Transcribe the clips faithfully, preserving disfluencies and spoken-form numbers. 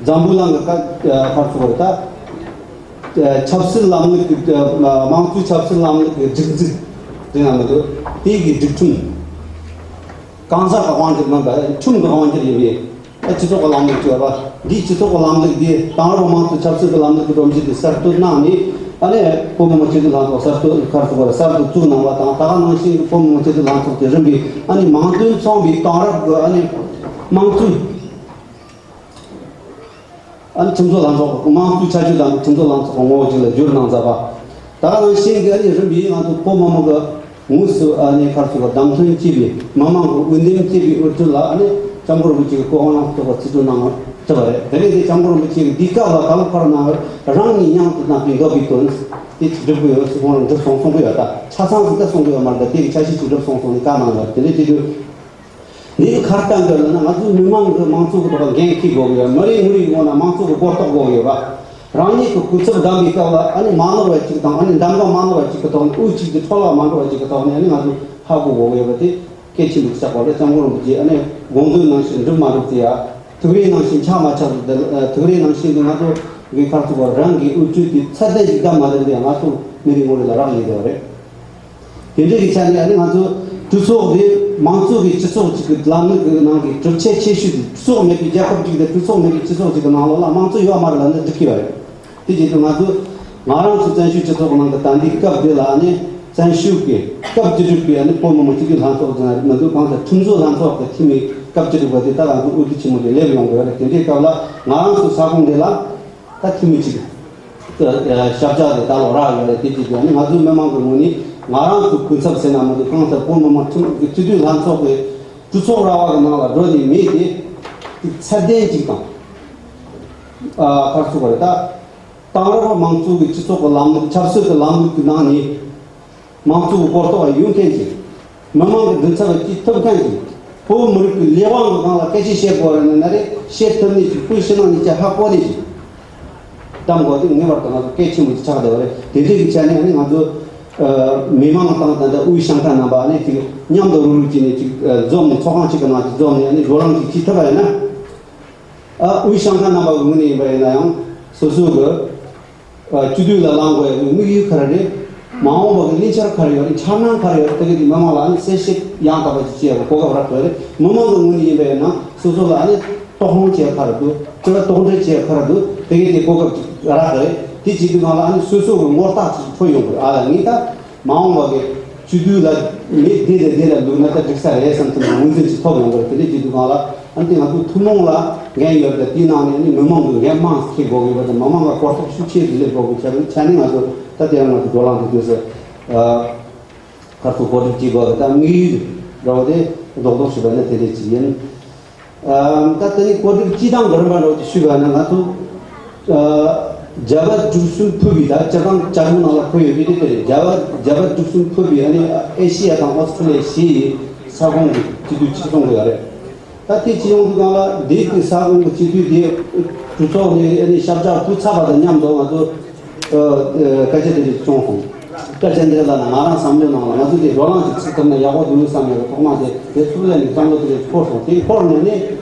འཛམ་བུ་གླིང་གི་ཁ་ཁར་ཚུགས་པ་རེད་ད། ཆབ་སྲིད་ལམ་ལུགས་ཀྱི་དམངས་གཙོའི་ཆབ་སྲིད་ལམ་ལུགས་ཀྱི་སྒྲིག་འཛུགས་དེ་ཡང་མི་འདུག་དེ་གི་སྒྲིག་ཁྲིམས་གང་ཟག་གི་དབང་སྒྱུར་མིན་པ་ཁྲིམས་ཀྱི་དབང་སྒྱུར་ཡིན་པས། ཨ་སྤྱི་ཚོགས་ཀྱི་ལམ་ལུགས་ཅིག་ཡོད་པ། འདིའི་སྤྱི་ཚོགས་ཀྱི་ལམ་ལུགས་འདི་དེང་རབས་དམངས་གཙོ་ཆབ་སྲིད་ཀྱི་ལམ་ལུགས་ཀྱི་སྒྲོམ་གཞི་དེ་གསར་གཏོད་གནང་ནས། ཨ་ནི་བོད་མི་མང་སྤྱི་འཐུས་ལྷན་ཚོགས་གསར་གཏོད་ཁར་ཚུགས་པར་གསར་དུ་བཙུགས་གནང་བ་དང་། ད་ག་ནང་བཞིན་གྱི་བོད་མི་མང་སྤྱི་འཐུས་ལྷན་ཚོགས་ཀྱི་རིམ་པས་ཨ་ནི་མིང་དོན་མཚུངས་པའི་དེང་རབས་ཀྱི་ཨ་ནི་དམངས་གཙོའི་ཨ་ནི་ཁྲིམས་བཟོ་ལྷན་ཚོགས་ཀྱི་དམངས་གཙོའི་ཁྱད་ཆོས་དང་ཁྲིམས་བཟོ་ལྷན་ཚོགས་ཀྱི་ངོ་བོ་ཅིག་ལ་བསྒྱུར་གནང་མཛད་པ། ད་ག་ནང་བཞིན་གྱི་ཨ་ནི་རིམ་པས་ང་ཚོ་བོད་མི་མང་གི་དངོས་སུ་ཨ་ནི་ཁར་ཚུགས་པ་བདམས་ཐོན་བྱས་པའི་མི་མང་གི་འོས་འདེམས་བྱས་པའི་འོས་བསྡུ་ལ་ཨ་ནི་སྐྱབས་མགོན་རིན་པོ་ཆེ་གི་སྐུ་དབང་ཐོབ་པར་བརྩི་འཇོག་གནང་བ་ཐུབ་པ་རེད། དེ་ནས་དེ་སྐྱབས་མགོན་རིན་པོ་ཆེ་གི་འདི་སྐབས་ལ་ད་ལོ་ཁར་གནང་བར་རང་ཉིད་སྙིང་དུ་བཏགས་པའི་འདོད་པའི་དོན་དེ་ཅིག་སྒྲུབ་དགོས་ཡོད་ཟེར་ཁོང་རང་འགྲུབ་སོང་གསུང་གི་ཡོད། ད་ཆ་ཚང་ཟིག་ད་གསུང་གི་ཡོད་མ་རེད། ད་དེ་གི་ཆ་ཤས་ཅིག་འགྲུབ་སོང་གསུང་ནས་བཀའ་གནང་ཡོད། དེ་འདྲ་བྱེད་དུས། འདི་གི་གར་བཏང་དགོས་ལ་ན། ང་ཚོ་མི་མང་གི་མང་ཚོགས་ཀྱི་ཐོག་འགན་འཁྱེར་དགོས་ཀྱི་ཡོད། མི་རེ་ངོ་རེའི་ངོ་ན་མང་ཚོགས་ཀྱི་གོ་རྟོགས་དགོས་ཀྱི་ཡོད་པ། རང་ཉིད་ཀྱི་སྐུ་ཚབ་བདམས་པའི་སྐབས་ལ་ཨ་ནི་མ་ནོར་བ་ཅིག་དང་། ཨ་ནི་འདེམས་ཀ་མ་ནོར་བ་ཅིག་གི་ཐོག་ནས། འོས་གཅིག་གི་འཕྲོ་བརླག་མ་འགྲོ་བ་ཅིག་གི་ཐོག་ནས་ཨ་ནི་ང་ཚོ་ཧ་གོ་དགོས་ཀྱི་ཡོད་པ་དེ་གལ་ཆེན་པོ་ཆགས་པ་རེད། སྐྱབས་མགོན་རིན་པོ་ཆེ་ཨ་ནི་དགོངས་དོན་ནང་བཞིན་འགྲུབ་མ་འགྲུབ་དེ་ཡ། ཐུགས་རེ་ནང་བཞིན་ཆགས་མ་ཆགས་དེ། ཐུགས་རེ་ནང་བཞིན་དུ་ང་ཚོ་གི་ཁར་ཚུགས་པ་རང་གི་འོས་ཆོས་དེ་ཚད་ལྡན་ཞིག་བདམས་མ་ཐུབ་དེ་ང་ཚོ་མི་རེ་ངོ་རེ་ལ་རག་ལས་བསྡད་པ་རེད། དེ་འདྲའི་གི་ཆ་ནས་ཨ་ནི་ང་ཚོ་གྲོས་ཚོགས་འདི་མང་གཙོ་གི་སྤྱི་ཚོགས་ཅིག་གི་ལམ་ལུགས་ཀྱི་ནང་གི་གྲུབ་ཆ་ཆེ་ཤོས་དེ། གྲོས་ཚོགས་མེད་པའི་རྒྱལ་ཁབ་ཅིག་དང་གྲོས་ཚོགས་མེད་པའི་སྤྱི་ཚོགས་ཅིག་གི་ནང་ལོགས་ལ་དམངས་གཙོ་ཡོད་མ་རེད་ལབ་ན་འགྲིག་གི་ཡོད་རེད། དེ་བྱེད་དུས་ང་ཚོ་ང་རང་ཚོ་བཙན་བྱོལ་སྤྱི་ཚོགས་ཀྱི་ནང་གི་ད་ལྟའི་སྐབས་འདི་ལ་ཨ་ནི་བཙན་བྱོལ་གྱི་སྐབས་བཅུ་དྲུག་པའི་ཨ་ནི་བོད་མི་མང་སྤྱི་འཐུས་ལྷན་ཚོགས་ཟེར་ན་རེད་མི་འདུག་གང་ལྟར་ཁྲིམས་བཟོ་ལྷན་ཚོགས་ཀྱི་འཐུས་མི་སྐབས་བཅུ་དྲུག་པ་དེ་ད་ང་ཚོ་འོས་བསྡུ་ཆེན་མོ་དེ་སླེབས་ཡོང་དགོས་རེད། དེ་འདྲའི་སྐབས་ལ་ང་རང་ཚོའི་ས་ཁོངས་འདི་ལ། ད་འཐུས་མི་གཅིག་ཨ་ཞབས་བཅགས་དེ་ད་ལོ་རག་ཡོད་རེད། དེ་དུས་ཀྱང་ང་ཚོའི་མི་མང་གི་ངོས་ནས་ང་རང་ཚོའི་སྐུ་ཚབ་ཟེར་ན་མི་འདུག་གང་ལྟར་བོད་མི་མང་ཁྲིམས་ཀྱི་སྤྱི་འཐུས་ལྷན་ཚོགས་ཀྱི་གྲོས་ཚོགས་ར་བ་གི་ནང་ལ་འགྲོ་ནས་མི་དེ་ཚད་ལྡན་གཅིག་དང་། ཨ་ཁར་ཚུགས་པ་རེད་ད། དེང་རབས་དམངས་གཙོ་གི་སྤྱི་ཚོགས་ཀྱི་ལམ་ལུགས། ཆབ་སྲིད་ཀྱི་ལམ་ལུགས་ཀྱི་ནང་ནས། མང་གཙོའི་གོ་རྟོགས་ཡོད་མཁན་ཅིག་མི་མང་གི་མགྲིན་ཚབ་ཀྱིས་ཐུབ་མཁན་ཅིག་བོད་མི་རིགས་ཀྱི་ལས་དབང་གི་སྒང་ལ་སྐད་ཆ་བཤད་དགོས་རེད་ན་ན་རེ། བཤད་ཐུབ་ནི་ཅིག་བོད་ཕྱི་ནང་གཉིས་ཀ་ཧ་གོ་ནི་ཅིག་བདམས་དགོས་དེ་ངེས་པར་དུ་ང་ཚོ་གལ་ཆེན་པོ་ཅིག་ཆགས་བསྡད་པ་རེད། དེ་འདྲའི་གི་ཆ་ནས་ཨ་ནི་ང་ཚོ་ཨ་མི་མང་དང་ད་ལྟ་དབུས་ཤང་ཁག་རྣམ་པ་ཨ་ནི་ཅིག་མཉམ་དུ་རུབ་རུབ་བྱས་ནས་ཅིག་ཨ་འཛོམས་ནས། ཚོགས་ཁང་གཅིག་གི་ནང་ཅིག་འཛོམས་ནས་ཨ་ནི་བགྲོ་གླེང་ཅིག་བྱེད་ཐུབ་པ་ཡིན་ན། ཨ་དབུས་ཤང་ཁག་རྣམ་པ་གི་ངོས་ནས་ཡིན་པ་ཡིན་ན་ཡང་སོ་སོ་གི་ཨ་སྤྱི་འཐུས་ལ་ལངས་དགོས་ཡག་གི་དམིགས་ཡུལ་ག་རེ་རེད། མ་འོངས་པ་གི་ལས་འཆར་ག་རེ་ཡོད་རེད། འཆར་སྣང་ག་རེ་ཡོད་རེད། དེ་གི་དེ་མི་མང་ལ་ཨ་ནི་གསལ་བཤད་ཡང་དག་པ་ཅིག་བྱེད་ཡག་གི་གོ་སྐབས་རག་དགོས་རེད། མི་མང་གི་ངོས་ནས་ཡིན་པ་ཡིན་ན་སོ་སོ་ལ་ཨ་ནི་དོགས་སློང་བྱེད་ཡག་ག་རེ་འདུག་དེ་ལ་དོགས་འདྲི་བྱེད་ཡག་ག་རེ་འདུག་དེ་གི་དེ་གོ་སྐབས་ཅིག་རག་གི་རེད། དེ་བྱེད་དུས་སྒང་ལ་ཨ་ནི་སོ་སོ་གི་ངོ་རྟགས་ཅིག་འཕྲོད་ཡོང་གི་རེད། ཨ་ལ་ངས་ད། མ་འོངས་པ་གི་སྤྱི་འཐུས་ལ་མི་དེ་དང་དེ་ལ་བླུགས་ན་ད་འགྲིག་ས་རེད་བསམ་ཐུབ་ན་ངོས་འཛིན་ཅིག་ཐོབ་ཡོང་གི་རེད། དེ་འདྲ་བྱེད་དུས་སྒང་ལ་ཨ་ནི་ང་ཚོ་ཐུན་མོང་ལ་འགན་ཡོད་རེད། དེའི་ནང་ནས་ཨ་ནི་མི་མང་གི་འགན་མང་ཙམ་འཁྱེར་དགོས་ཀྱི་ཡོད་པ་དང་། མི་མང་ལ་གོ་རྟོགས་ཤུགས་ཆེ་ཙམ་སླེབས་དགོས་ཀྱི་ཆ་ནས་ང་ཚོ་ད་དེ་རིང་ང་ཚོ་བགྲོ་གླེང་དེ་དུས་སུ་ཁ་ཐུག་གོ་སྒྲིག་བྱེད་དགོས་རེད། ད་དམིགས་ཡུལ་འདྲ་བོ་དེ་རྡོག་རྡོག་ཞུས་པ་ན་དེ་འདྲ་ཅིག་ཡིན། ཨ་ད་དེ་ནི་གོ་སྒྲིག་སྤྱི་བཏང་གི་རིམ་པ་འདྲ་བོ་དེ་ཞུས་པ་ན། ང་ཚོ་ཨ་རྒྱ་བལ་འབྲུག་གསུམ་ཕུད་པའི། ད་སྤྱིར་བཏང་བཅའ་ཁྲིམས་ནང་ལ་འཁོད་ཡོད་པའི་དེ་དེ་རེད། རྒྱ་བལ་རྒྱ་བལ་འབྲུག་གསུམ་ཕུད་པའི་ཨ་ནི་ཨེ་ཤི་ཡ་དང་ཨོ་སི་ཁྲུ་ལི་ཡ་བཞི་ཡི་ས་ཁོངས་ཀྱི་སྤྱི་འཐུས་གཅིག་སྟོང་གི་ཡོད་རེད། ད་དེ་སྤྱི་ཡོངས་ཀྱི་སྒང་ལ་འདི་གི་ས་ཁོངས་ཀྱི་སྤྱི་འཐུས་དེ་གྲོས་ཚོགས་ནས་ཨ་ནི་ཞབས་བཅགས་ཕུལ་ཚར་བ་དང་མཉམ་དུ་ང་ཚོ་ཨ་ཨ་སྐད་ཆ་དེ་རིགས་བྱུང་སོང་། སྐད་ཆ་འདི་ལ་ན་ང་རང་བསམ་བློའི་ནང་ལ་ང་ཚོ་དེ་བགྲོ་གླེང་ཅིག་བྱེད་ཐུབ་ན་ཡག་པོ་འདུག་བསམ་ཡོད། ཐོག་མ་དེ་དེ་ཐུག་ལ་ནི་བསམ་བློ་དེ་རིགས་འཁོར་སོང་། དེ་འཁོར་ནས་ནི་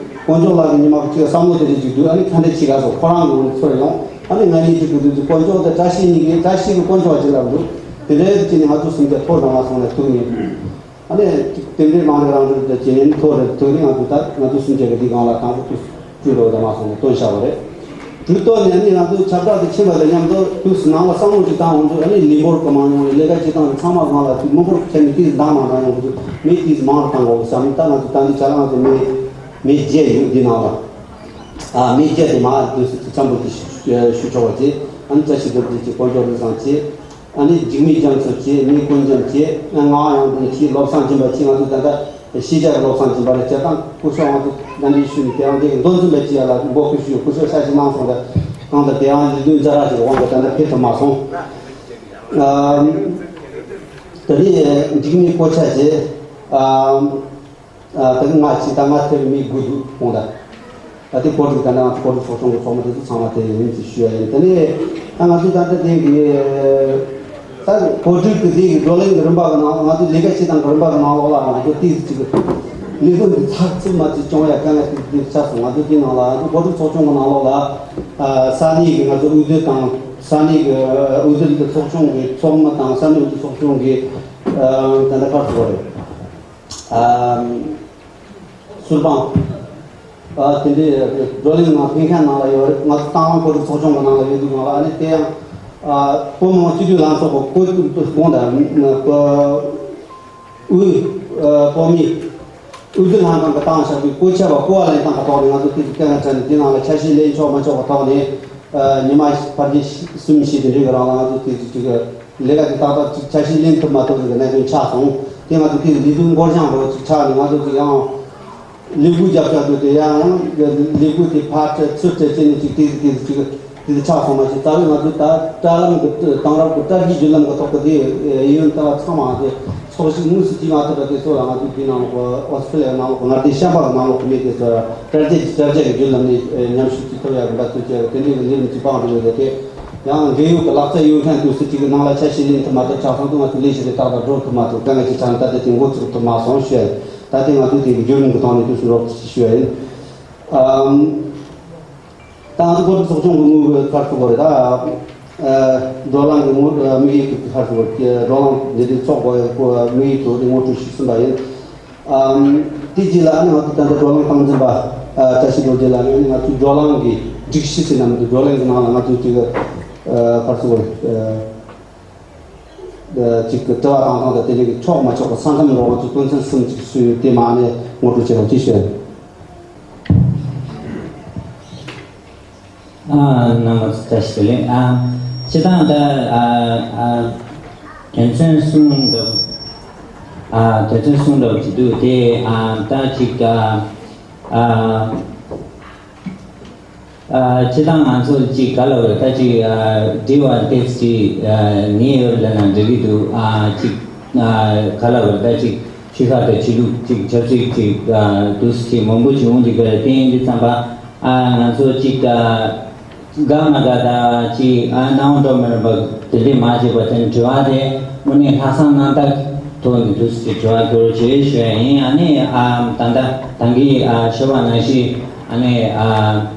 དཀོན་མཆོག་ལགས་ཀྱི་ཉི་མ་གཅིག་བསམ་བློ་དེ་རིགས་ཅིག་འདུག་ཨ་ནི་ཁ་འདྲ་ཅིག་ག་སོང་ཁོ་རང་གི་ངོ་ནས་ཚོར་ཡོང་། ཨ་ནི་ང་གཉིས་ཅིག་གི་འདུག་དཀོན་མཆོག་དེ་བཀྲ་ཤིས་གཉིས་ཀྱི། བཀྲ་ཤིས་ཀྱི་དཀོན་མཆོག་ཅིག་ལབ་འདུག་དེ་འདྲའི་ཅིག་ནི་ང་ཚོ་སུམ་ཅུ་ཐོག་རང་ལ་སོང་ནས་ཐུག་ནས། ཨ་ནི་དེ་འདྲའི་རང་རེ་རང་རེ་དེ་བྱས་ནས་ཐོག་རེ་ཐུག་ནས་ང་ཚོ་ད་ང་ཚོ་སུམ་ཅུ་གི་འདི་སྒང་ལ་དང་པོ་དུས་སུ་སྤྲུལ་རོགས་དང་མ་སོང་ནས་བཏོན་བཞག་པ་རེད། སྤྲུལ་གཏོང་ནས་ཨ་ནི་ང་ཚོ་ཁྱབ་བསྒྲགས་དེ་ཕྱིན་པ་དང་མཉམ་དུ་དུས་སུ་ནང་ལ་བསམ་བློ་ཅིག་བཏང་འོང་དུས། ཨ་ནི་ལས་འབོར་གི་མང་ཉུང་རེད། ལས་ཀ་བྱེད་སྟངས་ཚང་མ་སྒང་ལ་དུས་མི་འབོར་ཁྱད་ནས་དེ་འདང་མ་འདང་ཡོང་དུས་མི་དེ་མང་རུ་བཏང་དགོས་བསམ་ནས། ད་ང་ཚོ་ད་འདི་ཆ་ལ་ང་ཚོ་མི་མི་བརྒྱད་ཡོད་འདི་ནང་ལ། ཨ་མི་བརྒྱད་དེ་མ་དུས་སུ་འཆམ་པོ་དེ་ཞུ་ཆོག་པ་བྱས། ཨ་ནི་བཀྲ་ཤིས་རྡོ་རྗེ་བྱས། དཀོན་མཆོག་རིན་བཟང་བྱས། ཨ་ནི་འཇིགས་མེད་རྒྱ་མཚོ་བྱས། མི་དཀོན་རྒྱམ་བྱས། ཨ་ངག་དབང་དབྱངས་ལྡན་བྱས། བློ་བཟང་སྦྱིན་པ་བྱས། ང་ཚོ་ད་ལྟ་ཤེས་བྱ་གི་བློ་བཟང་སྦྱིན་པ་རེད། བྱས་ཙང་སྐུ་ཞབས་ང་ཚོ་ད་འདི་ཞུས་ནས་དེ་རང་དེ་གི་མདོ་འཛིན་པ་བྱས་ཡ་ལ་འབོད་སྐུལ་ཞུས། སྐུ་ཞབས་ཤ་ཞིག་གནང་སོང་། ད་གང་ལྟར་དེ་རང་ལས་དོན་ཛ་དྲག་ཅིག་གི་དབང་གིས་ད་ལྟ་ཕེབས་ཐུབ་མ་སོང་། ཨ་ད་ནི་འཇིགས་མེད་ཀོ་ཆ་བྱས། ཨ། ཨ་ད་གི་ང་ཅིག་ད་ང་ཐེ་རི་མི་དགུ་འདུག་ཁོང་ད། ཨ་དེ་གོ་སྒྲིག་ད་ནང་གོ་སྒྲིག་ཚོགས་ཆུང་གི་ཚོགས་མི་དེ་ཚོ་ཚང་མ་དེ་ཡིན་ཅིག་ཞུ་ཡ་ཡིན། དེ་ནས་ད་ང་ཚོ་ད་ལྟ་དེ་གི་ད་གོ་སྒྲིག་གི་དེ་གི་བགྲོ་གླེང་གི་རིམ་པ་གི་ནང་ང་ཚོ་ལས་ཀ་བྱེད་སྟངས་གི་རིམ་པ་གི་ནང་ལོགས་ལ་ང་ཚོ་ཏིས་ཅིག་ ལས་འགུལ་འདི་ཚགས་ཚུད་མ་ཅིག་བྱུང་ཡ་དཀའ་ངལ་ཏིག་ཏིག་ཆགས་སོང་། ང་ཚོ་དེའི་ནང་ལ་ང་ཚོ་འགོ་ཁྲིད་ཚོགས་ཆུང་གི་ནང་ལོགས་ལ་ཨ་ས་གནས་ཀྱི་ང་ཚོ་འོས་བསྡུ་དང་ས་གནས་ཀྱི་ཨ་འོས་བསྡུ་ལས་ཚོགས་ཆུང་གི་ཚོགས་མི་དང་ས་གནས་འོས་བསྡུ་ཚོགས་ཆུང་གི་ཨ་ད་ལྟ་ག་རེ་ཟེར་དགོས་རེད། ཨ་ཟུར་དཔང་ཨ་དེ་འདྲའི་བགྲོ་གླེང་ནང་ཕེབས་མཁན་ནང་ལ་ཡོད་རེད། ང་ཚོ་ཏང་ཨུ་འགོ་ཁྲིད་ཚོགས་ཆུང་གི་ནང་ལ་ཡོད་དུས་ནང་ལ་ཨ་ནི་དེ་ཡང་ཨ་བོད་མི་མང་སྤྱི་འཐུས་ལངས་ཚོགས་ཀྱི་བསྐོ་དགོངས་དང་། དབུས་ཨ་བོད་མིའི་འོས་བསྡུ་ལྷན་ཁང་གི་བཏང་བཞག་པའི་བཀོད་ཁྱབ་པ་བསྐོ་བ་ལེན་སྟངས་ཀྱི་ཐོག་ནས་ང་ཚོ་དེ་གི་སྐད་ངན་དྲན་ནས་དེ་ནང་ལ་ཆ་ཤས་ལེན་ཆོག་མ་ཆོག་གི་ཐོག་ནས་ཨ་ཉི་མ་ཕལ་ཆེར་གསུམ་བཞི་དེ་འདྲའི་གི་རིང་ལ་ང་ཚོ་དེ་ཅིག་ཅིག་ལས་ཀ་དེ་ཏག་ཏག་ཅིག་ཆ་ཤས་ལེན་ཐུབ་མ་ཐུབ་ཀྱི་གནད་དོན་ཆགས་སོང་། དེ་ང་ཚོ་དེ་གི་ལས་དོན་འགོར་འགྱངས་འགྲོ་ཅིག་ཆགས་ནས་ང་ཚོ་ཅིག་ཡང་ལས་འགུལ་རྒྱབ་ཆགས་དུས་དེ་ཡང་ཡང་ལས་འགུལ་དེ་ཕར་ཚུར་ཚུར་བྱས་ནས་ཅིག་དེ་གི་དེ་གི་ཅིག་དེ་དེ་ཆགས་སོང་མ་ཤེས། རྩ་བའི་ང་ཚོའི་ད་དྲ་ལམ་གྱི་དེང་རབས་ཀྱི་དྲ་རྒྱའི་བརྒྱུད་ལམ་གྱི་ཐོག་གི་དེ་ཡིན་ཡོད་ལྟ་བ་ཚང་མ་དེ་ཚོགས་ཞུགས་དངོས་སུ་བྱེད་མ་ཐུབ་པ་དེ་ཚོ་ལ་ང་ཚོས་དེའི་ནང་ལོགས་ཨོ་སི་ཀྲི་ལི་ཡ་ནང་ལོགས་མངའ་སྡེ་གཞན་པ་གི་ནང་ལོགས་ཀྱི་མི་དེ་ཚོ་དྲ་རྒྱ་དྲ་རྒྱ་གི་བརྒྱུད་ལམ་ནས་མཉམ་ཞུགས་བྱེད་ཐུབ་ཡག་གི་འབད་བརྩོན་བྱས་དེ་འདྲའི་གི་ལས་རིམ་ཅིག་སྤང་འགྲོ་ཡོད་རེད་དེ། ཡང་འབྲེལ་ཡོད་ཀྱི་ལག་རྩལ་ཡོད་མཁན་དུ་སྲིད་སྤྱི་གི་ནང་ལ་ཆ་ཤས་ལེན་ཐུབ་མ་ཐུབ་ཆགས་སོང་དུས་ང་ཚོ་ལས་གཞི་དེ་ཏག་ཏག་འགྲོ་ཐུབ་མ་ཐུབ་དཀའ་ངལ་ཅིག་ཆགས་ནས་ད་ལྟ་དེ་འགོ་ཚུགས་ཐུབ་མ་སོང་ཞུ་ཡ་ཡིན། ད་ལྟའི་ང་ཚོས་དེ་གི་བརྒྱུད་རིམ་གྱི་ཐོག་ནས་དུས་སུ་རོགས་ཞུ་ཡ་ཡིན། ཨམ། ད་ང་ཚོ་འགོ་ཁྲིད་ཚོགས་ཆུང་གི་དངུལ་གི་ཁར་ཚུགས་པ་རེད་ད། ཨ་བགྲོ་གླེང་གི་དངུལ་དམིགས་ཡུལ་གྱི་ཁར་ཚུགས་པ་བགྲོ་གླེང་འདི་འདྲའི་ཚོགས་པ་དམིགས་ཡུལ་དུ་དེ་ངོ་སྤྲོད་ཞུས་ཟིན་པ་ཡིན། ཨམ། དེ་རྗེས་ལ་ཨ་ནི་ང་ཚོ་ད་ལྟ་བགྲོ་གླེང་སྟངས་འཛིན་པ་ཨ་བཀྲ་ཤིས་རྡོ་རྗེ་ལགས་ནས་ཨ་ནི་ང་ཚོའི་བགྲོ་གླེང་གི་སྒྲིག་གཞི་ཟེར་ན་མི་འདུག་བགྲོ་གླེང་གི་ནང་ལ་ང་ཚོའི་ཅིག་ཨ་ཁར་ཚུགས་པ་རེད། ཅིག་གི་དྲི་བ་དང་དང་དང་དེ་ནས་ཆོག་མ་ཆོག་གི་ས་མཚམས་རོགས་ཚོ་དོན་ཚན་གསུམ་ཅིག་སུས་དེ་མ་ནས་ངོ་སྤྲོད་བྱེད་རོགས་ཅེས་ཞུ། ཨ་རྣམ་པ་ཚོ་བཀྲ་ཤིས་བདེ་ལེགས། ཨ་སྤྱི་བཏང་ད་ཨ་ཨ་དོན་ཚན་གསུམ་འདྲ་བོ། ཨ་དོན་ཚན་གསུམ་འདྲ་བོ་ཅིག་འདུག་དེ་ཨ་ད་ཅིག་ཨ་ཨ། ཨ་སྤྱིར་བཏང་ང་ཚོ་ཅིག་ག་ལ་བར་ད་ཅིག་ཨ་འབྲེལ་བ་ཏོག་ཙམ་ཅིག་ཨ་ཉེ་ཡོད་ལབ་ན་འགྲིག་གི་འདུག་ཨ་ཅིག་ཨ་ག་ལ་བར་ད་ཅིག་ཆོལ་ཁ་དང་ཆོས་ལུགས་ཅིག་ཆབ་སྲིད་ཅིག་ཨ་འདུག་སེ་ཅིག་མང་པོ་ཅིག་འོང་འདུག་ག་དེ་ཡིན་དུས་ཙམ་པ་ཨ་ང་ཚོ་ཅིག་ཨ་དགའ་མ་དགའ་ད་ཅིག་ཨ་སྣང་བ་འགྲོ་མི་རུང་བ་དེ་འདྲས་མ་བྱེད་པ་དེ་དྲི་བ་དེ་དངོས་གནས་ལྷག་བསམ་རྣམ་དག་ཐོག་ནས་འདུག་སེ་ཅིག་དྲི་བ་སྐྱོར་བྱེད་ཞུ་ཡ་ཡིན། ཨ་ནི་ཨ་ད་ལྟ་ད་གིན་ཨ་ཞུས་པ་ནང་བཞིན་ཨ་ནི་ཨ།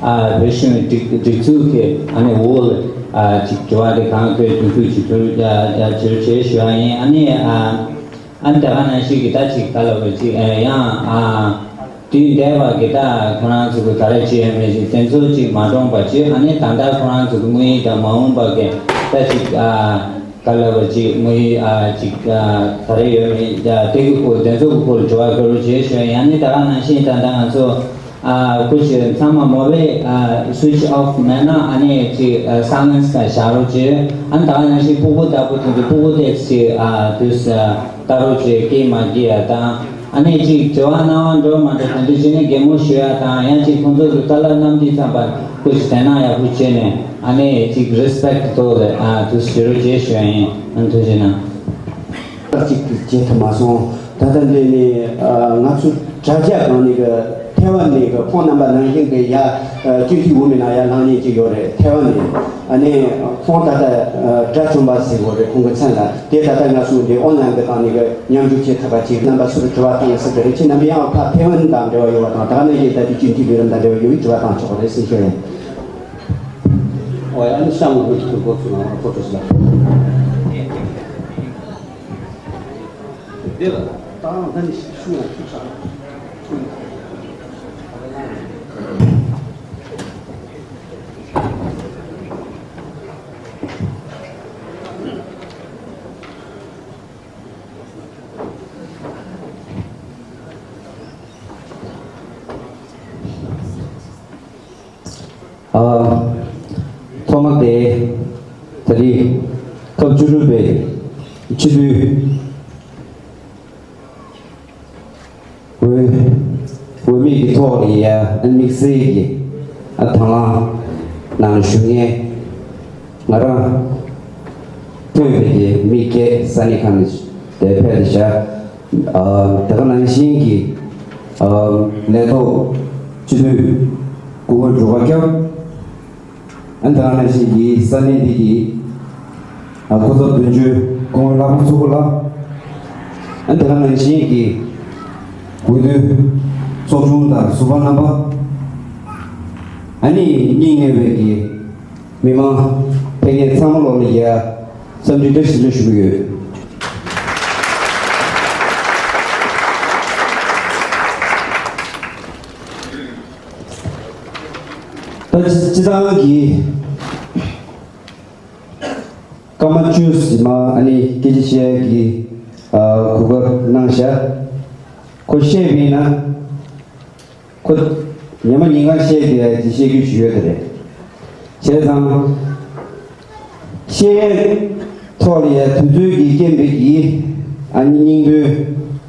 ཨ་བོད་གཞུང་སྒྲིག་སྒྲིག་འཛུགས་ཀྱི་ཨ་ནི་འོག་ལ་ཨ་ཅིག་དྲི་བ་དེ་གང་དགོས་དུས་ཚོད་ཅིག་ཚོད་ཨ་ཨ་ཅིག་བྱས་ཞུ་བ་ཡིན། ཨ་ནི་ཨ་ཨ་ནི་ད་ག་ནང་བཞིན་གྱི་ད་ཅིག་ག་ལ་བ་ཅིག་ཨ་ཡང་ཨ་དུས་འདས་པ་གི་ད་ཁོ་རང་ཚོ་གི་ག་རེ་བྱས་ཡོད་མེད་ཅིག་དེ་ཚོ་ཅིག་མ་གྲོངས་པ་ཅིག་ཨ་ནི་ད་ལྟ་ཁོ་རང་ཚོ་གི་དངོས་ཡོད་དང་མ་འོངས་པ་གི་ད་ཅིག་ཨ་ག་ལ་བ་ཅིག་དངོས་ཡོད་ཨ་ཅིག་ཨ་ག་རེ་ཡོད་མེད་ཨ་དེ་གི་སྐོར་དེ་ཚོ་གི་སྐོར་དྲི་བ་སྐྱོར་བྱས་ཞུ་བ་ཡིན། ཨ་ནི་ད་ག་ནང་བཞིན་ད་ལྟ་ང་ཚོ། ཨ་སྐུ་མཁྱེན་ཚང་མ་མོ་བའི་ཨ་སུའིཆ་ཨོཕ་མེད་ན་ཨ་ནི་ཅིག་ཨ་སའི་ལེན་སི་ལ་བཞག་རོགས་བྱེད། ཨ་ནི་ད་ག་ནང་བཞིན་སྤུ་གུ་བདག་པོ་དེ་ཚོ་སྤུ་གུ་དེ་ཚོ་ཅིག་ཨ་དུས་ཨ་ལྟ་རོགས་བྱེད། སྐད་མ་སྐྱེ་ཡ་དང་ཨ་ནི་ཅིག་དྲི་བ་གནང་བ་འགྲོ་མ་འགྲོ་དེ་འདྲ་བྱས་ནས་གད་མོ་ཤོར་ཡ་དང་ཡང་ཅིག་ཁོང་ཚོ་གི་བཀའ་སློབ་གནང་དུས་ཙམ་པ་སྐུ་མཁྱེན་དེ་ན་ཡག་པོ་བྱས་ནས་ཨ་ནི་ཅིག་རེ་སི་པེག་ཐོག་ལ་ཨ་དུས་བྱེད་རོགས་བྱེད་ཞུ་ཡ་ཡིན། ཨ་ནི་ཐུགས་རྗེ་གནང་། ཅིག་བྱེད་ཐུབ་མ་སོང་། ད་ལྟ་འདི་ནི་ཨ་ང་ཚོ་དྲ་རྒྱ་སྒང་ནས་གི་ཐའེ་ཝན་ནས་གི་ཁོང་རྣམ་པ་ནང་བཞིན་གི་ཡ་ཨ་སྤྱི་འཐུས་འོས་མི་ནང་ཡ་ལངས་མཁན་ཅིག་ཡོད་རེད། ཐའེ་ཝན་ནས་ཨ་ནི་ཁོང་ད་ལྟ་ཨ་དགྲ་བཅོམ་པ་ཟེར་གོ་རེད་ཁོང་གི་མཚན་ལ། དེ་ད་ལྟ་ང་ཚོ་འདི་ཨོན་ལན་གི་སྟེང་ནས་གི་མཉམ་ཞུགས་བྱེད་ཐུབ་པ་ཅིག་རྣམ་པ་ཚོར་དྲི་བ་བཏང་ཡ་ཟེར་གི་རེད། ཁྱེད་རྣམ་པས་ཡང་ཕ་ཐའེ་ཝན་དང་འབྲེལ་བ་ཡོད་པ་དང་ད་ག་ནང་བཞིན་ད་ལྟའི་སྤྱི་འཐུས་ལས་རིམ་དང་འབྲེལ་བ་ཡོད་པའི་དྲི་བ་བཏང་ཆོག་གི་རེད་ཟེར་ཞུ་ཡ་ཡིན། ཨོ་ཡ་ཨ་ནི་ཤང་ལ་མི་ཐུག་གི་འགོ་ཚུགས་ན་ཨ་ཁོ་ཁྲོ་ཞིག་ལ། དེ་ལ་ད་ང་ནི་ཤི་ཤུ་ཡང་ཐུག་ས། ཨ། ཐོག་མ་དེ། ད་རེས་སྐབས་བཅུ་དྲུག་པའི་སྤྱི་འཐུས་འོས་འོས་མི་གི་ཐོག་ལ་ཡ་དམིགས་བསལ་གྱི་ཨ་དང་བླངས་ནང་ཞུགས་མཁན་ང་རང་ཐོན་པའི་གི་མི་སྒེར་ས་གནས་ཁང་ནས་དེ་ཕེབས་ཏེ་བཞག་ཨ་དེ་ག་ནང་བཞིན་གྱི་ཨ་ལས་ཐོག་སྤྱི་འཐུས་སྐུ་ངོ་འབྲུག་པ་སྐྱབས། ཨ་ནི་དེ་ག་ནང་བཞིན་གྱི་ས་གནས་འདི་གི་ཨ་སྐུ་ཚབ་དོན་གཅོད་སྐུ་ངོ་ལྷག་པ་མཚོ་སྐུ་ལགས། ཨ་ནི་དེ་ག་ནང་བཞིན་གྱི་ དགོས་འདུན་ཚོགས་ཆུང་དང་ཟུར་པ་རྣམ་པ། ཨ་ནི་སྙིང་ནས་བའི་གི་མི་མང་ཕེབས་མཁན་ཚང་མ་ལོ་ལ་ཡ་འཚམས་འདྲི་བཀྲ་ཤིས་བདེ་ལེགས་ཞུ་གི་ཡོད། ད་སྤྱི་བཏང་གི་སྐར་མ་བཅུ་ཙམ་ཨ་ནི་སྐད་ཆ་བཤད་ཀྱི་ཨ་གོ་སྐབས་གནང་ཤག་ཁོ་བཤད་པ་ཡིན་ན་ཁོ་ཉི་མ་ཉིན་གང་བཤད་ཀྱི་ཡ་ཅིག་བཤད་རྒྱུ་ཅིག་ཡོད་དེ་རེད། བྱས་ཙང་བཤད་ཐོག་ལ་ཡ་དུས་ཚོད་ཀྱི་རྐྱེན་པས་ཀྱིས་ཨ་ནི་སྙིང་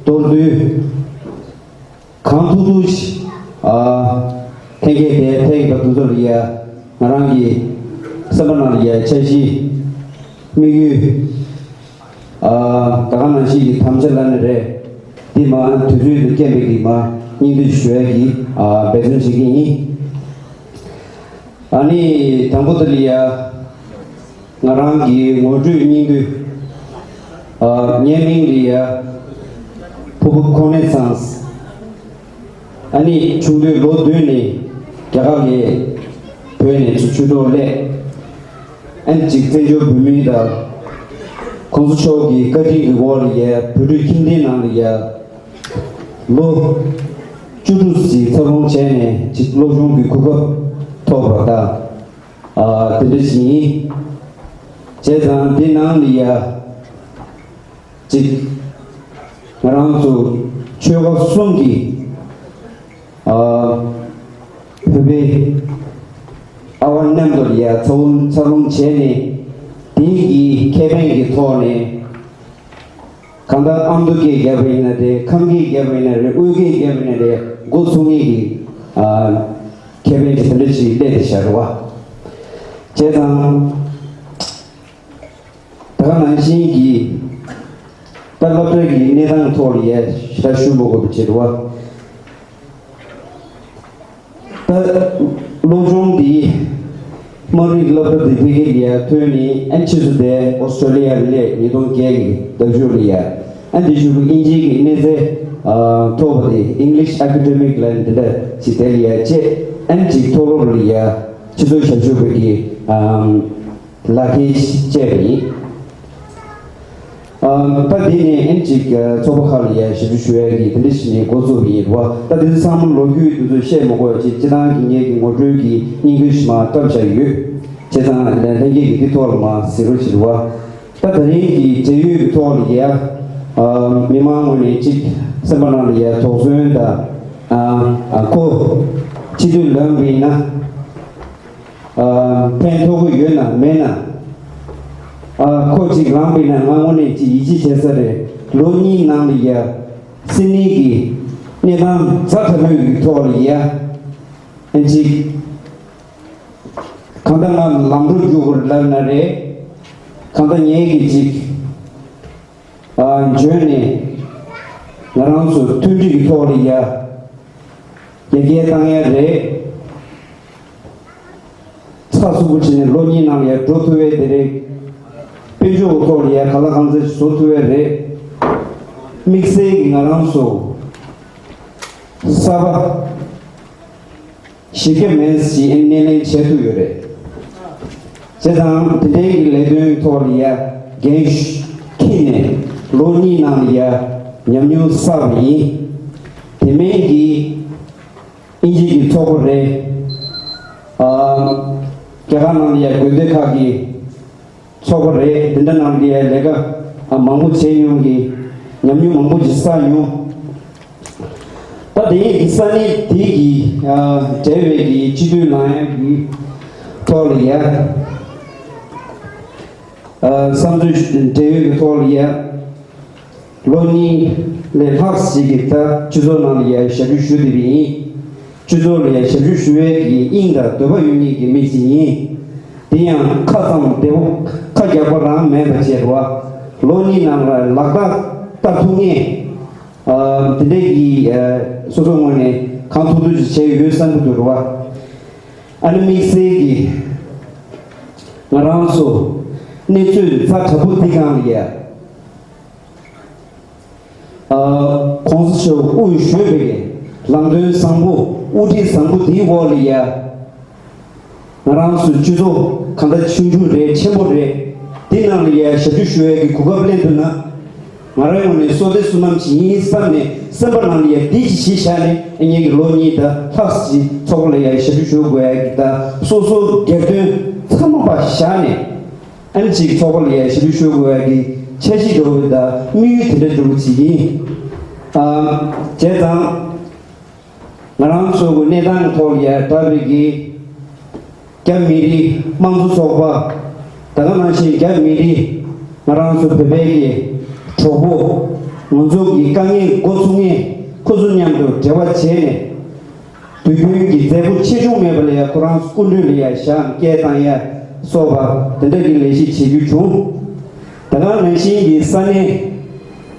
དོན་མདོར་བསྡུས། གང་ཐུབ་ཐུབ་ཅིག་ཨ་ལྷན་རྒྱས་དེ་ཕེབས་པ་དེ་ཚོ་ལ་ཡ་ང་རང་གི་སེམས་པ་ནང་ལ་ཡ་འཆར་གཞི་དམིགས་ཡུལ་ཨ་ད་ག་ནང་བཞིན་གྱི་དམ་བཅའ་ལབ་ན་རེད། འདི་མ་དུས་ཚོད་དང་རྐྱེན་པས་ཀྱིས་མ་སྙིང་བསྡུས་ཞུ་ཡ་གི་ཨ་འབད་བརྩོན་བྱེད་ཀྱི་ཡིན། ཨ་ནི་དང་པོ་དེ་ལ་ཡ་ང་རང་གི་ངོ་སྤྲོད་སྙིང་བསྡུས། ཨ་ངའི་མིང་ལ་ཡ་ཕུར་བུ་ཁོ་ནེ་སན། ཨ་ནི་ཆུང་དུས་ལོ་བདུན་ནས་རྒྱ་གར་ལ་བྲོས་ནས་ཆུ་ཆུ་ཐོག་སླེབས། ཨ་ནི་ཅིག་བཙན་བྱོལ་བོད་མིའི་དང་གོང་ས་མཆོག་གི་བཀའ་དྲིན་གྱི་འོག་ལ་ཡ་བོད་ཕྲུག་ཁྱིམ་སྡེའི་ནང་ལ་ཡ་ལོ་བཅུ་དྲུག་ཙམ་འཚར་ལོངས་བྱས་ནས་ཅིག་སློབ་སྦྱོང་གི་གོ་སྐབས་ཐོབ་པ་དང་། ཨ་དེ་འདྲ་ཞིག་ཡིན། བྱས་ཙང་དེ་ནང་ལ་ཡ་ཅིག་ང་རང་ཚོ་ཆོལ་ཁ་གསུམ་གྱི་ཨ་བོད་པའི་ཨ་བ་མཉམ་དུ་ལ་ཡ་འཚར་ལོངས་འཚར་ལོངས་བྱས་ནས་དེ་གི་ཁེ་ཕན་གྱི་ཐོག་ནས། གང་ལྟར་ཨ་མདོ་སྐད་བརྒྱབ་པ་ཡིན་ན་རེད། ཁམས་སྐད་བརྒྱབ་པ་ཡིན་ན་རེད། དབུས་སྐད་བརྒྱབ་པ་ཡིན་ན་རེད། མགོ་ཚོས་མཁན་གྱི་ཨ་ཁེ་ཕན་གྱི་དེ་འདྲ་ཞིག་སླེབས་བསྡད་བཞག་རེད་བ། བྱས་ཙང་ད་ག་ནང་བཞིན་གྱི་ད་སློབ་གྲྭ་གི་གནས་སྟངས་ཐོག་ལ་ཡ་ཞེ་དྲག་ཞུ་མི་དགོས་པ་བྱས་རེད་བ། ད་སློབ་སྦྱོང་འདི་དམངས་རིགས་སློབ་གྲྭ་འདི་ཕ་གི་ལ་ཡ་ཐོན་ནས་ཨ་ནི་ཕྱིས་སུ་དེ་ཨོ་སི་ཀྲོ་ལི་ཡ་ལ་སླེབས། ཉིས་སྟོང་བརྒྱད་ཀྱི་ཟླ་མཇུག་ལ་ཡ། ཨ་ནི་དེ་གཞུག་གི་དབྱིན་ཇི་གི་གནས་ཚད་ཨ་ཐོབ་པ་དེ་English Academic ལ་འདི་འདྲ་ཅིག་དེ་ལ་ཡ་བྱས། ཨ་ནི་ཅིག་མཐོ་སློབ་ལ་ཡ་སྤྱི་ཚོགས་ཞབས་ཞུ་བ་གི་ཨམ་ལག་ཁྱེར་བཅས་པ་ཡིན། ཨ་ད་འདི་ནས་ཨེམ་ཅིག་ཚོགས་པ་ཁག་ལ་ཡ་ཞབས་ཞུ་ཞུ་ཡ་གི་དེ་འདྲ་ཞིག་ནས་འགོ་བཙུགས་པ་ཡིན་རེད་བ། ད་འདི་ཚོ་ཚང་མ་ལོ་རྒྱུས་དེ་ཚོ་བཤད་མ་དགོས་ཡ་ཅིག་སྤྱིར་བཏང་གི་ངེད་ཀྱི་ངོ་སྤྲོད་ཀྱི་སྙིང་དོན་ཞིག་མར་བཀྲམ་བཞག་ཡོད། བྱས་ཙང་ལྷན་རྒྱས་ཀྱིས་འདི་ཐོག་ལ་མར་གཟིགས་རོགས་བྱེད་རེད་བ། ད་ད་རིང་གི་འབྲེལ་ཡོད་ཀྱི་ཐོག་ལ་ཡ་ཨ་མི་མང་ངོས་ནས་ཅིག་སེམས་པ་ནང་ལ་ཡ་དོགས་ཟོན་དང་ཨ་ཨ་ཁོ་སྤྱི་འཐུས་ལངས་པ་ཡིན་ན། ཨ་ཕན་ཐོགས་ཀྱི་ཡོད་ན་མེད་ན། ཨ་ཁོ་ཅིག་ལངས་པ་ཡིན་ན་ང་དངོས་གནས་ཅིག་ཡིད་ཆེས་བྱེད་ས་རེད། ལོ་གཉིས་ནང་ལ་ཡ་སིད་ནི་གི་གནས་སྟངས་ཛ་དྲག་པོའི་གི་ཐོག་ལ་ཡ་ཨ་ཅིག་གང་ལྟར་ང་ལམ་འགྲོ་རྒྱུག་དགོས་ལབ་ན་རེད། གང་ལྟར་ངས་གི་ཅིག་ཨ་འཇོན་ནས་ང་རང་ཚོ་མཐུན་སྒྲིལ་གྱི་ཐོག་ལ་ཡ་ཡར་རྒྱས་བཏང་ཡ་རེད། ཚགས་ཚུད་པོ་བྱས་ནས་ལོ་གཉིས་ནང་ལ་ཡར་འགྲོ་ཐུབ་པའི་དེ་རེད། དཔལ་འབྱོར་གྱི་ཐོག་ལ་ཡར་གང་ལ་གང་འཚམ་ཞིག་བཟོ་ཐུབ་པའི་རེད། དམིགས་བསལ་གྱི་ང་རང་ཚོ་གསར་པ་གཞི་རྒྱ་མེད་ཞིག་སྣེ་ལེན་བྱེད་ཐུབ་ཡོད་རེད། བྱས་ཙང་དེ་འདྲའི་གི་ལས་དོན་ཐོག་ལ་ཡ་འགན་འཁྱེར་ནས་ལོ་གཉིས་ནང་ལ་ཡ་ཉམས་མྱོང་བསགས་པ་ཡིན། དེ་མིན་གྱི་དབྱིན་ཇི་གི་ཚོགས་པ་རེད། ཨ་རྒྱ་གར་ནང་ལ་ཡ་དགོན་སྡེ་ཁག་གི་ཚོགས་པ་རེད། དེ་འདྲ་ནང་ལ་ཡ་ལས་ཀ་ཨ་མང་པོ་བྱས་མྱོང་གི་ཉམས་མྱོང་མང་པོ་ཞིག་བསགས་མྱོང་། ད་དེ་ཡི་ས་གནས་དེ་གི་ཨ་འབྲེལ་བའི་གི་སྤྱི་འཐུས་ལངས་ཡ་གི་ཐོག་ལ་ཡ་ཨ་བསམ་ཚུལ་འབྲེལ་ཡོད་ཀྱི་ཐོག་ལ་ཡ། ལོ་གཉིས་ལས་ལྷག་ཅིག་གི་ད་སྤྱི་ཚོགས་ནང་ལ་ཡ་ཞབས་ཞུ་ཞུ་བསྡད་པ་ཡིན། སྤྱི་ཚོགས་ལ་ཡ་ཞབས་ཞུ་ཞུ་བའི་གི་དབྱིངས་དང་འདོད་པ་ཡོད་མཁན་གྱི་མི་ཞིག་ཡིན། དེ་ཡང་ཁ་ཙམ་བདེ་པོ་ཁ་རྒྱག་པ་རང་མེད་པ་བྱས་རེད་བ། ལོ་གཉིས་ནང་ལ་ལག་རྟགས་བསྟར་ཐུབ་མཁན་ཨ་དེ་འདྲའི་གི་ཨ་སོ་སོ་ངོས་ནས་གང་ཐུབ་ཐུབ་ཅིག་བྱས་ཡོད་བསམ་གྱི་འདུག་རེད་བ། ཨ་ནི་དམིགས་བསལ་གྱི་ང་རང་ཚོ་གནས་ཚུལ་ཛ་དྲག་པོ་འདི་སྒང་ལ་ཡ། ཨ་ གོང་ས་མཆོག་དབུ་བཞུགས་པའི་ལམ་སྟོན་བཟང་པོ། དབུ་ཁྲིད་བཟང་པོ་འདིའི་འོག་ལ་ཡ། ང་རང་ཚོའི་སྤྱི་ཚོགས་གང་འདྲ་ཆུང་ཆུང་རེད། ཆེན་པོ་རེད། འདི་ནང་ལ་ཡ་ཞབས་ཞུ་ཞུ་ཡ་གི་གོ་སྐབས་ལེན་ཐུབ་ན། ང་རའི་ངོས་ནས་བསོད་བདེ་བསོད་ནམས་ཤིག་ཡིན་བསམ་ནས། སེམས་པ་ནང་ལ་ཡ་འདི་ཅིག་གཞི་བཞག་ནས། ཨ་ནི་ངེད་ཀྱི་ལོ་གཉིས་དང་ལྷག་ཙམ་ཚོགས་པ་ལ་ཡ་ཞབས་ཞུ་ཞུ་དགོས་ཡ་གི་དང་། སོ་སོའི་སྒེར་དོན་ཚང་མ་ཕར་བཞག་ནས། ཨ་ནི་ཅིག་ཚོགས་པ་ལ་ཡ་ཞབས་ཞུ་ཞུ་དགོས་ཡ་གི་འཆར་གཞི་འདྲ་བོ་དང་དམིགས་ཡུལ་དེ་འདྲ་འདྲ་བོ་ཅིག་ཡིན། ཨ། བྱས་ཙང་། ང་རང་ཚོ་གི་གནས་སྟངས་ཐོག་ལ་ཡ་དྲག་པའི་གི་རྒྱ་མི་རིགས་དམངས་གཙོ་ཚོགས་པ། ད་ག་ནང་བཞིན་རྒྱ་མི་རིགས་ང་རང་ཚོ་བོད་པའི་གི་གྲོགས་པོ། ང་ཚོ་གི་དཀའ་ངལ་འགོ་ཚུགས་མཁན་ཁོ་ཚོ་མཉམ་དུ་འབྲེལ་བ་བྱས་ནས། དུས་རྒྱུན་གྱི་མཛད་སྒོ་ཆེ་ཆུང་མེད་པ་ལ་ཡ་ཁོ་རང་སྐུ་མདུན་ལ་ཡ་བཞག་སྐད་བཏང་ཡ་སོགས་པ་དེ་འདྲ་གི་ལས་གཞི་བྱེད་རྒྱུ་བྱུང་། ད་ག་ནང་བཞིན་གྱི་ས་གནས།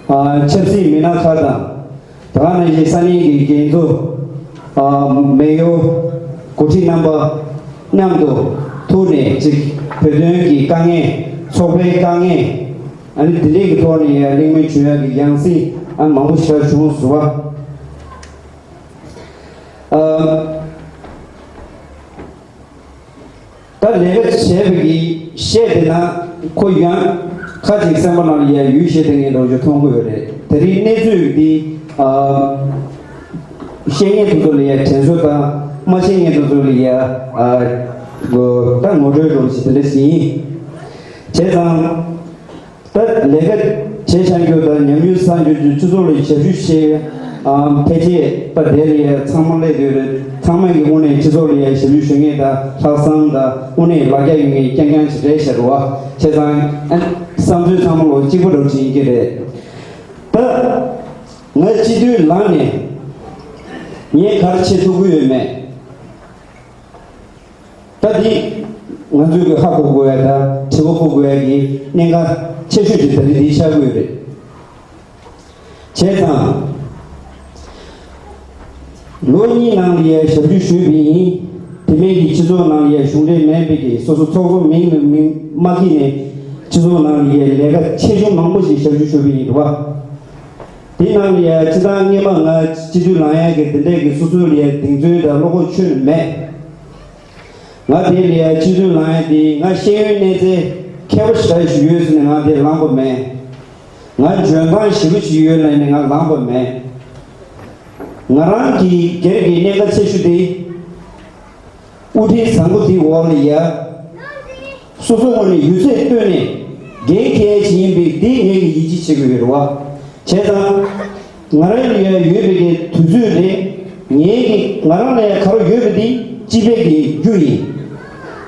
ཨ། ཆབ་སྲིད་མི་སྣ་ཁག་དང་། ད་ག་ནང་བཞིན་ས་གནས་ཀྱི་འགན་འཛུགས། ཨ། མེ་ཡོར། འགོ་ཁྲིད་རྣམ་པ་མཉམ་དུ་ཐུག་ནས་ཅིག་བོད་དོན་གྱི་དཀའ་ངལ། ཚོགས་པའི་དཀའ་ངལ། ཨ་ནི་དེ་འདྲའི་གི་ཐོག་ནས་ཡང་གླེང་མོལ་བྱུང་ཡ་གི་ཡང་སྲིད་ཨ་མང་པོ་ཞིག་བྱུང་སོང་བ། ཨ། ད་ལས་ཀ་བྱས་པའི་གི་བཤད་དེ་ན་ཁོ་ཡང་ཁ་ཅིག་སེམས་པ་ནང་ལ་ཡ་ཡུལ་བཤད་དེ་ངས་འགྲོ་རྒྱུ་མཐོང་གི་ཡོད་རེད། དེ་རིང་གནས་ཚུལ་འདི། ཨ། ཤེས་མཁན་དེ་ཚོ་ལ་ཡ་དྲན་གསོ་དང་། མ་ཤེས་མཁན་དེ་ཚོ་ལ་ཡ། ཨ། ད་ངོ་སྤྲོད་འགྲོ་བྱེད་དེ་ལས་ཡིན། བྱས་ཙང་། ད་ལས་ཀ་བྱེད་བྱ་རྒྱུ་དང་ཉམས་མྱོང་བསགས་རྒྱུ་དེ་སྤྱི་ཚོགས་ལ་ཞབས་ཞུ་བྱེད། ཨམ། ཕལ་ཆེར་ད་དེ་ལ་ཡ་ཚང་མ་སླེབས་ཡོད་རེད། ཚང་མ་གི་དངོས་གནས་སྤྱི་ཚོགས་ལ་ཡ་ཞབས་ཞུ་ཞུ་མཁན་དང་། ལྷག་བསམ་དང་དངོས་གནས་ལ་རྒྱ་ཡོད་མཁན་རྐྱང་རྐྱང་ཞིག་རེད་ཤག་རེད་བ། བྱས་ཙང་ཨ་བསམ་ཚུལ་ཚང་མ་ལོ་གཅིག་པ་འདྲ་བོ་ཅིག་ཡིན་གྱི་རེད། ད་ང་སྤྱི་འཐུས་ལངས་ནས་ངས་ག་རེ་བྱེད་ཐུབ་ཀྱི་ཡོད་མེད། ད་འདི་ང་ཚོས་ཀྱི་ཧ་གོ་དགོས་ཡ་དང་དྲི་བ་གོ་དགོས་ཡ་གི་གནད་འགག་ཆེ་ཤོས་ཅིག་ད་རེས་འདི་ཆགས་ཀྱི་ཡོད་རེད། བྱས་ཙང་། ལོ་གཉིས་ནང་ལ་ཡ་ཞབས་ཞུ་ཞུས་པ་ཡིན། དེ་མིན་གྱི་སྤྱི་ཚོགས་ནང་ལ་ཡ་གཞུང་འབྲེལ་མིན་པའི་གི་སོ་སོ་ཚོགས་གཙོ་མིང་མིང་མ་འཁྱེར་ནས་སྤྱི་ཚོགས་ནང་ལ་ཡ་ལས་ཀ་ཆེ་ཆུང་མང་པོ་ཞིག་ཞབས་ཞུ་ཞུས་པ་ཡིན་རེད་བ། དེ་ནང་ལ་ཡ་སྤྱི་བཏང་སྔོན་མ་ང་སྤྱི་འཐུས་ལངས་ཡ་གི་དེ་འདྲས་ཀྱི་སོ་སོའི་ལ་ཡ་གདེང་ཚོད་དང་བློ་ཁོག་ཁྱོན་ནས་མེད། ང་དེ་ལ་ཡ་སྤྱི་འཐུས་ལངས་ཡ་དེ་ང་ཤེས་ཡོན་གནས་ཚད་མཁས་པོ་ཞེ་དྲག་ཞིག་ཡོད་ཟེར་ནས་ང་དེ་ལངས་པ་མེད། ང་འཇོན་ཐང་ཞེ་པོ་ཞིག་ཡོད་ལབ་ནས་ང་ལངས་པ་མེད། ང་རང་གི་སྒེར་གྱི་གནད་འགག་ཆེ་ཤོས་དེ། དབུ་ཁྲིད་བཟང་པོ་དེའི་འོག་ལ་ཡ། སོ་སོའི་ངོས་ནས་ཡོད་ཚད་བཏོན་ནས་འགན་འཁྱེར་ཡ་ཅིག་ཡིན་པས་དེ་ངེད་ཀྱིས་ཡིད་ཆེས་བྱེད་དགོས་ཡོད་རེད་བ། བྱས་ཙང་། ང་རང་ལ་ཡ་ཡོད་པའི་གི་དུས་ཚོད་རེད། ངེད་ཀྱི་ང་རང་ལ་ཡ་ག་རེ་ཡོད་པ་དེ་སྤྱི་པའི་གི་རྒྱུ་ཡིན།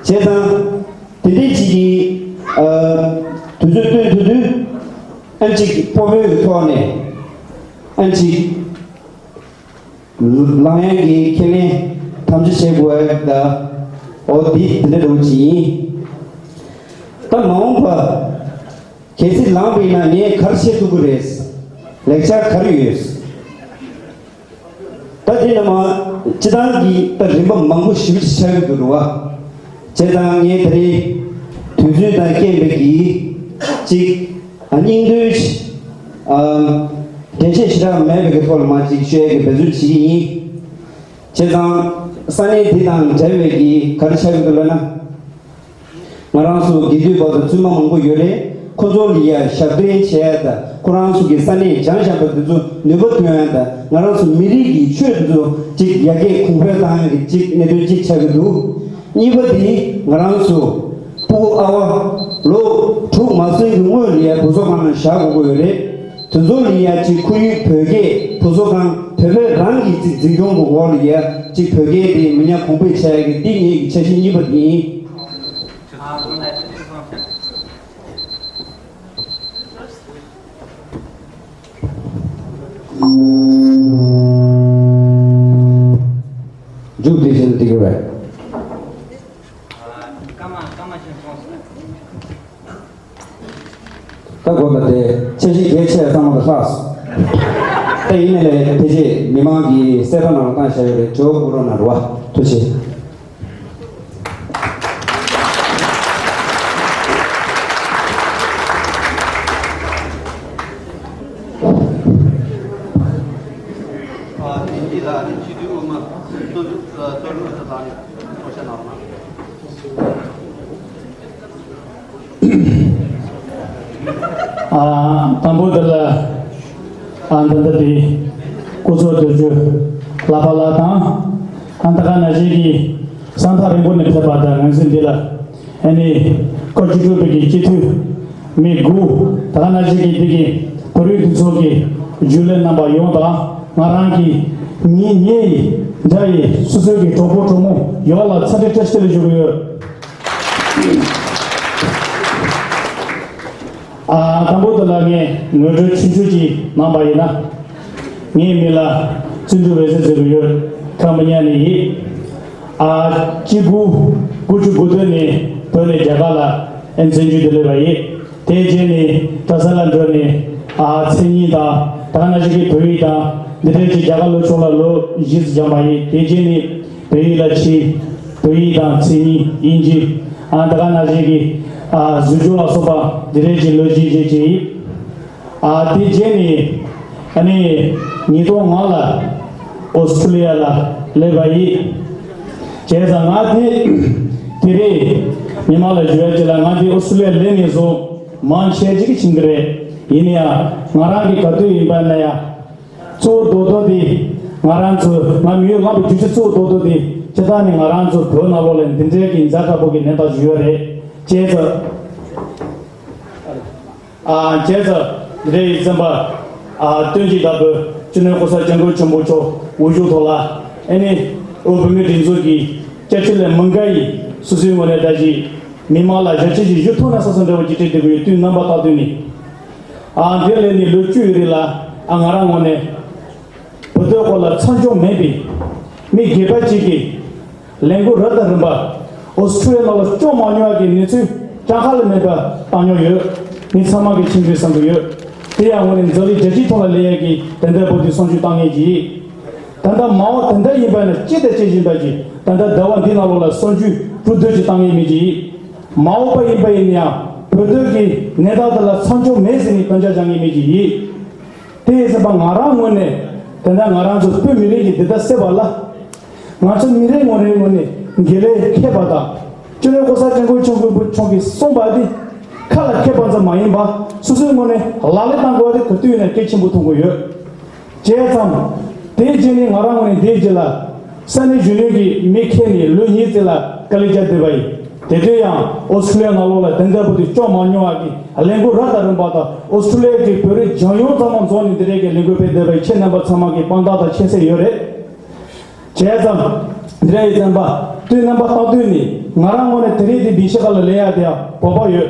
བྱས་ཙང་། དེ་འདྲའི་ཅིག་གི། ཨ། དུས་ཚོད་བཏོན་ཐུབ་དུས། ཨ་ཅིག་སྤོ་བོའི་གི་ཐོག་ནས། ཨ་ཅིག་ལངས་ཡག་གི་ཁས་ལེན་དམ་བཅའ་བྱེད་དགོས་ཡག་ད། འོ་འདི་འདི་འདྲ་འདྲ་བོ་ཅིག་ཡིན། ད་མ་འོངས་པ་གལ་སྲིད་ལངས་པ་ཡིན་ན་ངས་ག་རེ་བྱེད་ཐུབ་ཀྱི་རེད། ལེགས་ཆ་ག་རེ་ཡོད། ད་དེ་ནས་མ་སྤྱི་བཏང་གི་ད་རིམ་པ་མང་པོ་ཞིབ་ཅིག་ཆགས་ཀྱི་འདུག་རེད་བ། བྱས་ཙང་ངས་ད་རེས་དུས་ཚོད་དང་རྐྱེན་པས་ཀྱིས་ཅིག་ཨ། སྙིང་དོན་ཞིག་ཨ། འགྲེལ་བཤད་ཞེ་དྲག་མེད་པའི་གི་ཐོག་ལ་མ་ཅིག་ཤོད་ཀྱི་འབད་བརྩོན་བྱེད་ཀྱི་ཡིན། བྱས་ཙང་ས་གནས་འདི་དང་འབྲེལ་བའི་གི་ག་རེ་ཆགས་ཀྱི་འདུག་ལབ་ན། ང་རང་ཚོ་དགེ་འདུན་པ་དང་བཙུན་མ་མང་པོ་ཡོད་རེད། ཁོ་ཚོ་ལ་ཡ་ཞབས་འདྲེན་བྱས་དང་ཁོ་རང་ཚོ་གི་ས་གནས་སྦྱངས་བཞག་པ་དེ་ཚོ་ནུས་པ་ཐོན་ཡ་དང་ང་རང་ཚོ་མི་རིགས་ཀྱི་ཆོས་དེ་ཚོ་ཅིག་ཡར་རྒྱས་གོང་འཕེལ་བཏང་ཡ་གི་ཅིག་གནད་དོན་ཅིག་ཆགས་ཀྱི་འདུག་གཉིས་པ་དེ་ང་རང་ཚོ་སྤུ་གུ་ཨ་བ་ལོ་དྲུག་མ་སོན་གྱི་སྔོན་ལ་ཡ་བུ་གསོ་ཁང་ནང་བཞག་དགོས་ཀྱི་ཡོད་རེད། དེ་ཚོ་ལ་ཡ་ཅིག་ཁོར་ཡུག་བོད་སྐད་བུ་གསོ་ཁང་བོད་པའི་རང་གི་ཅིག་འཛིན་སྐྱོང་གི་འོག་ལ་ཡ་ཅིག་བོད་སྐད་དེ་མི་ཉམས་གོང་འཕེལ་བྱ་ཡ་གི་འདི་ངེད་ཀྱི་འཆར་གཞི་གཉིས་པ་དེ་ཡིན། མཇུག་དེ་བཞིན་འདི་གི་བས། སྐར་མ་སྐར་མ་བཞིན་སོང་ཟེར། ད་གོ་ད་དེ་འཆར་གཞི་གལ་ཆེ་ཚང་མ་ད་ལྷག་སོང་། ད་ཡིན་ནའི་ལས་ཕལ་ཆེར་མི་མང་གི་གསལ་བསྒྲགས་ནང་ལ་བཏང་བཞག་ཡོད་རེད། དྲི་བ་བསྐུར་རོགས་གནང་རེད་བ། ཐུགས་རྗེ་ཆེ། ཨ། དང་པོ་དེ་ལ། ཨ། འདི་འདི་དེ་སྐུ་གཟུགས་བསྟོད་རྒྱུ་ལག་པ་ལ་དང་། ཨ། ད་ག་ནང་བཞིན་གྱི་ས་མཐའ་རིང་པོ་ནས་ཕེབས་པ་དང་ང་ཚོ་འདི་ལ། ཨ་ནི་སྐོར་བཅུ་དྲུག་པའི་གི་སྤྱི་འཐུས་མི་དགུ། ད་ག་ནང་བཞིན་གྱི་འདི་གི་བོད་རིགས་འདུ་ཚོགས་ཀྱི་རྒྱུན་ལས་རྣམ་པ་ཡོངས་དང་། ང་རང་གི་ངའི་ངའི་འདྲ་ཡི་སོ་སོའི་གི་གྲོགས་པོ་གྲོགས་མོ་ཡོངས་ལ་འཚམས་འདྲི་བཀྲ་ཤིས་བདེ་ལེགས་ཞུ་གི་ཡོད། ཨ། དང་པོ་དེ་ལ་ངས་ངོ་སྤྲོད་ཆུང་ཆུང་ཅིག་གནང་པ་ཡིན་ན། ངའི་མིང་ལ་བརྩོན་འགྲུས་འོད་ཟེར་ཟེར་གྱི་ཡོད། ཁམས་པ་ཉ་ནས་ཡིན། ཨ། གཅིག་དགུ་དགུ་བཅུ་གོ་བདུན་ནས་བོད་ནས་རྒྱ་གར་ལ་ཨེ་འཛིན་བྱུས་དེ་སླེབས་པ་ཡིན། དེ་རྗེས་ནས་གྲྭ་ས་ལ་འགྲོ་ནས། ཨ། མཚན་ཉིད་དང་ད་ག་ནང་བཞིན་གྱི་བོད་ཡིག་དང་འདི་འདྲའི་ཅིག་རྒྱ་གར་ལོ་ཆུང་ལ་ལོ་བཞི་ཙམ་སྦྱངས་པ་ཡིན། དེ་རྗེས་ནས་བོད་ཡིག་ལ་ཆེས་བོད་ཡིག་དང་མཚན་ཉིད་དབྱིན་ཇི། ཨ། ད་ག་ནང་བཞིན་གྱི། ཨ། བཟོ་བཅོས་ལ་སོགས་པ་འདི་འདྲའི་ཅིག་ལོ་བཞི་བྱས་བྱས་ཡིན། ཨ། དེ་རྗེས་ནས་ཨ་ནི་ཉིས་སྟོང་ལྔ་ལ་ཨོ་སི་ཀྲུ་ལི་ཡ་ལ་སླེབས་པ་ཡིན། བྱས་ཙང་ང་དེ་དེ་རིང་མི་མང་ལ་ཞུ་ཡ་ཅིག་ལ། ང་དེ་ཨོ་སི་ཀྲུ་ལི་ཡ་སླེབས་ནས་བཟུང་མང་ཆེ་ཅིག་གིས་མཁྱེན་གྱི་རེད། ཡིན་ན་ཡང་ང་རང་གི་ག་དུས་ཡིན་པ་ན་ཡང་གཙོ་བོ་རྡོག་རྡོག་དེ་ང་རང་ཚོ་ང་མི་ཡུལ་ལངས་པའི་རྒྱུ་ཆ་གཙོ་བོ་རྡོག་རྡོག་དེ་སྤྱིར་བཏང་ནས་ང་རང་ཚོ་བོད་ནང་ལོགས་ལ་འདི་འདྲའི་གི་ཛ་དྲག་པོ་གི་གནས་སྟངས་ཤིག་ཡོད་རེད། བྱས་ཙང་། ཨ། བྱས་ཙང་འདི་འདྲའི་བཙན་པ། ཨ། སྟོན་གྱི་བདག་པོ་སྤྱི་ནོར་༸གོང་ས་༸སྐྱབས་མགོན་ཆེན་པོ་མཆོག་འོས་བཞུགས་ཐོག་ལ་ཨ་ནི་བོད་མིའི་སྒྲིག་འཛུགས་ཀྱི་བཅའ་ཁྲིམས་ལས་མི་འགལ་ཡིན། སོ་སོའི་ངོས་ནས་ད་ཅི་མི་མང་ལ་ཞལ་ཆད་ཅིག་ཞུ་ཐུབ་ན་བསམ་བསམ་འདྲ་བོ་ཅིག་སྤྲད་བསྡད་ཀྱི་ཡོད། དུས་རྣམ་པ་རྟག་དུས་ནས། ཨ། འདིར་སླེབས་ནས་ལོ་བཅུ་ཡི་རིང་ལ། ཨ། ང་རང་ངོས་ནས་བོད་དོན་སྐོར་ལ་མཚམས་འཇོག་མེད་པའི་མི་སྒེར་པ་གཅིག་གིས་ལས་འགུལ་རབ་དང་རིམ་པ་ཨོ་སི་ཀྲུ་ལི་ཡ་ནང་ལ་བཅོ་མ་མྱོང་བ་གི་གནས་ཚུལ་གྲངས་ཀ་ལས་མེད་པ་བཏང་མྱོང་ཡོད། ངས་ཚང་མ་གིས་མཁྱེན་གྱི་ཡོད་བསམ་གྱི་ཡོད། དེ་ཡང་ངོས་ནས་འཛམ་གླིང་རྒྱལ་སྤྱིའི་ཐོག་ལ་སླེབས་ཡ་གི་དེ་འདྲ་བོ་དེ་གསར་འགྱུར་བཏང་མཁན་ཅིག་ཡིན། ད་ལྟ་མ་འོངས་དེ་འདྲ་ཡིན་པ་ན་ཅི་དང་ཅི་བཞིན་པ་ཅིག་ད་ལྟ་ཟླ་བ་འདིའི་ནང་ལོགས་ལ་གསར་འགྱུར་དྲུག་བདུན་ཅིག་བཏང་མཁན་མི་ཅིག་ཡིན། མ་འོངས་པ་ཡིན་པ་ཡིན་ན་ཡང་བོད་དོན་གྱི་གནས་སྟངས་དེ་ལ་མཚམས་འཇོག་མེད་ཟེར་ནས་སྐྱོན་ཆ་བཞག་མཁན་མི་ཅིག་ཡིན། དེ་ཡིན་ཙང་ང་རང་ངོས་ནས་དེ་འདྲ་ང་རང་ཚོ་བོད་མི་རིགས་ཀྱི་འདི་ལྟར་སེལ་བ་ལ། ང་ཚོ་མི་རེ་ངོ་རེའི་ངོས་ནས་འགན་ལས་འཁྱེར་བ་དང་། སྤྱི་ནོར་༸གོང་ས་༸སྐྱབས་མགོན་ཆེན་པོ་མཆོག་གིས་གསུངས་པ་འདི་ཁ་ལ་འཁྱེར་བ་ཙམ་མ་ཡིན་པར་སོ་སོའི་ངོས་ནས་ལག་ལེན་བསྟར་དགོས་པ་དེ་ག་དུས་ཡིན་ན་གལ་ཆེན་པོ་མཐོང་གི་ཡོད། བྱས་ཙང་། དེའི་རྗེས་ནས་ང་རང་ངོས་ནས་དེའི་རྗེས་ལ་ས་གནས་གཞོན་ནུའི་མི་ཁྱེར་ནས་ལོ་གཉིས་ཙམ་ལ་དཀའ་ལས་བརྒྱབ་བསྡད་པ་ཡིན། དེ་དུས་ཡང་ཨོ་སི་ཀྲུ་ལི་ཡ་ནང་ལོགས་ལ་དེ་འདྲ་བོ་དེ་བཅོ་མ་མྱོང་བ་གི་ལས་འགུལ་རབ་དང་རིམ་པ་དང་། ཨོ་སི་ཀྲུ་ལི་ཡ་གི་བོད་རིགས་སྦྱོང་ཡོང་ཚང་མ་འཛོམས་ནས་འདི་འདྲའི་གི་ལས་འགུལ་སྤེལ་བསྡད་པ་ཡིན། ཁྱེད་རྣམ་པ་ཚང་མ་གི་དཔང་རྟགས་དང་མཁྱེན་གསལ་ཡོད་རེད། བྱས་ཙང་། འདི་འདྲ་ཡི་བཙན་པ། དུས་རྣམ་པ་རྟག་དུས་ནས་ང་རང་ངོས་ནས་དེ་རིང་འདི་འདི་ཕྱི་ཁ་ལ་སླེབས་ཡ་དེ་ཡང་སྤོབས་པ་ཡོད།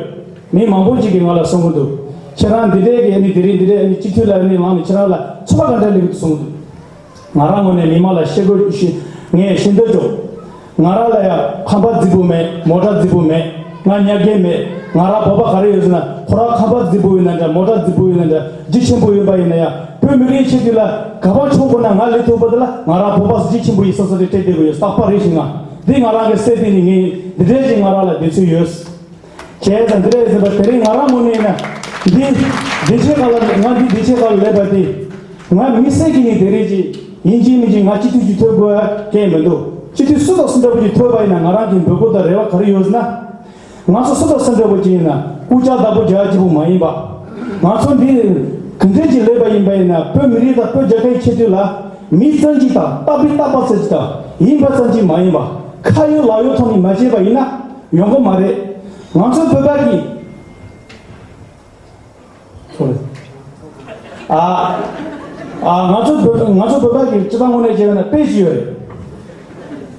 མི་མང་པོ་ཅིག་གིས་ང་ལ་གསུང་གི་འདུག་ཁྱེད་རང་འདི་འདྲའི་གི་ཨ་ནི་དེ་རིང་འདི་འདྲའི་ཨ་ནི་སྤྱི་འཐུས་ལ་ཨ་ནི་ལངས་ནས་ཁྱེད་རང་ལ་ཚོར་བ་ག་འདྲ་སླེབས་ཀྱི་འདུག་གསུང་གི་འདུག་ང་རང་ངོས་ནས་མི་མང་ལ་བཤད་དགོས་ཤི། ངས་ཤེས་འདོད་ཅོག་ང་རང་ལ་ཡང་ཁང་པ་རྫིག་པོ་མེད། མོ་ཊ་རྫིག་པོ་མེད། ང་ཉག་རྒན་མེད། ང་རང་བོད་པ་ག་རེ་ཡོད་ཟེར་ན། ཁོ་རང་ཁང་པ་རྫིག་པོ་ཡོད་ན་འདྲ། མོ་ཊ་རྫིག་པོ་ཡོད་ན་འདྲ། རྒྱུ་ཆེན་པོ་ཡོད་པ་ཡིན་ན་ཡང་བོད་མི་རིགས་ཆེད་དུ་ལ་ག་པར་མཆོང་དགོས་ན་ང་ལས་ཐུབ་པ་དེ་ལ་ང་རང་བོད་པ་རྒྱུ་ཆེན་པོ་ཡིན་བསམ་བསམ་དེ་སྤྲད་བསྡད་དགོས་ཡོད། རྟག་པར་རེ་ཞིག་ང་འདི་ང་རང་གི་སེམས་གཏིང་ནས་ངས་འདི་འདྲའི་ཞིག་ང་རང་ལ་བདེ་ཚོད་ཡོད། བྱས་ཙང་འདི་འདྲ་ཡིན་ཟེར་བ་དེ་རིང་ང་རང་ངོས་ནས་ཡིན་ན་འདི་བདེ་ཆེན་ཁ་ལ་ང་འདི་བདེ་ཆེན་ཁ་ལ་སླེབས་པ་དེ། ང་མི་སེར་གྱི་ནི་དེ་རེད་ཅེས་ཡིན་གཅིག་མིན་གཅིག་ང་སྤྱི་འཐུས་ཅིག་ཐོབ་དགོས་ཡ་གང་ཡང་མི་འདུག་སྤྱི་འཐུས་སུ་དང་སུ་འདྲ་པོ་ཅིག་ཐོབ་པ་ཡིན་ན་ང་རང་གི་འབོད་སྐུལ་དང་རེ་བ་ག་རེ་ཡོད་ཟེར་ན། ང་ཚོ་སུ་དང་སུ་འདྲ་པོ་ཅིག་ཡིན་ན་སྐུ་ལྕགས་བདག་པོ་རྒྱག་གཅིག་པུ་མ་ཡིན་པ། ང་ཚོ་འདི་ག་འདྲས་ཅིག་སླེབས་པ་ཡིན་པ་ཡིན་ན་བོད་མི་རིགས་དང་བོད་རྒྱལ་ཁབ་ཆེད་དུ་ལ་མི་གཙང་གཅིག་དང་རྟག་པའི་རྟག་པ་ཟེར་གཅིག་དང་ཡིན་པ་ཙམ་གཅིག་མ་ཡིན་པ། ཁ་ཡོད་ལག་ཡོད་ཐོག་ནས་མ་བྱས་པ་ཡིན་ན་ཡོང་གི་མ་རེད། ང་ཚོ་བོད་པ་གི་ཨ། ཨ། ང་ཚོ་བོད་ང་ཚོ་བོད་པ་གི་སྤྱི་བཏང་ངོས་ནས་བྱས་ན་དཔེ་ཞིག་ཡོད་རེད།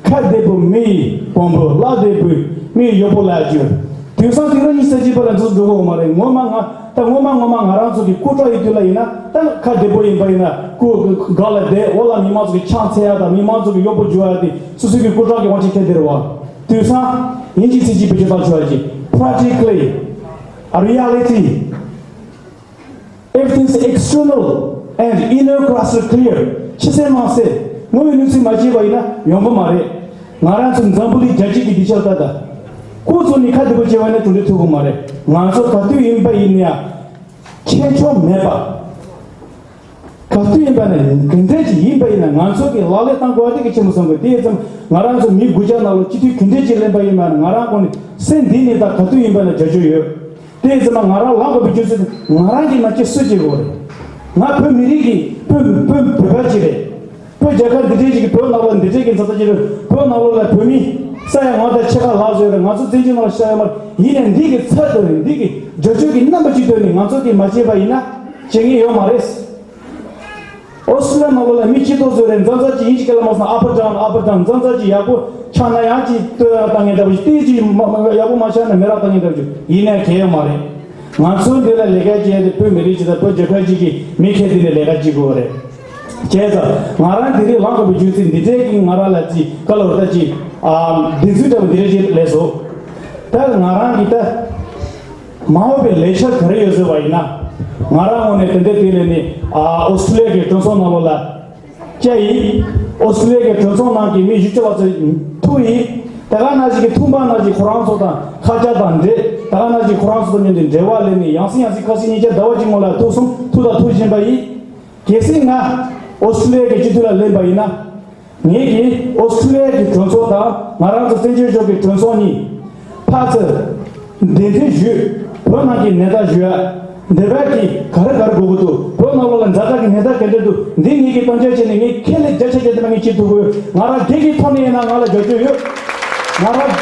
ཁ་བདེ་པོ་མི་ཡི་བོང་བུ། ལག་བདེ་པོ་མི་ཡི་གཡོག་པོ་ལབ་ཀྱི་ཡོད། དེང་སང་དེང་རབས་ཉི་ཤུ་རྩ་གཅིག་པ་ལ་འདི་ཚོ་འགྲོ་གི་ཡོད་མ་རེད། ངོ་མ་ང་ད་ངོ་མ་ངོ་མ་ང་རང་ཚོ་གི་སྐུ་དྲག་ཡིན་དུས་ལ་ཡིན་ན་ད་ཁ་བདེ་པོ་ཡིན་པ་ཡིན་ན་སྐུ་སྒང་ལ་བསྡད། འོག་ལ་མི་མང་ཚོ་གི་ཆང་འཚལ་ཡ་དང་མི་མང་ཚོ་གི་གཡོག་པོ་འཇུ་ཡ་དེ་སོ་སོ་གི་སྐུ་དྲག་གི་དབང་ཆ་ཁྱེར་བསྡད་རེད་བ། དེང་སང་ཡིན་གཅིག་མིན་གཅིག་བེད་སྤྱོད་བཏང་ཆོག་ཡ་གི་practically a reality. Everything is external and inner class are clear. ཕྱི་གསལ་ནང་གསལ། དངོས་ཡོད་གནས་ཚུལ་མ་བྱས་པ་ཡིན་ན་ཡོང་གི་མ་རེད། ང་རང་ཚོ་འཛམ་བུ་གླིང་རྒྱལ་སྤྱི་གི་སྡིངས་ཆ་ལྟ་ད། ཁོ་ཚོ་ནི་ཁ་བདེ་པོ་བྱས་པ་ནི་གྲུབ་འབྲས་ཐོབ་གི་མ་རེད། ང་ཚོ་ག་དུས་ཡིན་པ་ཡིན་ན་ཡང་ཁྱད་ཆོས་མེད་པ། ག་དུས་ཡིན་པ་ནས་ག་འདྲ་ཅིག་ཡིན་པ་ཡིན་ན་ང་ཚོ་གི་ལག་ལེན་བསྟར་དགོས་པ་དེ་གལ་ཆེན་པོ་བསམ་དགོས། དེ་ཙམ་ང་རང་ཚོ་མི་དགུ་བརྒྱ་ནང་ལ་སྤྱི་འཐུས་ག་འདྲ་ཅིག་ལེན་པ་ཡིན་པ་ན་ང་རང་ངོས་ནས་སེམས་གཏིང་ནས་ད་ག་དུས་ཡིན་པ་ན་བྱ་རྒྱུ་ཡོད། དེ་ཙམ་ང་རང་ལངས་དགོས་པའི་རྒྱུ་མཚན་ང་རང་གི་ནང་ཁྱེད་སུ་བྱེད་དགོས་རེད། ང་བོད་མི་རིགས་ཀྱི་བོད་བོད་བོད་པ་ཅིག་རེད། བོད་རྒྱལ་ཁབ་འདི་འདྲའི་ཅིག་གི་བོད་ནང་ལ་འདི་འདྲའི་གི་འཛམ་བུ་གླིང་བོད་ནང་ལོགས་ལ་བོད་མི་ས་ཡ་ང་དང་ཕྱེད་ཀ་ལྷག་ཙམ་ཡོད་རེད། ང་ཚོ་བཙན་བྱོལ་ནང་ལ་ཤི་ཡོད་མ་རེད། ཡིན་ནའི་འདི་གི་ཚད་དུ་ནས་འདི་གི་བརྗོད་བྱ་གི་རྣམ་པ་གཅིག་ཐོག་ནས་ང་ཚོ་གིས་མ་བྱས་པ་ཡིན་ན་བྱེད་མཁན་ཡོད་མ་རེད། ཨོ་སི་ཀྲི་ལི་ཡ་ནང་ལོགས་ལ་མི་སྐྱིད་ཏོག་ཙམ་རེད། མཚམས་མཚམས་ཅིག་ཡིན་གཅིག་ག་ལ་མ་སོང་ཨ་ཕ་དྲང་ཨ་ཕ་དྲང་མཚམས་མཚམས་ཅིག་ཡག་པོ་ཆགས་ན་ཡང་ཅིག་ལྟོས་ཡག་བཏང་མཁན་འདྲ་པོ་ཞིག་ཏོག་ཙམ་ཅིག་མ་མ་ཡག་པོ་མ་ཆགས་ན་མི་རག་བཏང་མཁན་འདྲ་པོ་ཞིག་ཡིན་ནའི་གལ་ཡོད་མ་རེད། ང་ཚོ་འདི་ལ་ལས་ཀ་བྱས་ཏེ་བོད་མི་རིགས་ཅིག་དང་བོད་རྒྱལ་ཁབ་ཅིག་གི་མི་ཁྱེར་ཏེ་ནས་ལས་ཀ་བྱེད་དགོས་རེད། བྱས་ཙང་ང་རང་འདི་རིགས་ལངས་དགོས་པའི་རྒྱུ་མཚན་འདི་འདྲའི་གི་ང་རང་ལ་ཅིག་བཀའ་སློབ་ད་ཅིག་ཨ་བདེན་ཚིག་འདྲ་པོ་འདི་འདྲའི་ཅིག་སླེབས་སོང་། ད་ང་རང་གི་ད་མ་འོངས་པའི་ལས་འཆར་ག་རེ་ཡོད་ཟེར་བ་ཡིན་ན། ང་རང་ངོས་ནས་དེ་འདྲ་དེ་ལས་ནི་ཨ་ཨོ་སི་ཀྲི་ལི་ཡ་གི་གྲོས་ཚོགས་ནང་ལོགས་ལ་བཅར་ཡིན། ཨོ་སི་ཀྲི་ལི་ཡ་གི་གྲོས་ཚོགས་ནང་གི་མི་བཞི་བཅུ་ལྷག་ཙམ་ཐུག་ཡིན། ད་ག་ནང་བཞིན་གི་ཐུག་པ་ནང་བཞིན་ཁོ་རང་ཚོ་དང་ཁ་བྱང་དང་འབྲེལ། ད་ག་ནང་བཞིན་ཁོ་རང་ཚོ་དང་མཉམ་དུ་འབྲེལ་བ་ལས་ནི་ཡང་སེ་ཡང་སེ་ཁ་སང་ཉིན་ཤར་ཟླ་བ་གཅིག་སྔོན་ལ་ཐུག་སོང་། ཐུག་དང་ཐུག་བཞིན་པ་ཡིན། གལ་སྲིད་ང་ཨོ་སི་ཀྲི་ལི་ཡ་གི་སྤྱི་འཐུས་ལ་ལེན་པ་ཡིན་ན། ངེད་ཀྱིས་ཨོ་སི་ཀྲི་ལི་ཡ་གི་གྲོས་ཚོགས་དང་ང་རང་ཚོ་བཙན་བྱོལ་ཕྱོགས་ཀྱི་གྲོས་ཚོགས་གཉིས་ཕར་ཚུར་གདན་འདྲེན་ཞུས། བོད་ནང་གི་གནས་སྟངས་ཞུས། འདི་བར་གྱི་ག་རེ་ག་རེ་དགོས་ཀྱི་འདུག་བོད་ནང་ལོགས་ལ་ཛ་དྲག་གི་གནས་སྟངས་ག་འདྲ་འདུག་འདི་ངེད་ཀྱིས་གཏམ་བཤད་བྱས་ནས་ངས་ཁས་ལེན་བརྒྱ་ཆ་བརྒྱ་ཐམ་པ་ངས་བྱེད་ཐུབ་ཀྱི་ཡོད། ང་རང་སྒེར་གྱི་ཐོག་ནས་ཡིན་ན་ང་ལ་རྒྱབ་སྐྱོར་ཡོད། ང་རང་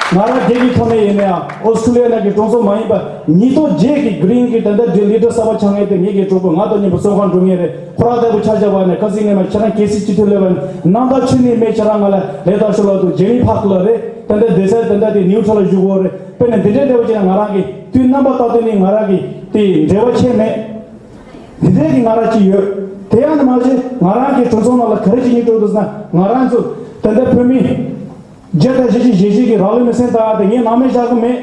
ང་རང་སྒེར་གྱི་ཐོག་ནས་ཡིན་ན་ཡང་ཨོ་སི་ཀྲི་ལི་ཡ་ནང་གི་གྲོས་ཚོགས་མ་ཡིན་པ་ཉིས་སྟོང་བརྒྱད་ཀྱི་གྷི་རིན་གྱི་ད་ལྟ་འདི་ལི་ཌར་གསར་པ་ཆགས་མཁན་དེ་ངེད་ཀྱི་གྲོགས་པོ་ང་དང་མཉམ་པོ་བཙོན་ཁང་འགྲོ་མཁན་རེད། ཁོ་རང་ལྟ་བུ་ཆ་བཞག་པ་ནས་ཁ་སང་ཉི་མ་ཁྱེད་རང་གལ་སྲིད་སྤྱི་འཐུས་སླེབས་པ་ན་ནང་ལྟར་ཆུ་ནས་མེ་ཁྱེད་རང་ང་ལ་ལས་དང་ཤོ་ལ་དུ་རྗེ་མི་ཕག་ལ་རེད། ད་ལྟ་བསྡད་ས་ད་ལྟ་དེ་ནིའུ་ཊྲལ་ལ་བཞུགས་ཡོད་རེད། དཔེར་ན་འདི་འདྲའི་འདྲ་བོ་ཅིག་ན་ང་རང་གི་དུས་རྣམ་པ་ལྟར་དུ་ནི་ང་རང་གི་དེ་འབྲེལ་བ་ཆད་མེད། འདི་འདྲའི་གི་ང་རང་ཅིག་ཡོད། དེ་ཡང་ནི་མ་ཟད་ང་རང་གི་གྲོས་ཚོགས་ནང་ལ་ག་རེ་ཅིག་ཡིན་འགྲོ་འདུག་ཟེར་ན་ང་རང་ཚོ་ད་ལྟ་བོད་མི་བརྒྱ་དང་བཞི་བཅུ་ཞེ་བཞི་གི་རང་ལུས་མེར་སྲེག་བཏང་ཡ་དེ་ངས་ནང་མེད་བཞག་གི་མེད།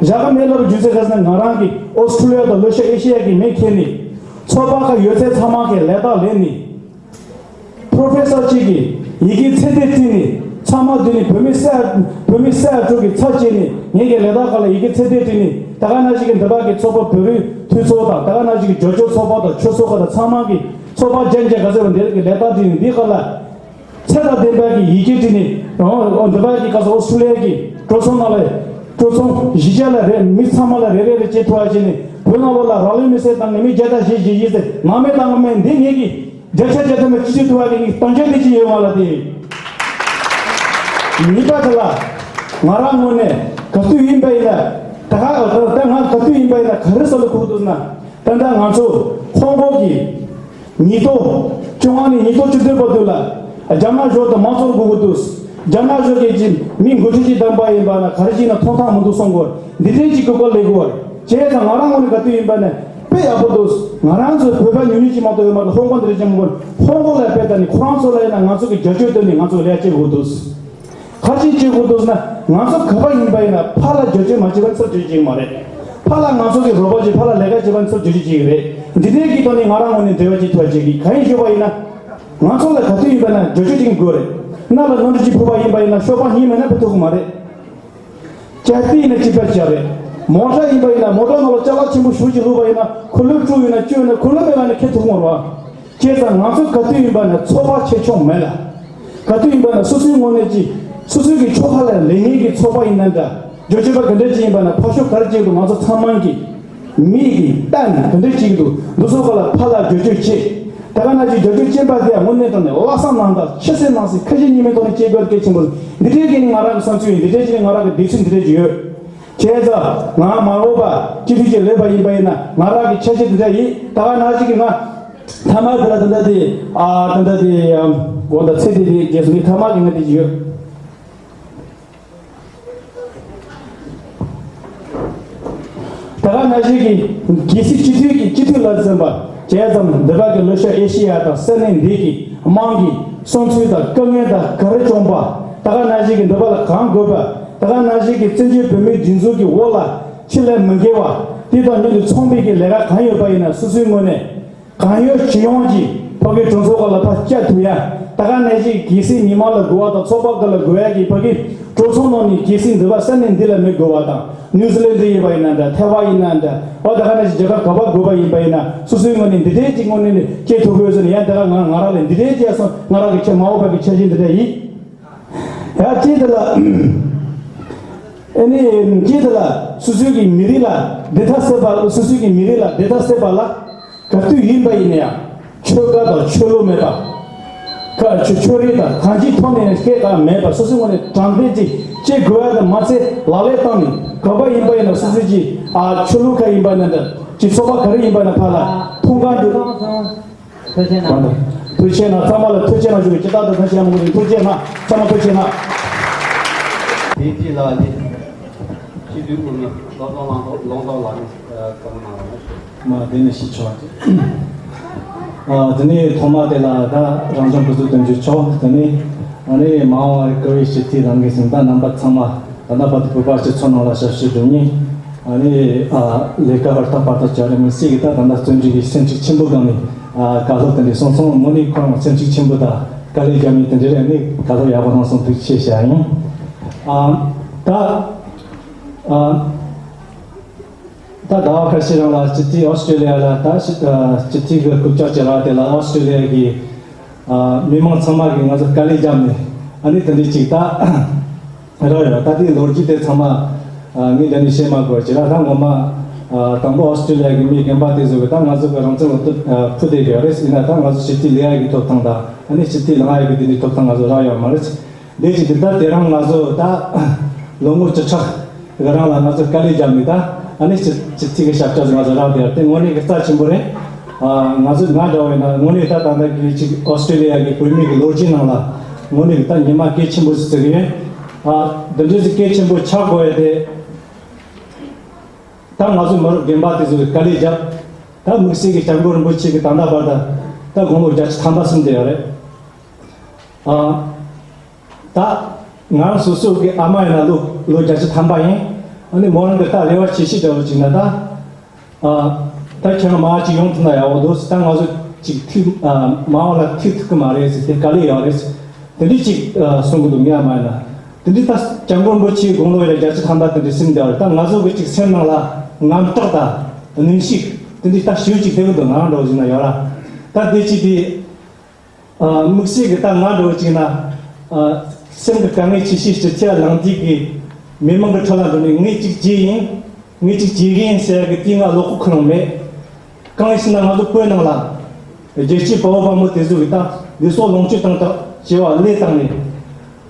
བཞག་གི་མེད་ལབ་རྒྱུ་མཚན་ག་ཟེར་ན་ང་རང་གིས་ཨོ་སི་ཀྲི་ལི་ཡ་དང་ལྷོ་ཤར་ཨེ་ཤི་ཡ་གི་མི་ཁྱེར་ནས་ཚོགས་པ་ཁག་ཡོད་ཚད་ཚང་མ་གི་ལས་རྟགས་ལེན་ནས། པྲོ་ཕེ་སར་གཅིག་གིས་ཡི་གེ་ཚིག་དེབ་བྲིས་ནས་ཚང་མ་བསྡུས་ནས་བོད་མི་སེ་བོད་མི་སེ་ཡ་དྲུག་གི་ཚབ་བྱས་ནས་ངེད་ཀྱི་ལས་རྟགས་ཁག་ལ་ཡི་གེ་ཚིག་དེབ་བྲིས་ནས་ད་ག་ནང་བཞིན་གྱི་འདི་བར་གྱི་ཚོགས་པ་བོད་རིགས་འཐུས་ཚོགས་དང་ད་ག་ནང་བཞིན་གྱི་ཇོ་ཇོ་ཚོགས་པ་དང་ཆོས་ཚོགས་ཁག་དང་ཚང་མ་གི་ཚོགས་པ་རྒྱན་རྒྱ་ག་ཚོད་པ་འདི་རིགས་ཀྱི་ལས་རྟགས་བྲིས་ནས་འདིའི་ཁག་ལ། ཚད་དང་ལྡན་པའི་གི་ཡི་གེ་བྲིས་ནས་འོ་འོ་འདི་བར་གྱི་སྐབས་སུ་ཨོ་སི་ཀྲི་ལི་ཡ་གི་གྲོས་ཚོགས་ནང་ལ་གྲོས་ཚོགས་གཞི་རྒྱ་ལ་རེད། མི་ཚང་མ་ལ་རེ་རེ་རེ་བྱེད་ཐུབ་པ་བྱས་ནས་བོད་ནང་ལོགས་ལ་རང་ལུས་མེར་སྲེག་བཏང་ནས་མི་བརྒྱ་དང་ཞེ་བཞི་ཡིན་ཟེར་ནང་མེད་བཏང་གི་མེད། འདི་ངེད་ཀྱིས་བརྒྱ་ཆ་བརྒྱ་ཐམ་པ་ཅི་བྱེད་ཐུབ་པ་གི་ངེད་ཀྱི་གཏམ་བརྗོད་འདི་ཅི་ཡོད་ང་ལ་དེ་གཉིས་པ་དེ་ལ་ང་རང་ངོས་ནས་ག་དུས་ཡིན་པ་ཡིན་ན་ད་ག་ད་ང་ག་དུས་ཡིན་པ་ཡིན་ན་ག་རེ་ཟེར་ལ་ཐུག་འདུག་ན། ད་ལྟ་ང་ཚོ་ཧོང་ཀོང་གི་ཉིས་སྟོང་བཅོ་ལྔ་ནས་ཉིས་སྟོང་བཅུ་བདུན་བར་དུ་ལ་རྒྱ་ནག་གཞུང་དང་མང་གཙོ་དགོས་ཀྱི་འདུག་རྒྱ་ནག་གཞུང་གིས་ཀྱི་མི་འགོ་ཁྲིད་ཅིག་བདམས་པ་ཡིན་པ་ན་ག་རེ་ཅིག་ན་ཐོབ་ཐང་མི་འདུག་གསུང་གི་ཡོད། འདི་འདྲའི་ཅིག་གོ་སྐབས་ལེན་དགོས་པ་རེད། བྱས་ཙང་ང་རང་ངོས་ནས་ག་དུས་ཡིན་པ་ན་དཔེ་ཡག་པོ་འདུག་ང་རང་ཚོའི་བོད་པ་ཉུང་ཉུང་ཅིག་མ་གཏོགས་ཡོད་མ་རེད། ཧོང་ཀོང་འདི་འདྲ་ཅིག་མ་གཏོགས་ཧོང་ཀོང་ལ་དཔེ་ལྟ་ནས་ཁོ་རང་ཚོ་ལ་ཡིན་ན་ང་ཚོ་གི་རྒྱབ་སྐྱོར་བཏོན་ནས་ང་ཚོ་ལས་ཀ་བྱེད་དགོས་འདུག་ག་རེ་བྱེད་དགོས་འདུག་ཟེར་ན་ང་ཚོ་ག་པར་ཡིན་པ་ཡིན་ན་ཕར་ལ་བསྒྱུར་བཅོས་མ་བྱས་པ་ཚུར་བསྒྱུར་བཅོས་བྱེད་ཀྱི་མ་རེད། ཕར་ལ་ང་ཚོ་གི་རོགས་པ་བྱེད་ཕར་ལ་ལས་ཀ་བྱེད་པ་ཚུར་བསྒྱུར་བཅོས་བྱེད་ཀྱི་རེད། འདི་འདྲའི་གི་ཐོག་ནས་ང་རང་ངོས་ནས་འབྲེལ་བ་བྱེད་ཐུབ་པ་བྱེད་ཀྱི་གང་ཡིན་ཞུས་པ་ཡིན་ན། ང་ཚོ་ལ་ག་དུས་ཡིན་པ་ན་བསྒྱུར་བཅོས་བྱེད་དགོས་རེད། གནའ་ལ་གནམ་གྲུ་གཅིག་ཕུབ་པ་ཡིན་པ་ཡིན་ན་ཤོག་སྦག་གཉིས་མེད་ན་ཕུབ་ཐུབ་ཀྱི་མ་རེད། ཇ་རྟེན་ནི་གཅིག་པ་ཅག་རེད། མོ་ཊ་ཡིན་པ་ཡིན་ན་མོ་ཊ་ནང་ལ་ཅ་ལག་ཆེན་པོ་ཞེ་ཅིག་བླུགས་པ་ཡིན་ན་ཁོ་ལོས་དཀྲུགས་ཡོད་ན་བཅོས་ཡོད་ན་ཁོ་ལོས་མེད་པ་ནི་ཁེ་ཐུག་མ་རེད་བ། བྱས་ཙང་ང་ཚོ་ག་དུས་ཡིན་པ་ན་ཚོགས་པ་ཆེ་ཆུང་མེད་ལ། ག་དུས་ཡིན་པ་ན་སོ་སོའི་ངོས་ནས་ཀྱི་སོ་སོའི་གི་ཕྱོགས་ཁ་ལ་ལེན་མཁན་གྱི་ཚོགས་པ་ཡིན་ན་འདྲ། བསྒྱུར་བཅོས་པ་ག་འདྲ་ཅིག་ཡིན་པ་ན་ཕར་ཕྱོགས་ག་རེ་བྱེད་འདུག་ང་ཚོ་ཚང་མ་གི་མིག་གིས་ལྟ་ནས་ག་འདྲ་བྱེད་ཀྱི་འདུག་འདི་ཚོ་ག་ལ་ཕར་ལ་བསྒྱུར་བཅོས་བྱེད། ད་ག་ནང་བཞིན་བསྒྱུར་བཅོས་བྱེད་པ་དེ་དངོས་གནས་དྲང་གནས་ལྷག་བསམ་རྣམ་དག་ཆེ་སེམས་ནང་སེམས་ཁ་ཞེ་གཉིས་མེད་ཐོག་ནས་བྱེད་དགོས་གལ་ཆེན་པོ་རེད། འདི་འདྲའི་གི་ནི་ང་རང་གི་བསམ་ཚུལ་ཡིན། འདི་འདྲའི་གི་ནི་ང་རང་གི་འདོད་ཚུལ་འདི་འདྲའི་ཅིག་ཡོད། བྱས་ཙང་ང་མ་འོངས་པ་སྤྱི་འཐུས་ཅིག་ལེན་པ་ཡིན་པ་ཡིན་ན་ང་རང་གི་འཆར་གཞི་འདི་འདྲ་ཡིན། ད་ག་ནང་བཞིན་གི་ང་ཐ་མ་དེ་ལ་ད་ལྟ་དེ་ཨ་ད་ལྟ་དེ་ཨམ་དགོངས་དག་ཚེ་འདི་དེ་རྗེས་སུ་ངའི་ཐ་མ་གི་ང་དེ་ཅིག་ཡོད། ད་ག་ནང་བཞིན་གྱི་གལ་སྲིད་སྤྱི་འཐུས་ཀྱི་སྤྱི་འཐུས་ལ་འཛིན་པ་བྱས་ཙང་འདི་ག་གི་ལྷོ་ཤར་ཨེ་ཤེ་ཡ་དང་ས་གནས་འདི་གི་དམངས་ཀྱི་བསམ་ཚུལ་དང་དཀའ་ངལ་དང་ག་རེ་བྱུང་པ། ད་ག་ནང་བཞིན་གྱི་འདི་ག་ལ་གང་དགོས་པ། ད་ག་ནང་བཞིན་གྱི་བཙན་བྱོལ་བོད་མིའི་སྒྲིག་འཛུགས་ཀྱི་འོག་ལ་ཕྱི་ལ་མི་འགལ་བ་དེ་དང་མཉམ་དུ་ཚོགས་མི་གི་ལས་ཀ་གང་ཡོད་པ་ཡིན་ན་སོ་སོའི་ངོས་ནས། གང་ཡོད་ཅི་ཡོང་གིས་ཕ་གི་གྲོས་ཚོགས་ཁག་ལ་ཕར་བསྐྱལ་ཐུབ་ཡ། ད་ག་ནང་བཞིན་གལ་སྲིད་མི་མང་ལ་དགོས་པ་དང་ཚོགས་པ་ཁག་ལ་དགོས་ཡ་གི་ཕ་གི་གྲོས་ཚོགས་ནང་ནས་གལ་སྲིད་འདི་བ་ས་གནས་འདི་ལ་མི་དགོས་པ་དང་། ནིའུ་ཛི་ལན་ཌི་ཡིན་པ་ཡིན་ན་འདྲ། ཐའེ་ཝན་ཡིན་ན་འདྲ། འོ་ད་ག་ནང་བཞིན་རྒྱལ་ཁབ་ག་པར་དགོས་པ་ཡིན་པ་ཡིན་ན་སོ་སོའི་ངོས་ནས་འདི་འདྲའི་ཅིག་ངོས་ནས་ནི་སྐྱེལ་ཐུབ་དགོས་ཟེར་ནས། ཡ་ད་ག་ང་ང་རང་ལ་འདི་འདྲའི་ཅིག་སོང་། ང་རང་གི་ཁྱེད་མ་འོངས་པ་གི་འཆར་གཞི་འདི་འདྲ་ཡིན། ཡ་ཅི་འདི་ལ། ཨ་ནི་ཅི་འདི་ལ་སོ་སོའི་གི་མི་རིགས་ལ་བདེ་ཐབས་སེལ་བ། སོ་སོའི་གི་མི་རིགས་ལ་བདེ་ཐབས་སེལ་བ་ལ། ག་དུས་ཡིན་པ་ཡིན་ན་ཡང་ཆོལ་ཁ་དང་ཆོས་ལུགས་མེད་པ། ཁ་ཆོས་ཆོས་རིག་དང་གང་ཅིའི་ཐོག་ནས་སྐད་ག་མེད་པ། སོ་སོའི་ངོས་ནས་དྲང་བདེན་ཅིག་བྱེད་དགོས་ཡ་དང་མ་ཚད་ལག་ལེན་བསྟར་ནས་ག་པར་ཡིན་པ་ཡིན་ན་སོ་སོའི་ཅིག་ཨ་ཆོས་ལུགས་ཁ་ཡིན་པ་ན་འདྲ། ཅིག་ཚོགས་པ་ག་རེ་ཡིན་པ་ན་ཕར་ལ་ཐུགས་ཁུར་འདུག་ཐུགས་རྗེ་གནང་། ཐུགས་རྗེ་གནང་། ཚང་མ་ལ་ཐུགས་རྗེ་གནང་ཞུ་གི། ཅི་ལྟར་དུ་ཐུགས་རྗེ་གནང་། ཐུགས་རྗེ་གནང་། ཚང་མ་ཐུགས་རྗེ་གནང་། དེ་དེ་ལ་ནི་སྤྱི་འཐུས་དབུ་མའི་བློ་བཟང་ལགས་ལུང་རྟོགས་ལགས་ནས་བཀའ་མོལ་གནང་རོགས། མ་དེ་ནས་ཤི་ཆོག་ཅིག་ཨ་དེ་ནས་ཐོག་མ་དེ་ལ་ད་རང་སྐྱོང་སྐུ་ཚབ་དོན་གཅོད་མཆོག་དེ་ནས་ཨ་ནི་མ་འོངས་པར་བཀུར་འོས་སྤྱི་འཐུས་རང་གི་གཟེངས་རྟགས་རྣམ་པ་ཚང་མ། ད་ལྟ་བར་དུ་བོད་པ་སྤྱི་ཚོགས་ནང་ལ་ཞབས་ཞུ་སྒྲུབ་མཁན། ཨ་ནི་ཨ་ལས་ཀ་ཧུར་ཐག་པར་ཐག་བྱས་ནས་དམིགས་བསལ་གྱི་ད་ད་ལྟ་བརྩོན་འགྲུས་ཀྱི་སེམས་ཤུགས་ཆེན་པོ་སྒང་ནས་ཨ་བཀའ་སློབ་དེ་འདྲ་གསུངས་སོང་། དངོས་གནས་ཁོ་རང་སེམས་ཤུགས་ཆེན་པོ་དང་དཀའ་ལས་རྒྱབ་མཁན་དེ་འདྲ་རེད། ཨ་ནི་བཀའ་སློབ་ཡག་པོ་གནང་སོང་། ཐུགས་རྗེ་ཆེ་ཞུ་ཡ་ཡིན། ཨ་ད་ཨ་ད་ཟླ་བ་ཁ་ཤས་རིང་ལ་སྤྱི་འཐུས་ཨོ་སི་ཀྲི་ལི་ཡ་ལ་ད་སྤྱི་ཨ་སྤྱི་འཐུས་ཀྱི་རྐུབ་བཀྱག་ཅིག་རག་དེ་ལ་ཨོ་སི་ཀྲི་ལི་ཡ་གི་ཨ་མི་མང་ཚང་མ་གིས་ང་ཚོ་དཀའ་ལས་བརྒྱབ་ནས་ཨ་ནི་དེ་འདྲ་ཅིག་ད། རེད་རེད། ད་དེའི་ལོ་རྒྱུས་དེ་ཚང་མ་ཨ་ངས་འདི་ནས་བཤད་མ་དགོས་ཅི་ར། ད་ངོ་མ་ཨ་དང་པོ་ཨོ་སི་ཀྲི་ལི་ཡ་གི་མི་རྒན་པ་དེ་ཚོ་གིས་ད་ང་ཚོ་གི་རང་བཙན་ལ་ཐུག་ཨ་ཕུལ་བསྡད་ཡོད་རེད། ཡིན་ན་ད་ང་ཚོ་སྤྱི་འཐུས་ལེན་ཡ་གི་ཐོབ་ཐང་དང་ཨ་ནི་སྤྱི་འཐུས་ལངས་ཡ་གི་དེ་འདྲའི་ཐོབ་ཐང་ང་ཚོ་རག་ཡོད་མ་རེད། དེ་ཅི་འདི་ལྟར་དེ་རིང་ང་ཚོ་ད་ལོ་ངོ་བཅུ་ཕྲག་གི་རིང་ལ་ང་ཚོ་དཀའ་ལས་བརྒྱབ་ནས་ད་ཨ་ནི་སྤྱི་སྤྱི་འཐུས་ཀྱི་ཞབས་བཀྱག་ང་ཚོ་རག་བསྡད་ཡོད་རེད། དེ་དངོས་གནས་ཀྱི་རྩ་ཆེན་པོ་རེད། ཨ་ང་ཚོ་ང་འདྲ་བ་ཡིན་ན་དངོས་གནས་ད་ད་ལྟ་གི་ཅིག་ཨོ་སི་ཀྲི་ལི་ཡ་གི་བོད་མི་གི་ལོ་རྒྱུས་ནང་ལ་དངོས་གནས་ཀྱི་ད་ཉི་མ་གལ་ཆེན་པོ་ཞིག་བརྩི་གི་ཡོད། ཨ་འདི་འདྲ་ཞིག་གལ་ཆེན་པོ་ཆགས་དགོས་ཡ་དེ། ད་ང་ཚོ་མི་རབས་རྒན་པ་དེ་ཚོ་གིས་དཀའ་ལས་བརྒྱབ། ད་དམིགས་བསལ་གྱི་སྐྱབས་མགོན་རིན་པོ་ཆེ་གིས་ད་ལྟ་བར་དུ་ད་དགུང་ལོ་བརྒྱད་ཅུ་ཐམ་པ་ཟིན་བསྡད་ཡོད་རེད། ཨ་ད་ང་རང་སོ་སོ་གི་ཨ་མ་ཡིན་ན་ལོ་ལོ་བརྒྱད་ཅུ་ཐམ་པ་ཡིན། ཨ་ནི་མོ་རང་གི་ད་རེ་བ་ཆེ་ཤོས་འདྲ་བོ་ཅིག་ན་ད། ཨ་ད་ཁྱེད་རང་མར་ཅིག་ཡོང་ཐུབ་ན་ཡག་པོ་འདུག་ཟེར། ད་ང་ཚོ་ཅིག་ཐུག་ཨ་མ་འོངས་ལ་ཐུག་ཐུབ་ཀྱི་མ་རེད་ཟེར། དེ་དཀའ་ལས་ཡོད་རེད་ཟེར། དེ་འདྲ་ཅིག་ཨ་གསུང་གི་འདུག་ངའི་ཨ་མ་ཡིན་ན། དེ་འདྲ་ད་སྐྱབས་མགོན་རིན་པོ་ཆེའི་དགུང་ལོ་ཡར་བརྒྱད་ཅུ་ཐམ་པ་དེ་འདྲ་ཟིན་བསྡད་པ་རེད། ད་ང་ཚོ་གི་ཅིག་སེམས་ནང་ལ་དངངས་སྐྲག་དང་གནོན་ཤུགས་དེ་འདྲ་ད་ཞེ་པོ་ཅིག་སླེབས་ཀྱི་འདུག་ང་རང་འདྲ་བོ་ཟིན་ན་ཡོད་ར། ད་དེ་ཅིག་དེ། ཨ་དམིགས་བསལ་གྱི་ད་ང་འདྲ་བོ་ཅིག་ན། ཨ་སེམས་ཀྱི་དཀའ་ངལ་ཆེ་ཤོས་ཅིག་ཐེ་བ་ལངས་དུས་ཀྱི་མི་མང་གི་ཁྲོད་ལ་འགྲོ་ནས་ངས་ཅིག་བྱས་ཡིན། ངས་ཅིག་བྱེད་ཀྱི་ཡིན་ཟེར་ཡ་གི་དེ་ང་བློ་ཁོག་ཁོ་རང་མེད། གང་ཡིན་ཟེར་ན་ང་ཚོ་བོད་ནང་ལ་རྒྱལ་གཅེས་དཔའ་བོ་དཔའ་མོ་དེ་ཚོ་གི་ད་ལུས་སྲོག་ལོངས་སྤྱོད་བཏང་དང་བྱེད་པ་ལས་བཏང་ནས་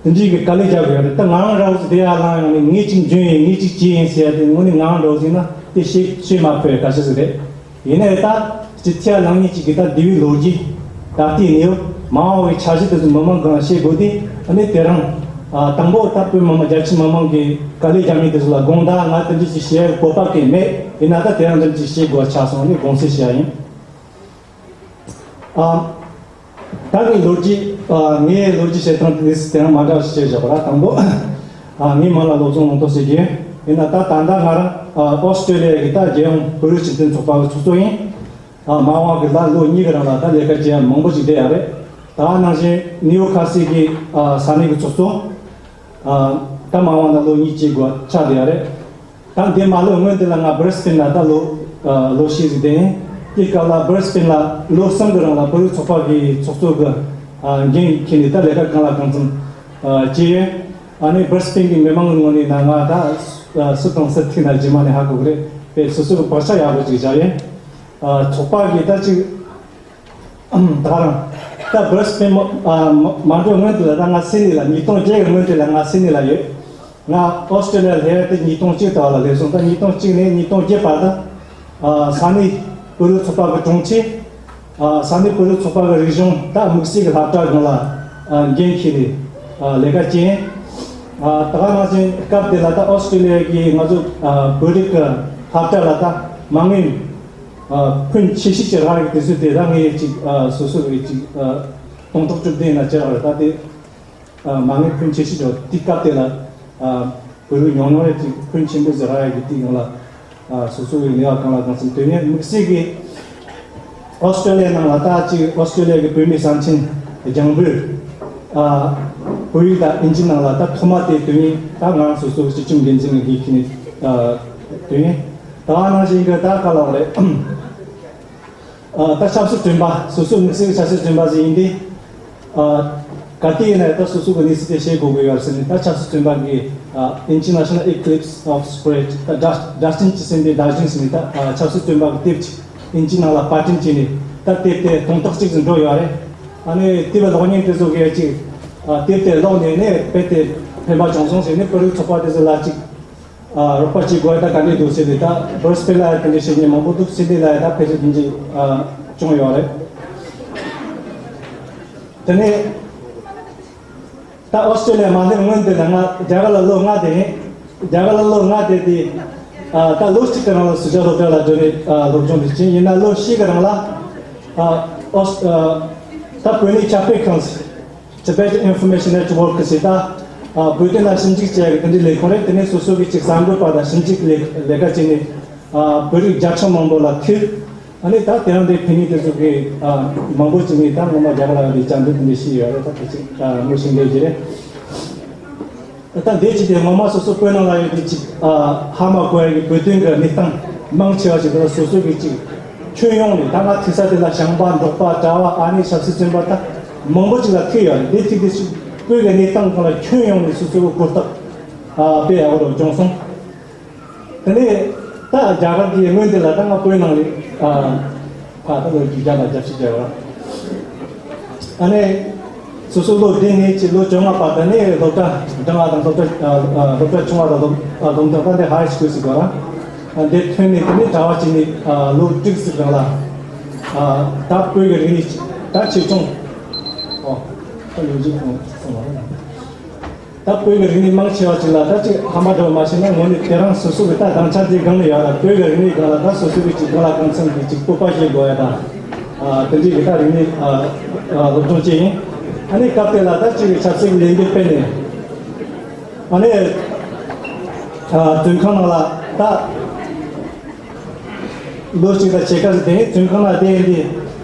དེ་འདྲའི་གི་དཀའ་ལས་རྒྱག་གི་ཡོད་རེད། ད་ང་རང་རང་ཚོ་དེ་ཡར་ལངས་ཡོང་ནས་ངས་ཅིག་འཇོན་ཡིན། ངས་ཅིག་བྱེད་ཡིན་ཟེར་ཡ་དེ་དངོས་གནས་ང་རང་འདྲ་བོ་ཟིན་ན་དེ་བཤད་བཤད་མ་ཕོད་ཡ་ག་ཤེད་ཟིག་རེད། ཡིན་ནའི་ད་སྤྱི་ཐེ་བ་ལངས་མཁན་གཅིག་གིས་ད་འདས་པའི་ལོ་རྒྱུས། ད་ལྟའི་གནས་བབ། མ་འོངས་པའི་འཆར་གཞི་དེ་ཚོ་མི་མང་སྒང་བཤད་དགོས་དུས། ཨ་ནི་དེ་རིང་ཨ་དང་པོ་ད་བོད་མི་མང་རྒྱ་ཆེ་མི་མང་གིས་དཀའ་ལས་རྒྱག་མཁན་དེ་ཚོ་ལ་དགོངས་དག་ང་དེ་འདྲ་ཞིག་བཤད་དགོས་པ་གང་ཡང་མེད། ཡིན་ན་ད་དེ་རིང་འདི་འདྲ་ཞིག་བཤད་དགོས་ཆགས་སོང་། ཨ་ནི་དགོངས་སེལ་བྱེད་ཡ་ཡིན། ཨ་ད་ངའི་ལོ་རྒྱུས། ཨ་ངའི་ལོ་རྒྱུས་བཤད་སྟངས་དེ་དེ་རིང་མ་འདྲ་བ་ཞིག་བཤད་བཞག་པ་ར། དང་པོ། ཨ་ངའི་མིང་ལ་བློ་བཟང་ལུང་རྟོགས་ཟེར་གྱི་ཡོད། ཡིན་ན་ད་ད་ལྟ་ང་རང་ཨ་ཨོ་སི་ཀྲི་ལི་ཡ་གི་ད་རྒྱལ་ཡོངས་བོད་རིགས་སྤྱི་མཐུན་ཚོགས་པ་གི་ཚོགས་གཙོ་ཡིན། ཨ་མ་འོངས་པ་གི་ད་ལོ་གཉིས་ཀྱི་རིང་ལ་ད་ལས་ཀ་བྱེད་ཡ་མང་པོ་ཞིག་བསྡད་ཡ་རེད། ད་ནང་བཞིན་ནིའུ་ཁ་སི་གི་ཨ་ས་གནས་ཀྱི་ཚོགས་གཙོ། ཨ་ད་མ་འོངས་ན་ལོ་གཉིས་ཀྱི་འགོར་ཆགས་བསྡད་ཡ་རེད། ད་འདི་མ་ལོ་སྔོན་དེ་ལ་ང་སྦི་རི་སི་བྷེན་ལ་ད་ལོ་ཨ་ལོ་ཤས་ཟིག་བསྡད་ཡིན། དེའི་སྐབས་ལ་སྦི་རི་སི་བྷེན་ལ་ལོ་གསུམ་གྱི་རིང་ལ་བོད་རིགས་ཚོགས་པ་གི་ཚོགས་གཙོ་གི་ཨ་འགན་འཁྱེར་ནས་ད་ལས་ཀ་གང་ལ་གང་འཚམ་ཨ་བྱས་ཡོད། ཨ་ནི་སྦི་རི་སི་བྷེན་གྱི་མི་མང་གི་ངོས་ནས་ན་ང་ད་ཨ་སུ་དང་སུ་ཐུག་ན་རྗེས་མ་ནས་ཧ་གོ་གི་རེད། དཔེ་སོ་སོ་གི་བག་ཆགས་ཡག་པོ་ཅིག་བཞག་ཡོད། ཨ་ཚོགས་པ་གི་ད་ཅིག་ད་རང་། ད་སྦི་རི་སི་བྷེན་མ་མ་འགྲོ་སྔོན་དུ་ལ་ད་ང་སིད་ནི་ལ། ཉིས་སྟོང་བརྒྱད་ཀྱི་སྔོན་དུ་ལ་ང་སིད་ནི་ལ་ཡོད། ང་ཨོ་སི་ཀྲི་ལི་ཡ་སླེབས་ཡ་དེ་ཉིས་སྟོང་གཅིག་ལྟ་བུ་ལ་སླེབས་སོང་། ད་ཉིས་སྟོང་གཅིག་ནས་ཉིས་སྟོང་བརྒྱད་བར་དུ་ཨ་ས་གནས་བོད་རིགས་ཚོགས་པ་གི་དྲུང་ཆེ། ཨ་ས་གནས་བོད་རིགས་ཚོགས་པ་གི་རིག་གཞུང་ད་དམིགས་བསལ་གྱི་སློབ་གྲྭ་སྒང་ལ་ཨ་འགན་འཁྱེར་ནས་ཨ་ལས་ཀ་བྱས། ཨ་ད་ག་ནང་བཞིན་སྐབས་དེ་ལ་ད་ཨོ་སི་ཀྲི་ལི་ཡ་གི་ང་ཚོ་ཨ་བོད་རིགས་ཀྱི་སློབ་གྲྭ་ལ་ད་མ་དངུལ། ཨ་ཕོན་ཆེ་ཤོས་ཀྱི་རག་ཡོད་དུས་ཚོད་དེ་ད་ངས་ཅིག་ཨ་སོ་སོ་གི་ཅིག་ཨ་སྟོང་ཕྲག་བཅུ་བདུན་ན་ཅིག་རག་རེད། ད་དེ་ཨ་མ་དངུལ་ཕོན་ཆེ་ཤོས་ཀྱི་དེ་སྐབས་དེ་ལ་ཨ་བོད་རིགས་ཉུང་ཉུང་རེད། ཅིག་ཕོན་ཆེན་པོ་ཟིག་རག་ཡོད་ཀྱི་དེ་ཡོང་ལ་ཨ་སོ་སོ་གི་ནུས་པ་གང་ལ་གང་འཚམ་དོན་གཉེར་དམིགས་བསལ་གྱི་ ཨོ་སི་ཀྲོ་ལི་ཡ་ནང་ལ་ད་ཅིག་ཨོ་སི་ཀྲོ་ལི་ཡ་གི་བོད་མི་སེམས་ཅན་རྒྱང་འབོད་ཨ་བོད་ཡིག་དང་ཨིན་ཇི་ནང་ལ་ད་ཐོག་མ་དེ་དོན་ཡིན། ད་ང་རང་སོ་སོ་སྤྱི་ཁྱབ་འགན་འཛིན་གྱི་ཁྱེར་ནས་ཨ་དོན་ཡིན། ད་ག་ནང་བཞིན་གྱི་ད་ག་ལ་བ་རེད། ཨ་ད་ཆབ་སྲིད་བཙོན་པ་སོ་སོ་དམིགས་བསལ་གྱི་ཆབ་སྲིད་བཙོན་པ་ཞིག་ཡིན་ཏེ། ཨ་ག་དུས་ཡིན་ན་ད་སོ་སོ་གི་གནས་ཚུལ་དེ་བཤད་དགོས་ཀྱི་ཡོད་ཟེར་ནས། ད་ཆབ་སྲིད་བཙོན་པ་གི་ཨ་International Eclipse of Spirit ད་སྒྲ་སྒྲ་གཅིན་གྱི་སེམས་དཔའི་བརྡ་བཞིན་ཟེར་ནས། ད་ཨ་ཆབ་སྲིད་བཙོན་པ་གི་དེབ་ཅིག་ཨིན་ཇི་ནང་ལ་པར་སྐྲུན་བྱས་ནས། ད་དེབ་དེ་དོན་དག་ཅིག་ཏུ་འགྲོ་ཡོད་རེད། ཨ་ནི་དེབ་ཀློག་མཁན་དེ་ཚོ་གིས་ཅིག་ཨ་དེབ་དེ་ཀློག་ནས་ནས་རྦད་དེ་ཕན་པ་བྱུང་སོང་ཟེར་ནས། བོད་རིགས་ཚོགས་པ་དེ་ཚོ་ལ་ཅིག་ཨ་རོགས་པ་བྱེད་དགོས་ད་ག་འདྲས་འདུག་ཟེར་ནས། ད་བར་སྤེལ་ལ་དེ་འདྲས་བྱེད་མཁན་མང་པོ་འདུག་སི་ཌི་ལ་ད་ཕལ་ཆེར་དེ་འདྲས་ཨ་བྱུང་ཡོད་རེད། དེ་ནས་ད་ཨོ་སི་ཀྲོ་ལི་ཡ་མ་སླེབས་སྔོན་དེ་ལ་ང་རྒྱ་གར་ལ་ལོ་ལྔ་བསྡད་ཡིན། རྒྱ་གར་ལ་ལོ་ལྔ་བསྡད་དེ། ཨ་ད་ལོ་གཅིག་གི་རིང་ལ་སུ་ཇཱ་སློབ་གྲྭ་ལ་འགྲོ་ནས་ཨ་སློབ་སྦྱོང་དེ་བྱས། ཡིན་ན་ལོ་བཞི་གི་རིང་ལ་ཨ་ཨོ་སི་ཨ་ད་བོད་ནས་ཁྱབ་སྤེལ་ཁང་Tibet Information Network ཟེར་ད་ཨ་བོད་དོན་ལ་ཞིབ་འཇུག་བྱེད་ཡག་གི་དེ་འདྲའི་ལས་ཁུངས་རེད། དེ་ནས་སོ་སོ་གི་ཅིག་གསར་འགོད་པ་དང་ཞིབ་འཇུག་ལས་ལས་ཀ་བྱས་ནས། ཨ་བོད་རིགས་བརྒྱ་ཕྲག་མང་པོ་ལ་ཐུག་ཨ་ནི་ད་དེ་རིང་འདིར་ཕེབས་མཁན་དེ་ཚོ་གིས་ཨ་མང་པོ་ཅིག་ནས་ད་ངོ་མ་རྒྱ་གར་ལ་ཡོད་པའི་བཅར་འདྲི་དེ་འདྲ་ཞིག་ཡོད་རེད། ད་དེ་ཅིག་ཨ་ངོ་ཤེས་འདྲ་ཞིག་རེད། ད་འདི་ཅིག་དེ་ངོ་མ་སོ་སོ་བོད་ནང་ལ་ཡོད་དེ་ཅིག་ཨ་ཧ་མ་གོ་ཡ་གི་བོད་དོན་གྱི་གནས་སྟངས་མང་ཆེ་བ་ཞིག་དེ་ལ་སོ་སོ་གི་ཅིག་ཁྱོན་ཡོངས་ནས། ད་ང་ཐུག་ས་དེ་ལ་ཞིང་པ་འབྲོག་པ་གྲྭ་བ་ཨ་ནི་ཆབ་སྲིད་བཙོན་པ་ད་མང་པོ་ཅིག་ལ་ཐུག་ཡོད་རེད། འདི་ཐུག་དེ་ཅིག་བོད་ཀྱི་གནས་སྟངས་སྒང་ལ་ཁྱོན་ཡོངས་ནས་སོ་སོ་གི་གོ་རྟོགས་ཨ་སྤེལ་ཡག་པོ་རུ་བྱུང་སོང་། དེ་ནས་ད་རྒྱ་གར་གྱི་སྔོན་དེ་ལ་ད་ང་བོད་ནང་ལ་ཨ་ཕ་ད་ལོ་རྒྱུས་རྒྱ་ལ་རྒྱབ་ཤིག་རྒྱབ་པ། ཨ་ནས་སོ་སོ་ལོ་བདུན་ནས་ཅིག་ལོ་བཅོ་ལྔ་བར་དུ་ནས་སློབ་གྲྭ་འབྲིང་བ་དང་སློབ་གྲྭ་ཨ་ཨ་སློབ་གྲྭ་ཆུང་བ་དང་སློབ་ཨ་སློབ་འབྲིང་ད་ལྟའི་ཧའི་སི་ཁུལ་ཟེར་དགོས་ར། ཨ་འདིར་ཐོན་ནས་དེ་ནས་གྲྭ་པ་བྱས་ནས་ཨ་ལོ་དྲུག་ཙམ་རིང་ལ་ཨ་ད་བོད་ཀྱི་རིག་གནས་ད་ཆེད་སྦྱོང་ཨོ་ད་ལོ་རྒྱུས་ཁོང་གསུངས་པ་རེད། ད་བོད་ཀྱི་རིག་གནས་མང་ཆེ་བ་ཅིག་ལ་ད་ཅིག་ཧ་མ་འདྲ་བ་མ་བྱས་ན། དངོས་གནས་དེ་རང་སོ་སོ་གི་ད་དམ་བཅའ་འདི་སྒང་ལ་ཡོད་ལ། བོད་ཀྱི་རིག་གནས་སྒང་ལ་ད་སོ་སོ་གི་ཅིག་གང་ལ་གང་འཚམ་གྱི་ཅིག་སྤོབས་པ་བྱེད་དགོས་ཡ་ད། ཨ་དེ་འདྲའི་གི་ད་རིག་གནས་ཨ་ཨ་སློབ་སྦྱོང་བྱས་ཡིན། ཨ་ནི་སྐབས་དེ་ལ་ད་ཅིག་གི་ཆབ་སྲིད་ཀྱི་ལས་འགུལ་སྤེལ་ནས། ཨ་ནི་ཨ་བཙོན་ཁང་ནང་ལ་ད། ལོ་གཅིག་དང་ཕྱེད་ཀ་ཙམ་དེ་བཙོན་ཁང་ལ་བསྡད་ཡིན་དུས།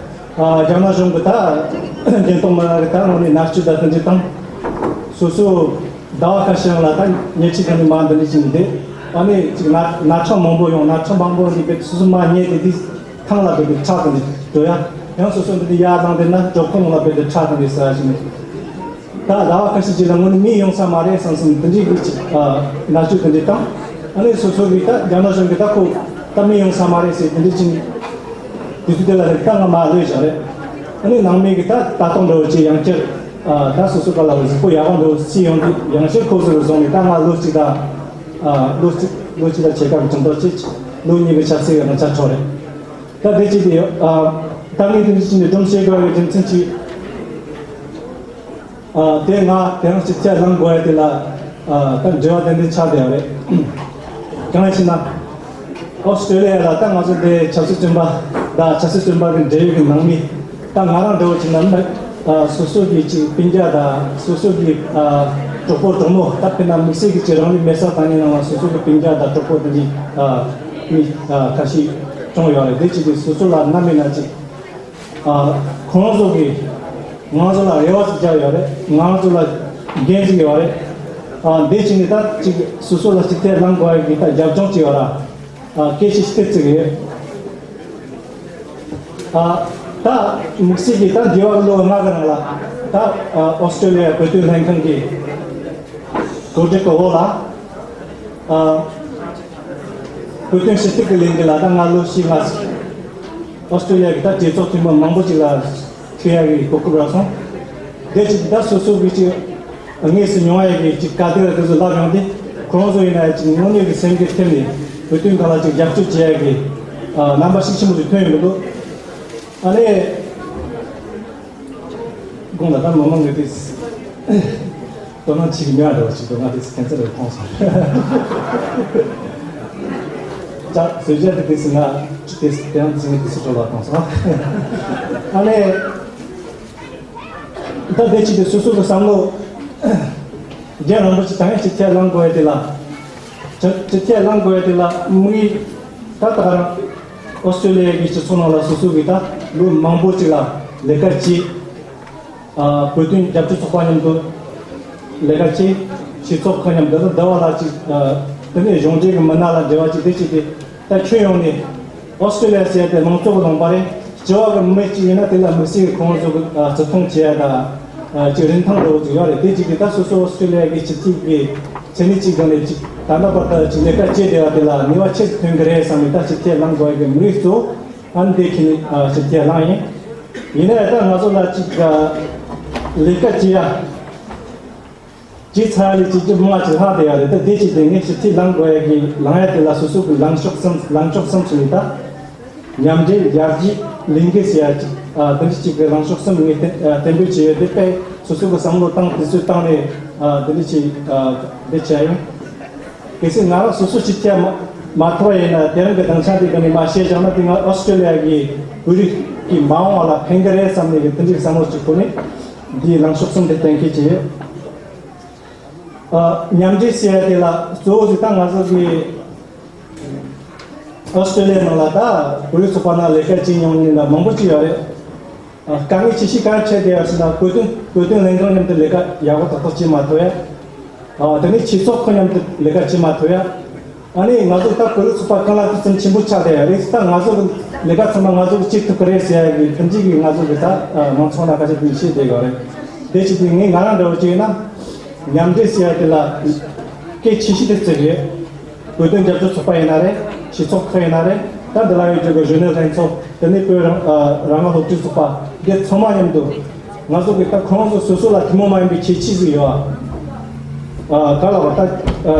ཨ་རྒྱ་ནག་གཞུང་གི་ད་འགྲེམས་སྟོན་མ་གི་ད་ངོ་ནས་མནར་གཅོད་དང་དེ་འདྲ་དང་། སོ་སོ་ཟླ་བ་ཁ་ཤས་ལ་ད་ཉལ་ཁྲི་ཁ་ནས་མར་འདི་འདྲ་ཅིག་འདི། ཨ་ནི་ཅིག་ན་ན་ཁྲག་མང་པོ་ཡོང་། ན་ཁྲག་མང་པོ་འདི་བས་སོ་སོ་མར་ཉལ་དེ་འདི་ཐང་ལ་བས་དེ་ཁྲག་དེ་འདྲ་འགྲོ་ཡ། ཡང་སོ་སོ་འདི་འདི་ཡར་ལངས་དེ་ན་གྲོད་ཁོག་ནང་ལ་བས་དེ་ཁྲག་དེ་འདྲ་ཟ་ཡ་ཅིག་འདི། ད་ཟླ་བ་ཁ་ཤས་ཅིག་ལ་དངོས་གནས་མི་ཡོང་ས་མ་རེད་བསམ་བསམ་དེ་འདྲའི་གི་ཅིག་ཨ་མནར་གཅོད་དེ་འདྲའི་བཏང་། ཨ་ནི་སོ་སོ་གི་ད་རྒྱ་ནག་གཞུང་གི་ད་ཁོ་ད་མི་ཡོང་ས་མ་རེད་ཟེར་དེ་འདྲའི་ཅིག་དུས་ཚོད་དེ་ལ་རེད། ད་ང་མར་ལུས་བཞག་རེད། ཨ་ནི་ནང་མི་གི་ད་ལྟ་སྟངས་འདྲ་བོ་ཅིག་ཡང་བསྐྱར་ཨ་ད་སོ་སོ་ག་ལ་གཟུགས་པོ་ཡག་པོ་འདྲ་བོ་སྲིད་ཡོང་དུས་ཡང་བསྐྱར་ཁོ་ཚོ་ལ་བཟུང་ནས། ད་ང་ལོ་གཅིག་དང་ཨ་ལོ་གཅིག་ལོ་གཅིག་དང་ཕྱེད་ཀ་གི་ཁྲིམས་ཐག་བཅད། ལོ་གཉིས་ཀྱི་ཆབ་སྲིད་ཀྱི་དབང་ཆ་འཕྲོག་རེད། ད་དེ་ཅིག་དེ་ཨ་ད་ངས་དེ་འདྲ་ཅིག་ནས་སྒྲུང་བཤད་དགོས་པའི་རྒྱུ་མཚན་ཅིག་ཨ་དེ་ང་དེ་རིང་ཅིག་ཁས་བླངས་དགོས་ཡ་དེ་ལ་ཨ་ད་འབྲེལ་བ་ཏན་ཏན་ཆགས་བསྡད་ཡོད་རེད། གང་ཡིན་ཞེ་ན། ཨོ་སི་ཀྲོ་ལི་ཡ་ལ་ད་ང་ཚོ་འདི་ཆབ་སྲིད་བཙོན་པ་དང་ཆབ་སྲིད་བཙོན་པ་གི་འབྲེལ་ཡོད་ཀྱི་ནང་མི་ད་ང་རང་འདྲ་བོ་བྱས་ན་མི་ཨ་སོ་སོ་གི་ཅིག་སྤུན་ཀྱག་དང་སོ་སོ་གི་ཨ་གྲོགས་པོ་གྲོགས་མོ། ད་དཔེར་ན་དམིགས་བསལ་གྱི་ཅིག་རང་ལུས་མེ་སྲེག་བཏང་མཁན་ནང་ལ་སོ་སོ་གི་སྤུན་ཀྱག་དང་གྲོགས་པོ་དེ་འདྲའི་ཨ་མི་ཨ་ཁ་ཤས་བྱུང་ཡོད་རེད། དེ་ཅིག་གིས་སོ་སོ་ལ་ནམ་ཡིན་ན་ཅིག་ཨ་ཁོང་ཚོ་གིས་ང་ཚོ་ལ་རེ་བ་ཅིག་བརྒྱབ་ཡོད་རེད། ང་ཚོ་ལ་འགན་ཅིག་ཡོད་རེད། ཨ་འདི་ཅིག་ནི་ད་ཅིག་སོ་སོ་ལ་ཅིག་ཁས་བླངས་དགོས་ཡ་གི་ད་རྒྱབ་ལྗོངས་ཅིག་ཡོད་ར། ཨ་སྐད་ཆ་ཞིག་ཐེབས་ཅིག་ཡོད། ཨ་ད་དམིགས་བསལ་གྱིས་ད་འདི་བར་ལོ་ལྔ་གི་རིང་ལ་ད་ཨ་ཨོ་སི་ཀྲོ་ལི་ཡ་བོད་དོན་ལྷན་ཁང་གི་གོ་སྒྲིག་གི་འོག་ལ་ཨ་བོད་དོན་ཞུ་གཏུག་གི་ལས་འགུལ་ལ་ད་ང་ལོ་བཞི་ལྔ་ཟིན། ཨོ་སི་ཀྲོ་ལི་ཡ་གི་ད་གྲོས་ཚོགས་ཐེངས་མ་མང་པོ་ཅིག་ལ་ཐུག་ཡ་གི་གོ་སྐབས་རག་སོང་། དེ་ཅིག་ད་སོ་སོ་གི་ཅིག་དངོས་སུ་མྱོང་ཡ་གི་ཅིག་དཀའ་སྡུག་དེ་ཚོ་ལབ་ཡོང་དུས། ཁོང་ཚོ་ཡིན་ན་ཡང་ཅིག་དངོས་གནས་ཀྱི་སེམས་ཀྱི་ཐིམ་ནས་བོད་དོན་སྒང་ལ་ཅིག་རྒྱབ་སྐྱོར་བྱེད་ཡ་གི་ཨ་རྣམ་པ་ཤུགས་ཆེན་པོ་ཅིག་ཐོན་ཡོང་གི་འདུག་ཨ་ནི། དགོངས་ལ་ད་མི་མང་གི་དེ་དོ་སྣང་བྱེད་ཀྱི་མེད་པ་འདྲ་བ་ཞིག་འདུག་ང་དེ་ཁྱད་མཚར་རེ་མཐོང་སོང་། ཅག་བཟོས་རྒྱ་དེ་དེ་སི་ང་དེ་དེ་ཡང་ཚིག་ངའི་དེ་སི་སྤྲོ་ལ་བཏང་སོང་། ཨ་ནི་ད་དེ་ཅིག་དེ་སོ་སོ་གི་བསམ་བློ་རྒྱ་རིང་པོ་ཅིག་ད་ཡང་ཅིག་ཁས་བླངས་དགོས་ཡ་དེ་ལ། ཅིག་ཅིག་ཁས་བླངས་དགོས་ཡ་དེ་ལ་དམིགས་ཡུལ་ད་ད་རང་ཨོ་སི་ཀྲོ་ལི་ཡ་གི་སྤྱི་ཚོགས་ནང་ལ་སོ་སོ་གི་ད། ལོ་མང་པོ་ཅིག་ལ་ལས་ཀ་བྱས། ཨ། བོད་དོན་རྒྱབ་སྐྱོར་ཚོགས་པ་མཉམ་དུ་ལས་ཀ་བྱས། སྤྱི་ཚོགས་ཁག་མཉམ་དུ་ལ་འདི་བ་ལ་ཅིག་ཨ། དེ་ནས་གཞུང་འབྲེལ་གྱི་མི་སྣ་ལ་འབྲེལ་བ་ཅིག་དེ་བྱས་ཏེ། ད་ཁྱོན་ཡོངས་ནས་ཨོ་སི་ཀྲི་ལི་ཡ་ཟེར་ཏེ་མང་གཙོ་གི་ལུང་པ་རེད། སྤྱི་བ་གི་མི་གཅིག་ཡིན་ན་དེ་ལ་དམིགས་བསལ་གྱི་ཁོང་ཚོ་གི་ཨ། བརྩི་མཐོང་བྱེད་ཡ་དང་། ཨ། ཅིག་རིན་ཐང་འདྲ་བོ་ཅིག་ཡོད་རེད། དེ་གཅིག་གིས་ད་སོ་སོ་ཨོ་སི་ཀྲི་ལི་ཡ་གི་སྤྱི་འཐུས་ཀྱི་མཚན་གནས་གཅིག་སྒང་ནས་ཅིག་ད་ལྟ་བར་དུ་ཅིག་ལས་ཀ་བྱས་བསྡད་པ་དེ་ལ་ནུས་པ་ཆེ་ཐོན་གི་རེད་བསམ་ནས། ད་ཞིབ་ཕྲ་གླེང་དགོས་ཡ་གི་དམིགས་ཡུལ་གཙོ་བོ་ཨ་ནི་དེ་ཁྱེད་ནས་ཨ། ཞིབ་ཕྲ་གླེང་ཡིན། ཡིན་ན་ཡང་ད་ང་ཚོ་ལ་ཅིག་ཨ། ལས་ཀ་བྱེད་ཡ། བྱས་ཚར་ལས་བྱེད་རྒྱུ་མང་ང་ཅིག་ལྷག་བསྡད་ཡོད་རེད། ད་དེ་བྱས་ཏེ་ངས་ཞིབ་ཕྲ་གླེང་དགོས་ཡ་གི་གླེང་ཡ་དེ་ལ་སོ་སོ་གི་ལངས་ཕྱོགས་གསུམ། ལངས་ཕྱོགས་གསུམ་ཞིག་ནས་ད་མཉམ་འབྲེལ། ཡར་རྒྱས། ལས་འགུལ་ཟེར་ཡ་ཅིག་ཨ། དེ་འདྲ་ཅིག་གི་ལངས་ཕྱོགས་གསུམ་ངས་གཏན་ཨ། གཏན་འབེབས་བྱས་ཡོད། དེ་དཔེ་སོ་སོ་གི་བསམ་བློ་བཏང་། དུས་ཚོད་བཏང་ནས་ཨ། དེ་འདྲ་ཅིག་ཨ། འདི་བྱས་ཡིན། གལ་སྲིད་ང་རང་སོ་སོ་ཞིབ་ཕྲ་མ་མ་ཐོབ་ཡིན་ན། དེ་རིང་གི་སྡིངས་ཆ་འདི་ག་ནས་མར་བཤད་བཞག་ན། དེ་ང་ཨོ་སི་ཀྲི་ལི་ཡ་གི་བོད་རིགས་ཀྱི་མ་འོངས་པ་ལ་ཕན་གི་རེད་བསམ་ནས་གི་དེ་འདྲའི་བསམ་བློ་ཅིག་ཁོ་ནས་འདིའི་ལངས་ཕྱོགས་གསུམ་དེ་གཏན་འཁེལ་བྱས། ཨ། མཉམ་འབྲེལ་ཟེར་ཡ་དེ་ལ་གཙོ་བོ་ཞིག་ད་ང་ཚོ་གི་ཨོ་སི་ཀྲི་ལི་ཡ་ནང་ལ་ད་བོད་རིགས་ཚོགས་པ་ནང་ལས་ཀ་བྱེད་མྱོང་མཁན་ལ་མང་པོ་ཅིག་ཡོད་རེད། ཨ། དཀའ་ངལ་ཆེ་ཤོས་ག་རེ་འཕྲད་བསྡད་ཡོད་ཟེར་ན། བོད་དོན་བོད་དོན་ལས་ཁུངས་མཉམ་དུ་ལས་ཀ་ཡག་པོ་ཏག་ཏག་བྱེད་མ་ཐུབ་ཡ། ཨ། དེ་ནས་སྤྱི་ཚོགས་ཁག་མཉམ་དུ་ལས་ཀ་བྱེད་མ་ཐུབ་ཡ། ཨ་ནི་ང་ཚོ་ད་བོད་རིགས་ཚོགས་པ་རྐང་ལག་དུས་ཚོད་ཆེན་པོ་ཆགས་བསྡད་ཡོད་རེད། ད་ང་ཚོ་གི་ལས་ཀ་ཚང་མ་ང་ཚོ་གིས་བྱེད་ཐུབ་ཀྱི་རེད་ཟེར་ཡ་གི་དེ་འདྲའི་གི་ང་ཚོ་གི་ད་མང་ཚོགས་ལ་སྐད་ཆ་དེ་བཤད་བསྡད་ཡོད་རེད། དེ་བྱས་ཏེ་ངས་ང་རང་འདྲ་བོ་བྱས་ན་མཉམ་འབྲེལ་ཟེར་ཡ་དེ་ལ་གལ་ཆེ་ཤོས་དེ་བརྩི་གི་ཡོད། བོད་དོན་རྒྱབ་སྐྱོར་ཚོགས་པ་ཡིན་ན་རེད། སྤྱི་ཚོགས་ཁག་ཡིན་ན་རེད། ད་འདི་ལ་ཡོད་རྒྱུ་གི་གཞོན་ནུ་ལྷན་ཚོགས། དེ་ནས་བོད་རང་ཨ་རང་དབང་སློབ་ཕྲུག་ཚོགས་པ། འདི་ཚང་མ་མཉམ་དུ་ང་ཚོ་གི་ད་ཁོ་རང་ཚོ་སོ་སོ་ལ་ཐུན་མོང་མ་ཡིན་པའི་ཁྱད་ཆོས་ཟིག་ཡོད་ཨ། ཨ། ག་ལ་བ་ད་ཨ་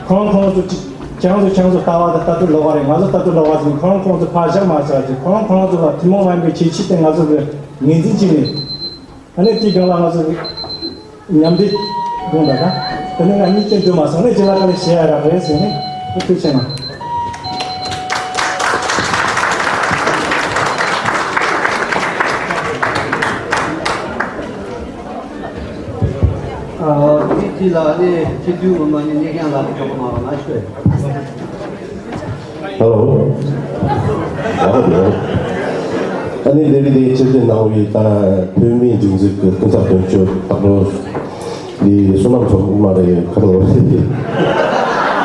ཁོ་རང་ཁོ་རང་ཚོ་ཅིག་ཁྱེད་རང་ཚོ་ཁྱེད་རང་ཚོ་ལྟ་བ་དང་ལྟ་གྲུབ་ལོགས་ཀ་རེད། ང་ཚོ་ལྟ་གྲུབ་ལོགས་ཀ་ཟིག་ཁོ་རང་ཁོ་རང་ཚོ་ཕར་བཞག་མ་ཟེར་ཅིག་ཁོ་རང་ཁོ་རང་ཚོ་ལ་ཐུན་མོང་མ་ཡིན་པའི་ཁྱད་ཆོས་དེ་ང་ཚོ་གི་ངོས་འཛིན་བྱས་ནས། ཨ་ནི་དེའི་སྒང་ལ་ང་ཚོ་མཉམ་འབྲེལ་དགོངས་དག་དང་། དེ་ནས་ང་གཉིས་ཀྱིས་འགྲོ་མ་སོང་ནས་རྗེས་ལ་ག་ལེ་བྱེད་ཡ་རག་རེད་ཟེར་ནས་ཐུགས་རྗེ་གནང་། ཨ། དེའི་དུས་ལ་ནི་སྤྱི་འཐུས་འོས་མི་ནི་གཉིས་ཀྱང་ལ་འཇོག་མ་རུང་ན་ཤོད། ཧ་ལོ། ཧ་ལོ། ཨ་ནི་ལས་རིགས་དེ་ཕྱིར་འཐེན་གནང་བའི་ད་བོད་མིའི་སྒྲིག་འཛུགས་ཀྱི་ཀུན་ཁྱབ་དོན་གཅོད་བདག་པོ་འདི་བསོད་ནམས་མཚོ་མ་རེད། ཁ་ལོ་རེད།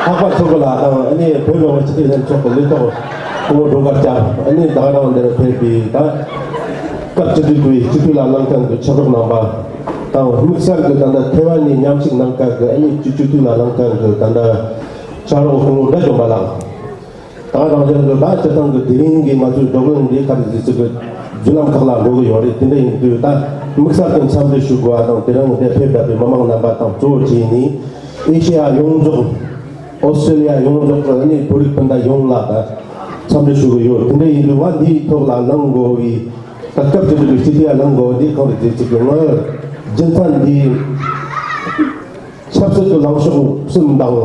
འཕགས་པ་མཚོ་ཀུན་ལགས་དང་། ཨ་ནི་བོད་མི་མང་སྤྱི་འཐུས་ལྷན་ཚོགས་ཀྱི་ལས་ཐོག་སྐུ་ངོ་སྒྲོལ་དཀར་སྐྱབས། ཨ་ནི་ད་ག་རང་འདིར་ཕེབས་པའི་ད་སྐབས་བཅུ་དྲུག་པའི་སྤྱི་འཐུས་ལ་ལངས་མཁན་གྱི་ཕྱག་རོགས་རྣམ་པ་དང་། དམིགས་བསལ་གྱི་ད་ལྟ་ཐེ་ཝན་ནས་མཉམ་ཞུགས་གནང་མཁན་གྱི་ཨ་ནི་སྤྱི་འཐུས་ལ་ལངས་མཁན་གྱི་ད་ལྟ་ཕྱག་རོགས་སྐུ་ངོ་དགྲ་བཅོམ་པ་ལགས། ད་རང་རྒྱལ་གྱི་ད་སྤྱིར་བཏང་གི་དེ་རིང་གི་ང་ཚོའི་བགྲོ་གླེང་འདི་ག་རེ་ཟེར་ཚིག་གི་བརྒྱུད་ལམ་ཁག་ལ་འགྲོ་གི་ཡོད་རེད། དེ་འདྲ་ཡིན་དུས་ད་དམིགས་བསལ་གྱི་འཚམས་འདྲི་ཞུ་དགོས་པ་དང་། དེ་རིང་འདིར་ཕེབས་བསྡད་པའི་མི་མང་རྣམ་པ་དང་གཙོ་བོ་བྱས་ནས་ཨེ་ཤེ་ཡ་ཡོངས་རྫོགས། ཨོ་སི་ཀྲི་ལི་ཡ་ཡོངས་རྫོགས་ཀྱི་ཨ་ནི་བོད་རིགས་སྤུན་ཟླ་ཡོངས་ལ་ད་འཚམས་འདྲི་ཞུ་གི་ཡོད། དེ་འདྲ་ཡིན་དུས་ང་འདིའི་ཐོག་ལ་གནང་དགོས་པའི་ད་སྐབས་བཅུ་དྲུག་པའི་སྤྱི་འཐུས་ལ་གནང་དགོས་པ་འདི་གང་རེད་ཟེར་ཚིག་གི་ང་རྒྱུ་མཚན་འདི། ཆབ་སྲིད་ཀྱི་ལངས་ཕྱོགས་གསུམ་དང་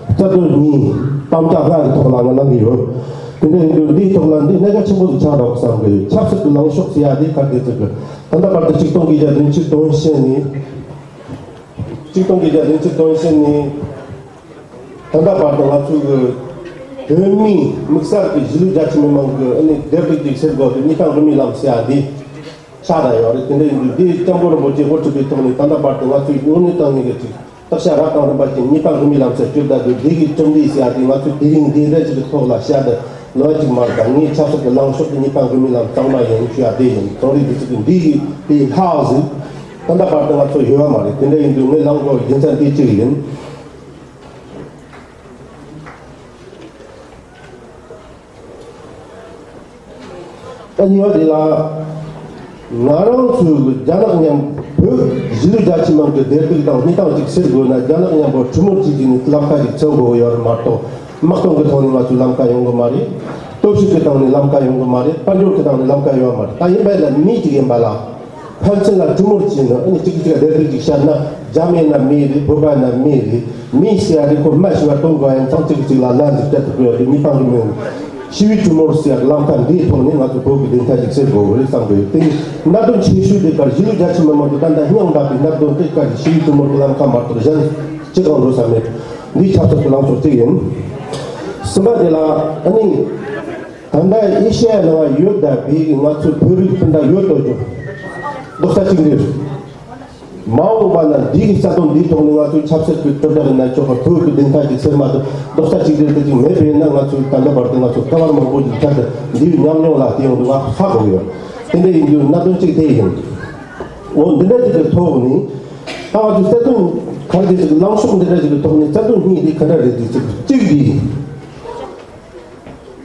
རྩ་དོན་གཉིས། དམ་བཅའ་ལྔ་གི་ཐོག་ལ་ང་གནང་གི་ཡོད། དེ་འདྲ་ཡིན་དུས་འདིའི་ཐོག་ལ་འདི་གནད་འགག་ཆེན་པོ་ཞིག་ཆགས་འགྲོ་བསམ་གི་ཡོད། ཆབ་སྲིད་ཀྱི་ལངས་ཕྱོགས་ཟེར་ཡ་དེ་ག་རེ་ཟེར་གི། ད་ལྟ་བར་དུ་ཆིག་སྟོང་དགུ་བརྒྱ་བདུན་ཅུ་དོན་བཞི་ནས། ཆིག་སྟོང་དགུ་བརྒྱ་བདུན་ཅུ་དོན་བཞི་ནས་ད་ལྟ་བར་དུ་ང་ཚོའི་གི་བོད་མིའི་དམིགས་བསལ་གྱི་གཞིས་ལུས་རྒྱ་ཆེ་མི་མང་གི་ཨ་ནི་བདེ་སྡུག་ཅིག་སེལ་དགོས་དུས་གཉིས་ཐང་རིས་མེད་ལམ་ཟེར་ཡ་དེ། ཤ་དང་ཡོད་རེད། དེ་འདྲ་ཡིན་དུས་འདི་སྐྱབས་མགོན་རིན་པོ་ཆེ་དབུ་ཁྲིད་པའི་ཐོག་ནས་ད་ལྟ་བར་དུ་ང་ཚོས་དངོས་གནས་དྲང་གནས་ཀྱི་ཅིག་བརྟག་དཔྱད་རབ་དང་རིམ་པ་ཅིག་གཉིས་ཐང་རིས་མེད་ལམ་ཟེར་བསྐྱུར་བསྡད་དུས། འདི་གི་རྩོམ་འདི་ཟེར་ཡ་དེ་ང་ཚོས་དེ་རིང་འདི་འདྲ་ཅིག་གི་ཐོག་ལ་བཤད་དེ་ལོ་ཅིག་མ་རེད། ད་ངས་ཆབ་སྲིད་ཀྱི་ལངས་ཕྱོགས་དེ་གཉིས་ཐང་རིས་མེད་ལམ་གཙང་མ་ཡིན་ཞུ་ཡ་དེ་ཡིན། ཚོང་རིག་འདི་ཚོ་གི་འདི་གི་དེ་ལྷག་ཟིན་ད་ལྟ་བར་དུ་ང་ཚོ་ཡོད་པ་མ་རེད། དེ་འདྲ་ཡིན་དུས་ངས་ལངས་དགོས་རྒྱུ་མཚན་དེ་གཅིག་ཡིན། ད་གཉིས་པ་དེ་ལ། ང་རང་ཚོའི་རྒྱ་ནག་མཉམ་བོད་གཞིས་ལུས་རྒྱ་ཆེ་མི་མང་གི་བདེ་སྡུག་དང་གནས་སྟངས་ཅིག་སེལ་དགོས་ན། རྒྱ་ནག་མཉམ་པོ་གྲོས་མོལ་བྱེད་ཀྱི་ནི་ལམ་ཁ་ཅིག་འཚོལ་དགོས་ཡོད་རེད་མ་གཏོགས། དམག་དོན་གྱི་ཐོག་ནས་ང་ཚོའི་ལམ་ཁ་ཡོང་གི་མ་རེད། སྟོབས་ཤུགས་ཀྱི་ཐོག་ནས་ལམ་ཁ་ཡོང་གི་མ་རེད། དཔལ་འབྱོར་གྱི་ཐོག་ནས་ལམ་ཁ་ཡོང་གི་མ་རེད། ད་ཡིན་པ་ཡིན་ན་མི་ཅིག་ཡིན་པ་ལ། ཕན་ཚུན་ལ་གྲོས་མོལ་བྱས་ནས་ཨ་ནི་གཅིག་གིས་གཅིག་ལ་བདེ་སྡུག་ཅིག་བཤད་ན། རྒྱ་མི་ཡིན་ན་མི་རེད། བོད་པ་ཡིན་ན་མི་རེད། མི་ཟེར་ཡ་རེད། ཁོ་མ་ཤི་བར་གཏོང་དགོས་ཡིན་ཙང་གཅིག་གིས་གཅིག་ལ་ལན་ཟིག་སྤྲད་ཐུབ་ཀྱི་ཡོད་དེ། གཉིས་ཐང་རིས་མེད་ཞི་བའི་གྲོས་མོལ་ཟེར་ཡ་གི་ལམ་ཁ་འདིའི་ཐོག་ནས་ང་ཚོ་བོད་ཀྱི་བདེན་མཐའ་ཅིག་སེལ་དགོས་རེད་བསམ་གི་ཡོད། དེ་གནད་དོན་ཆེ་ཤོས་དེ་ག་གཞིས་ལུས་རྒྱ་ཆེ་མི་མང་གི་ད་ལྟ་སྙིང་འདོད་པའི་གནད་དོན་དེ་ག་ཞི་བའི་གྲོས་མོལ་གྱི་ལམ་ཁ་མ་གཏོགས་གཞན་ཅི་གང་འགྲོ་ས་མེད། འདི་ཆབ་སྲིད་ཀྱི་ལངས་ཕྱོགས་གཅིག་ཡིན། གསུམ་པ་དེ་ལ་ཨ་ནི། ད་ལྟ་ཨེ་ཤ་ཡ་ནང་ཡོད་ད་བའི་ང་ཚོའི་བོད་རིགས་སྤུན་ཟླ་ཡོད་དོ་ཅོག་རྡོག་རྩ་གཅིག་སྒྲིལ། མ་འོངས་པ་ན་འདི་གི་རྩ་དོན་འདིའི་ཐོག་ནས་ང་ཚོའི་ཆབ་སྲིད་ཀྱི་གྲུབ་འབྲས་ཡིན་ན་ཆོག་གི། བོད་ཀྱི་བདེན་མཐའ་གཅིག་གསེར་མ་དང་རྡོག་རྩ་གཅིག་སྒྲིལ་དེ་གཅིག་མེད་པ་ཡིན་ན། ང་ཚོའི་ད་ལྟ་བར་དུ་ང་ཚོ་སྐལ་བ་མང་པོ་ཞིག་ཆགས་ཏེ་འདིའི་ཉམས་མྱོང་ལ་བལྟས་ཡོང་དུས་ང་ཧ་གོ་གི་ཡོད། དེ་འདྲ་ཡིན་དུས་གནད་དོན་གཅིག་དེ་ཡིན། འོ་འདི་འདྲ་ཅིག་གི་ཐོག་ནས་ད་ང་ཚོའི་རྩ་དོན་ག་རེ་ཅིག་ལངས་ཕྱོགས་འདི་འདྲ་ཅིག་གི་ཐོག་ནས་རྩ་དོན་གཉིས་དེ་ག་འདྲ་རེད་དེ་ཅིག་གཅིག་དེ།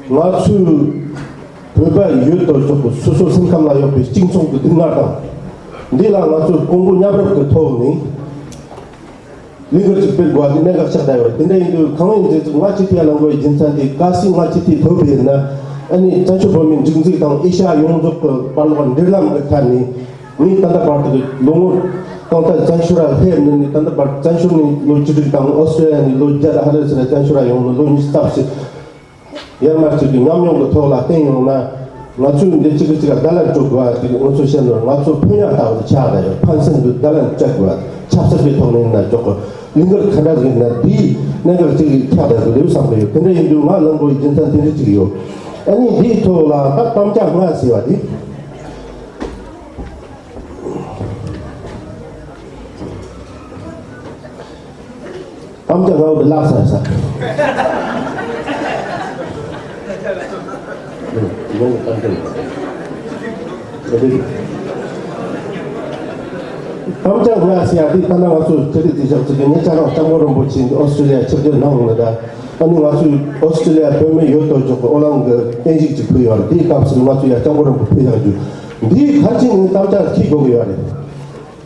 ང་ཚོའི་བོད་པ་ཡོད་དོ་ཅོག་གི་སོ་སོ་སེམས་ཁམས་ལ་ཡོད་པའི་གཅིག་མཚུངས་ཀྱི་སྡུག་བསྔལ་དང་། འདི་ལ་ང་ཚོས་ཀོང་པོ་མཉམ་རུབ་ཀྱི་ཐོག་ནས་ལས་འགུལ་ཅིག་སྤེལ་དགོས་པ་དེ་གནད་འགག་ཆགས་བསྡད་ཡོད། དེ་འདྲ་ཡིན་དུས་གང་ཡིན་ཟེར་ཚེ་ང་ཅིག་ཐད་ལ་འགོ་བའི་རྒྱུ་མཚན་དེ། གལ་སྲིད་ང་ཅིག་ཐད་ཐོབ་པ་ཡིན་ན། ཨ་ནི་བཙན་བྱོལ་བོད་མིའི་སྒྲིག་འཛུགས་དང་ཨེ་ཤ་ཡ་ཡོངས་རྫོགས་ཀྱི་བར་ལ་འབྲེལ་ལམ་གྱི་ཐད་ནས་ངས་ད་ལྟ་བར་དུ་ལོ་ངོ་གང་ལྟར་བཙན་བྱོལ་ལ་སླེབས་ནས་ནི། ད་ལྟ་བར་བཙན་བྱོལ་ནས་ལོ་བཅུ་དྲུག་དང་ཨོ་སི་ཀྲི་ལི་ཡ་ནས་ལོ་བརྒྱད་ལ་ཧ་ལས་ཟེར་ན་བཙན་བྱོལ་ལ་ཡོང་ནས་ལོ་ཉི་ཤུ་རྩ་བཞི། ཡར་མར་ཅིག་གི་ཉམས་མྱོང་གི་ཐོག་ལ་བསྟན་ཡོང་ན། ང་ཚོས་འདི་གཅིག་གིས་གཅིག་ལ་བརྡ་ལན་སྤྲོད་དགོས་པ་ཅིག་ང་ཚོས་བཤད་ནོར། ང་ཚོ་ཕན་ཡག་ལྟ་བུ་ཆགས་བསྡད་ཡོད། ཕན་སེམས་ཀྱི་བརྡ་ལན་སྤྲད་དགོས་པ། ཆབ་སྲིད་ཀྱི་ཐོག་ནས་ཡིན་ན་ཆོག་གི། ལས་འགུལ་ག་འདྲ་ཞིག་ཡིན་ན་འདིའི་གནད་འགག་ཅིག་ཆགས་བསྡད་དགོས་ལེའུ་བསམ་གི་ཡོད། དེ་འདྲ་ཡིན་དུས་ང་ལངས་དགོས་པའི་རྒྱུ་མཚན་དེ་འདྲ་ཅིག་ཡོད། ཨ་ནི་འདིའི་ཐོག་ལ་ད་དམ་བཅའ་ལྔ་ཟེར་བ་དེ། དམ་བཅའ་ལྔ་པོ་དེ་བརླག་ཚར་ས། དམ་བཅའ་ལྔ་ཟེར་ཡ་དེ་ད་ནང་ང་ཚོ་ཁྲི་ལྡེ་ཚེ་ཞབས་ཚེ་གི་ཉེ་ཆར་རང་སྐྱབས་མགོན་རིན་པོ་ཆེ་ཨོ་སི་ཀྲི་ལི་ཡ་ཆིབས་བསྒྱུར་གནང་ཡོང་ལ། ད་ཨ་ནི་ང་ཚོའི་ཨོ་སི་ཀྲི་ལི་ཡ་བོད་མི་ཡོད་དོ་ཅོག་གི་ཨོ་ལང་གི་རྟེན་གཞི་ཅིག་ཕུལ་ཡོད་རེད། དེའི་སྐབས་སུ་ང་ཚོ་ཡ་སྐྱབས་མགོན་རིན་པོ་ཆེ་ཕུལ་ཡག་རྒྱུ་འདིའི་གལ་ཆེན་ནི་དམ་བཅའ་འཁྱེར་དགོས་ཀྱི་ཡོད་རེད།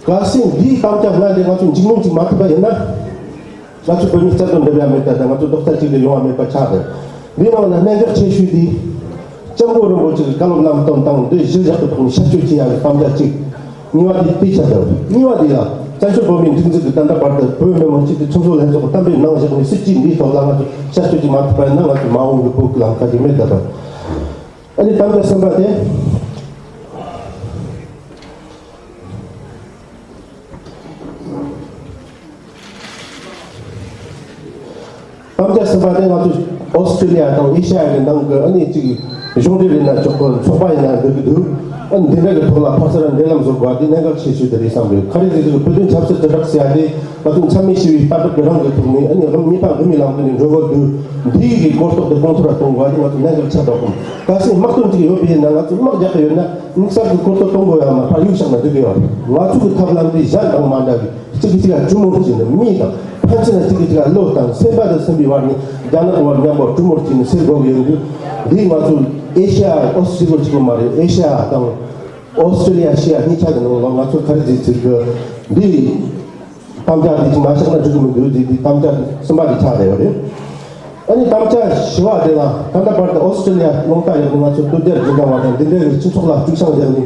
གལ་སྲིད་འདིའི་དམ་བཅའ་ལྔ་འདི་ང་ཚོ་འཇིགས་སྣང་ཅིག་མ་ཐུབ་པ་ཡིན་ན། ང་ཚོ་བོད་མི་རྩ་དོན་འགྲུབ་ཡ་མེད་པ་དང་། ང་ཚོ་རྡོག་རྩ་གཅིག་ཏུ་ཡོང་བ་མེད་པ་ཆགས་ཏེ། འདིའི་ནང་ལ་གནད་འགག་ཆེ་ཤོས་དེ། སྐྱབས་མགོན་རིན་པོ་ཆེ་གི་བཀའ་སློབ་ལམ་སྟོན་དང་འདི་གཞིར་བཞག་གི་ཐོག་ནས་ཤར་བསྐྱོད་བྱེད་ཡ་གི་དམ་བཅའ་གཅིག། གཉིས་པ་དེ་དེ་ཆགས་འདུག། གཉིས་པ་དེ་ལ་བཙན་བྱོལ་བོད་མིའི་སྒྲིག་འཛུགས་ཀྱི་ད་ལྟ་བར་དུ་བོད་མི་མང་སྤྱི་འཐུས་ཁྲིམས་བཟོ་ལྷན་ཚོགས་ཀྱི་གཏན་འབེབས་གནང་བཞག་ནས། སྲིད་ཇུས་འདིའི་ཐོག་ལ་ང་ཚོ་ཤར་བསྐྱོད་ཅིག་མ་ཐུབ་པ་ཡིན་ན། ང་ཚོ་མ་འོངས་ཀྱི་བོད་ཀྱི་ལམ་ཁ་ཅིག་མེད་བསྡད་པ། ཨ་ནི་དམ་བཅའ་གསུམ་པ་དེ། དམ་བཅའ་གསུམ་པ་དེ་ང་ཚོ་ཨོ་སི་ཀྲི་ལི་ཡ་དང་ཨེ་ཤ་ཡ་གི་ནང་གི་ཨ་ནི་ཅིག་གཞུང་འབྲེལ་ཡིན་ན་ཆོག་གི། ཚོགས་པ་ཡིན་ན་འགྲིག་གི་འདུག། ཨ་ནི་འདི་འདྲ་གི་ཐོག་ལ་ཕར་ཚུར་འབྲེལ་ལམ་བཟོ་དགོས་པ་དེ་གནད་འགག་ཆེ་ཤོས་དེ་རེད་བསམ་གི་ཡོད། ག་རེ་ཟེར་དུས་བོད་དོན་ཆབ་སྲིད་དྲིལ་བསྒྲགས་ཟེར་ཡ་དེ་ང་ཚོ་འཚམས་མེད་ཞི་བའི་ལྟ་གྲུབ་ཀྱི་རང་གི་ཐོག་ནས། ཨ་ནི་རང་ཉིད་ཕར་རིན་མེད་ལམ་དུ་ནས་འགྲོ་དགོས་འདུག། འདི་ཡི་གི་གོ་རྟོགས་དེ་གོང་མཐོར་གཏོང་དགོས་པ་དེ་ང་ཚོ་གནད་འགག་ཆེ་དྲགས་གོ། གལ་སྲིད་དམག་དོན་ཅིག་ཡོད་པ་ཡིན་ན། ང་ཚོ་དམག་རྒྱག་གི་ཡོད་ན། དམིགས་བསལ་གྱི་གོ་རྟོགས་གཏོང་དགོས་ཡ་མ་ཕར་གཡུག་བཞག་ན་འགྲིག་གི་ཡོད་རེད། ང་ཚོ་གི་ཐབས་ལམ་འདི་གཞན་དང་མ་འདྲ་བའི། གཅིག་གིས་གཅིག་ལ་གྲོས་མོལ་བྱས་ནས། མི་དང་ཕན་ཚུན་ལ་གཅིག་གིས་གཅིག་ལ་བློ་དང་སེམས་པ་དང་སེམས་པའི་བར་ནས། རྒྱ་ནག་གི་བར་མཉམ་པོ་གྲོས་མོལ་བྱས་ནས་སེལ་དགོས་ཀྱི་ཡོད་འདུག། འདི་ང་ཚོ་ཨེ་ཤ་ཡ་ཨོ་སི་ཀྲི་ལི་ཡ་གཅིག་པོ་མ་རེད། ཨེ་ཤ་ཡ་དང་ཨོ་སི་ཀྲི་ལི་ཡ་ཨེ་ཤ་ཡ་གཉིས་ཆ་གི་ནང་ལ་ང་ཚོ་ག་རེ་བྱེད་ཚུལ་གི་འདི། དམ་བཅའ་འདི་ཅིག་མ་བཞག་ན་འགྲིག་གི་མི་འདུག་ཅེས་འདི་དམ་བཅའ་གསུམ་པ་འདི་ཆགས་བསྡད་ཡོད་རེད། ཨ་ནི་དམ་བཅའ་བཞི་པ་དེ་ལ་ད་ལྟ་བར་དུ་ཨོ་སི་ཀྲི་ལི་ཡ་རླུང་རྟ་ཡག་ནི་ང་ཚོ་སྟོད་རྒྱལ་རྒྱུན་ལྡན་པ་དང་འདི་འདྲའི་སྤྱི་ཚོགས་ལ་དཀྲུག་ཤིང་རྒྱག་ནི་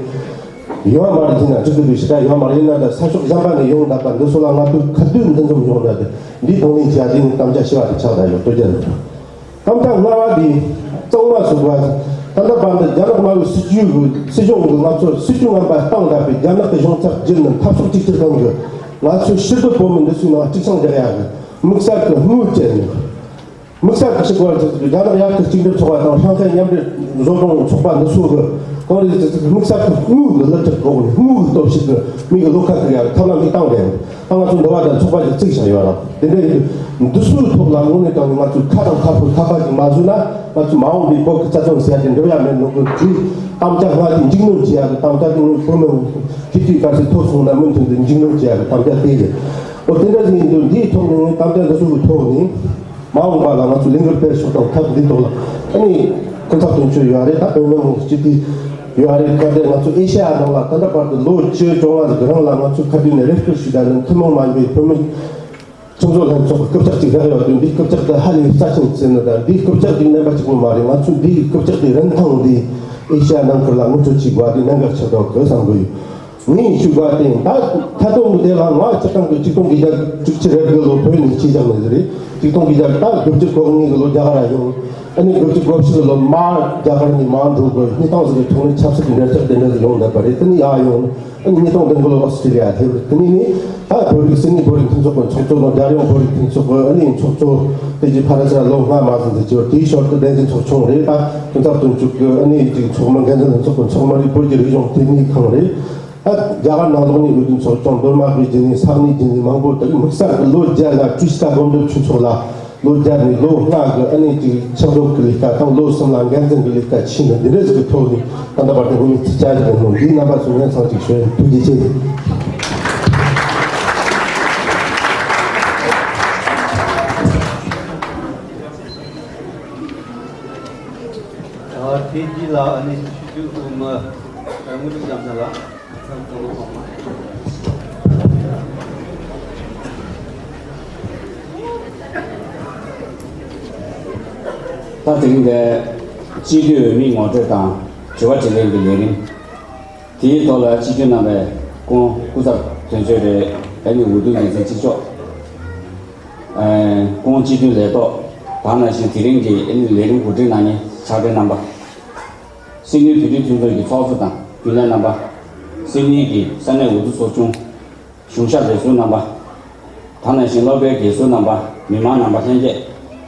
ཡོད་མ་རེད། ཅེས་ན་འགྲིག་གི་འདུག། ཞེ་དྲག་ཡོད་མ་རེད། ཡིན་ན་ད་ས་ཕྱོགས་གཞན་པ་ནས་ཡོང་བསྡད་པ་འདི་ཚོ་ལ་ང་ཚོས་ག་དུས་འདི་འཛོམས་ཡོང་ན་དེ་འདི་གདོང་ལེན་བྱེད་ཡ་དེ་ནི་དམ་བཅའ་བཞི་པ་དེ་ཆགས་བསྡད་ཡོད། སྟོད་རྒྱལ་རྒྱུན། དམ་བཅའ་ལྔ་པ་འདི་གཙང་མ་ཟུར་པ། ད་ལྟ་བར་དུ་རྒྱ་ནག་དམར་པོའི་སྲིད་ཇུས་ཀྱི་སྲིད་གཞུང་གིས་ང་ཚོར་སྲིད་ཇུས་ངན་པ་བཏང་བསྡད་པའི་རྒྱ་ནག་གི་གཞུང་ཚབ་བརྒྱུད་ནས་འཐབ་ཕྱོགས་གཅིག་གྱུར་ཁང་གིས་ང་ཚོའི་ཕྱིར་སྡོད་བོད་མི་འདི་ཚོའི་ནང་དཀྲུག་ཤིང་རྒྱག་ཡག་གི་དམིགས་བསལ་གྱི་དངུལ་བཅད་ནས། དམིགས་བསལ་གྱི་ཞིག་བར་དུ་རྒྱ་ནག་དབྱར་ཁ་གཅིག་སྒྲིལ་ཚོགས་པ་དང་ཧྲང་ཧའེ་མཉམ་འབྲེལ་བཟོ་ཚོང་ཚོགས་པ་འདི་ཚོ་གིས་གང་རེད་ཟེར་ཚེ་དམིགས་བསལ་གྱི་དངུལ་གྱི་བསླུ་བྲིད་འགོག་ནས། དངུལ་གྱི་སྟོབས་ཤུགས་ཀྱིས་མི་གི་བློ་ཁ་ཁེལ་ཡག་གི་ཐབས་ལམ་ཅིག་བཏང་བསྡད་ཡོད། ད་ང་ཚོ་འདི་བ་དང་ཚོགས་པ་ཅིག་བཙུགས་བཞག་ཡོད་རེད། དེ་འདྲ་ཡིན་དུས་འདི་ཚོའི་ཐོག་ལ་དངོས་གནས་དྲང་གནས་ང་ཚོས་ཁ་དང་ཁ་ཕོར་ཁ་པར་ཅིག་མ་བཟོས་ན། ང་ཚོ་མ་འོངས་པའི་བོད་ཀྱི་རྩ་དོན་ཟེར་ཡ་དེ་འགྲུབ་ཡ་མེད་ནོ་གི་དུས། དམ་བཅའ་ལྔ་དེ་འཇིགས་སྣང་བྱེད་ཡ་གི་དམ་བཅའ་དེ་ངོས་བོད་མི་ཁྱེད་ཚོས་གལ་སྲིད་ཐོབ་སོང་ན་མུ་མཐུད་དུ་འཇིགས་སྣང་བྱེད་ཡ་གི་དམ་བཅའ་དེ་རེད། འོ་དེ་འདྲ་ཞིག་ཡིན་དུས་འདིའི་ཐོག་ནས་ངས་དམ་བཅའ་འདི་ཚོ་གི་ཐོག་ནས་མ་འོངས་པ་ལ་ང་ཚོ་ལས་འགུལ་སྤེལ་ཕྱོགས་དང་ཐབས་འདིའི་ཐོག་ལ་ཨ་ནི་ཁོ་ཚོ་དོན་གཅོད་ཡོད་རེད། ད་བོད་མི་མང་སྤྱི་འཐུས་ཡོད་རེད། གལ་ཏེ་ང་ཚོ་ཨེ་ཤ་ཡ་ནང་ལ་ད་ལྟ་བར་དུ་ལོ་བཅུ་བཅོ་ལྔ་ཟིག་གི་རིང་ལ་ང་ཚོས་ཁ་བརྡུང་ནས་རེ་སྐུལ་ཞུས་ད་ནི་ཐུན་མོང་མ་ཡིན་པའི་བོད་མི་ཁྲིམས་བཟོ་ལྷན་ཚོགས་ཀྱི་རྐུབ་བཀྱག་ཅིག་རག་ཡོད་དུས། འདིའི་རྐུབ་བཀྱག་དེ་ཧ་ལས་རྩ་ཆེན་ཟེར་ནི་དང་། འདིའི་རྐུབ་བཀྱག་དེ་རྣམ་པ་གཅིག་པོ་མ་རེད། ང་ཚོས་འདིའི་རྐུབ་བཀྱག་དེ་རིན་ཐང་འདི་ཨེ་ཤ་ཡ་ནང་ཁུལ་ལ་ངོ་སྤྲོད་བྱེད་དགོས་པ་དེ་གནད་འགག་ཆེ་དྲགས་ཀྱི་བསམ་གི་ཡོད། ངས་ཞུ་བ་དེ་ད་ཐ་དོན་དེ་ལ་ང་སྤྱིར་བཏང་གི་ཆིག་སྟོང་དགུ་བརྒྱ་དྲུག་ཅུ་རེ་དགུ་ལོ་བོད་ནས་ཕྱི་བཞག་ནས་རེད། ཆིག་སྟོང་དགུ་བརྒྱ་ད་དགུ་བཅུ་གོ་གཉིས་ཀྱི་ལོ་རྒྱ་གར་ཡོང་། ཨ་ནི་དགུ་བཅུ་གོ་བཞི་ལོ་མར་རྒྱ་གར་ནས་མར་འགྲོ་དགོས། སྣེ་ཐང་ཟེར་བའི་ཐོག་ནས་ཆབ་སྲིད་ཀྱི་འབྲེལ་ཆགས་དེ་འདྲ་ཟིག་ཡོང་བསྡད་པ་རེད། དེ་ནས་ཡར་ཡོང་། ཨ་ནི་ཉིས་སྟོང་བདུན་གྱི་ལོ་ཨོ་སི་ཀྲི་ལི་ཡ་སླེབས་རེད། དེ་ནས་ནི་ད་བོད་རིགས་སིཌ་ནི་བོད་རིགས་མཐུན་ཚོགས་ཀྱི་ཚོགས་གཙོ་དང་རྒྱལ་ཡོངས་བོད་རིགས་མཐུན་ཚོགས་ཀྱི་ཨ་ནི་ཚོགས་གཙོ་དེ་གྱི་ཕ་ར་ཆ་ལོ་ལྔ་མ་ཟིན་ཟིན་གྱི་བར་དེའི་ཞོར་དུ་བསྟན་འཛིན་ཚོགས་ཆུང་རེད། ད་ཁྱོད་ཚབ་དོན་གཅོད་ཀྱི་ཨ་ནི་ཅིག་ཚོགས་མི་འགན་འཛིན་ལྷན་ཚོགས་ཀྱི་ཚོགས་མི་རེད། བོད་ཀྱི་རིག་གཞུང་ལྟེ་གནས་ཁང་རེད། ད་རྒྱ་གར་ནང་ལོགས་ནས་འོས་བསྡུ་ཚོགས་ཆུང་རྡོར་དམག་གི་རྒྱུན་ནས་ས་གནས་རྒྱུན་ནས་མང་པོ་དང་དམིགས་བསལ་གྱི་ལོ་བརྒྱ་ལ་ཀྲུའུ་ཞི་ཏ་སྒོམ་སྒྲུབ་ཆོས་ཚོགས་ལ་ལོ་བརྒྱ་ནས་ལོ་ལྔ་གི་ཨ་ནི་ཅིག་ཕྱག་རོགས་ཀྱི་ལས་ཀ་དང་ལོ་གསུམ་ལ་འགན་འཛིན་གྱི་ལས་ཀ་བྱས་ནས་འདི་འདྲ་ཟིག་གི་ཐོག་ནས་ད་ལྟ་བར་དུ་ངོས་ནས་ཅིག་བྱ་བཞག་ཡོད་ནོ་འདིའི་རྣམ་པ་ཚོ་ངས་ཚང་ཅིག་ཞུ་ཡ་ཐུགས་རྗེ་ཆེ། ཨ་དེ་རྗེས་ལ་ཨ་ནི་ཆུ་ཆུ་དབུ་མ་དངོས་གྲུབ་རྒྱལ་མཚན་ལགས། ད་དེ་རིང་འདིར་སྤྱི་འཐུས་འོས་མི་ངོ་སྤྲོད་དང་དྲི་བ་དྲིས་ལན་གྱི་ལས་རིམ། དེའི་ཐོག་ལ་སྤྱི་འཐུས་རྣམ་པས་སྐུ་སྐུ་ཚབ་དོན་གཅོད་རེད། ཨ་ནི་འོས་བསྡུ་འགན་འཛིན་གཅིག་ལྕོགས། ཨ་སྐུ་ངོ་སྤྱི་འཐུས་ལས་ཐོག་དེ་ནང་བཞིན་དེ་རིང་གི་ཨ་ནི་ལས་རིམ་གོ་སྒྲིག་གནང་མཁན་ཕྱག་སྦྲེལ་རྣམ་པ། སིཌ་ནི་བོད་རིགས་མཐུན་ཚོགས་ཀྱི་ཚོགས་གཙོ་དང་རྒྱུན་ལས་རྣམ་པ། སིཌ་ནི་གི་ས་གནས་འོས་བསྡུ་ཚོགས་ཆུང་གཞུང་ཞབས་ལས་ཟུར་རྣམ་པ། དེ་ནང་བཞིན་སློབ་གྲྭའི་དགེ་ཟུར་རྣམ་པ། མི་མང་རྣམ་པ་ལྷན་རྒྱས། དེ་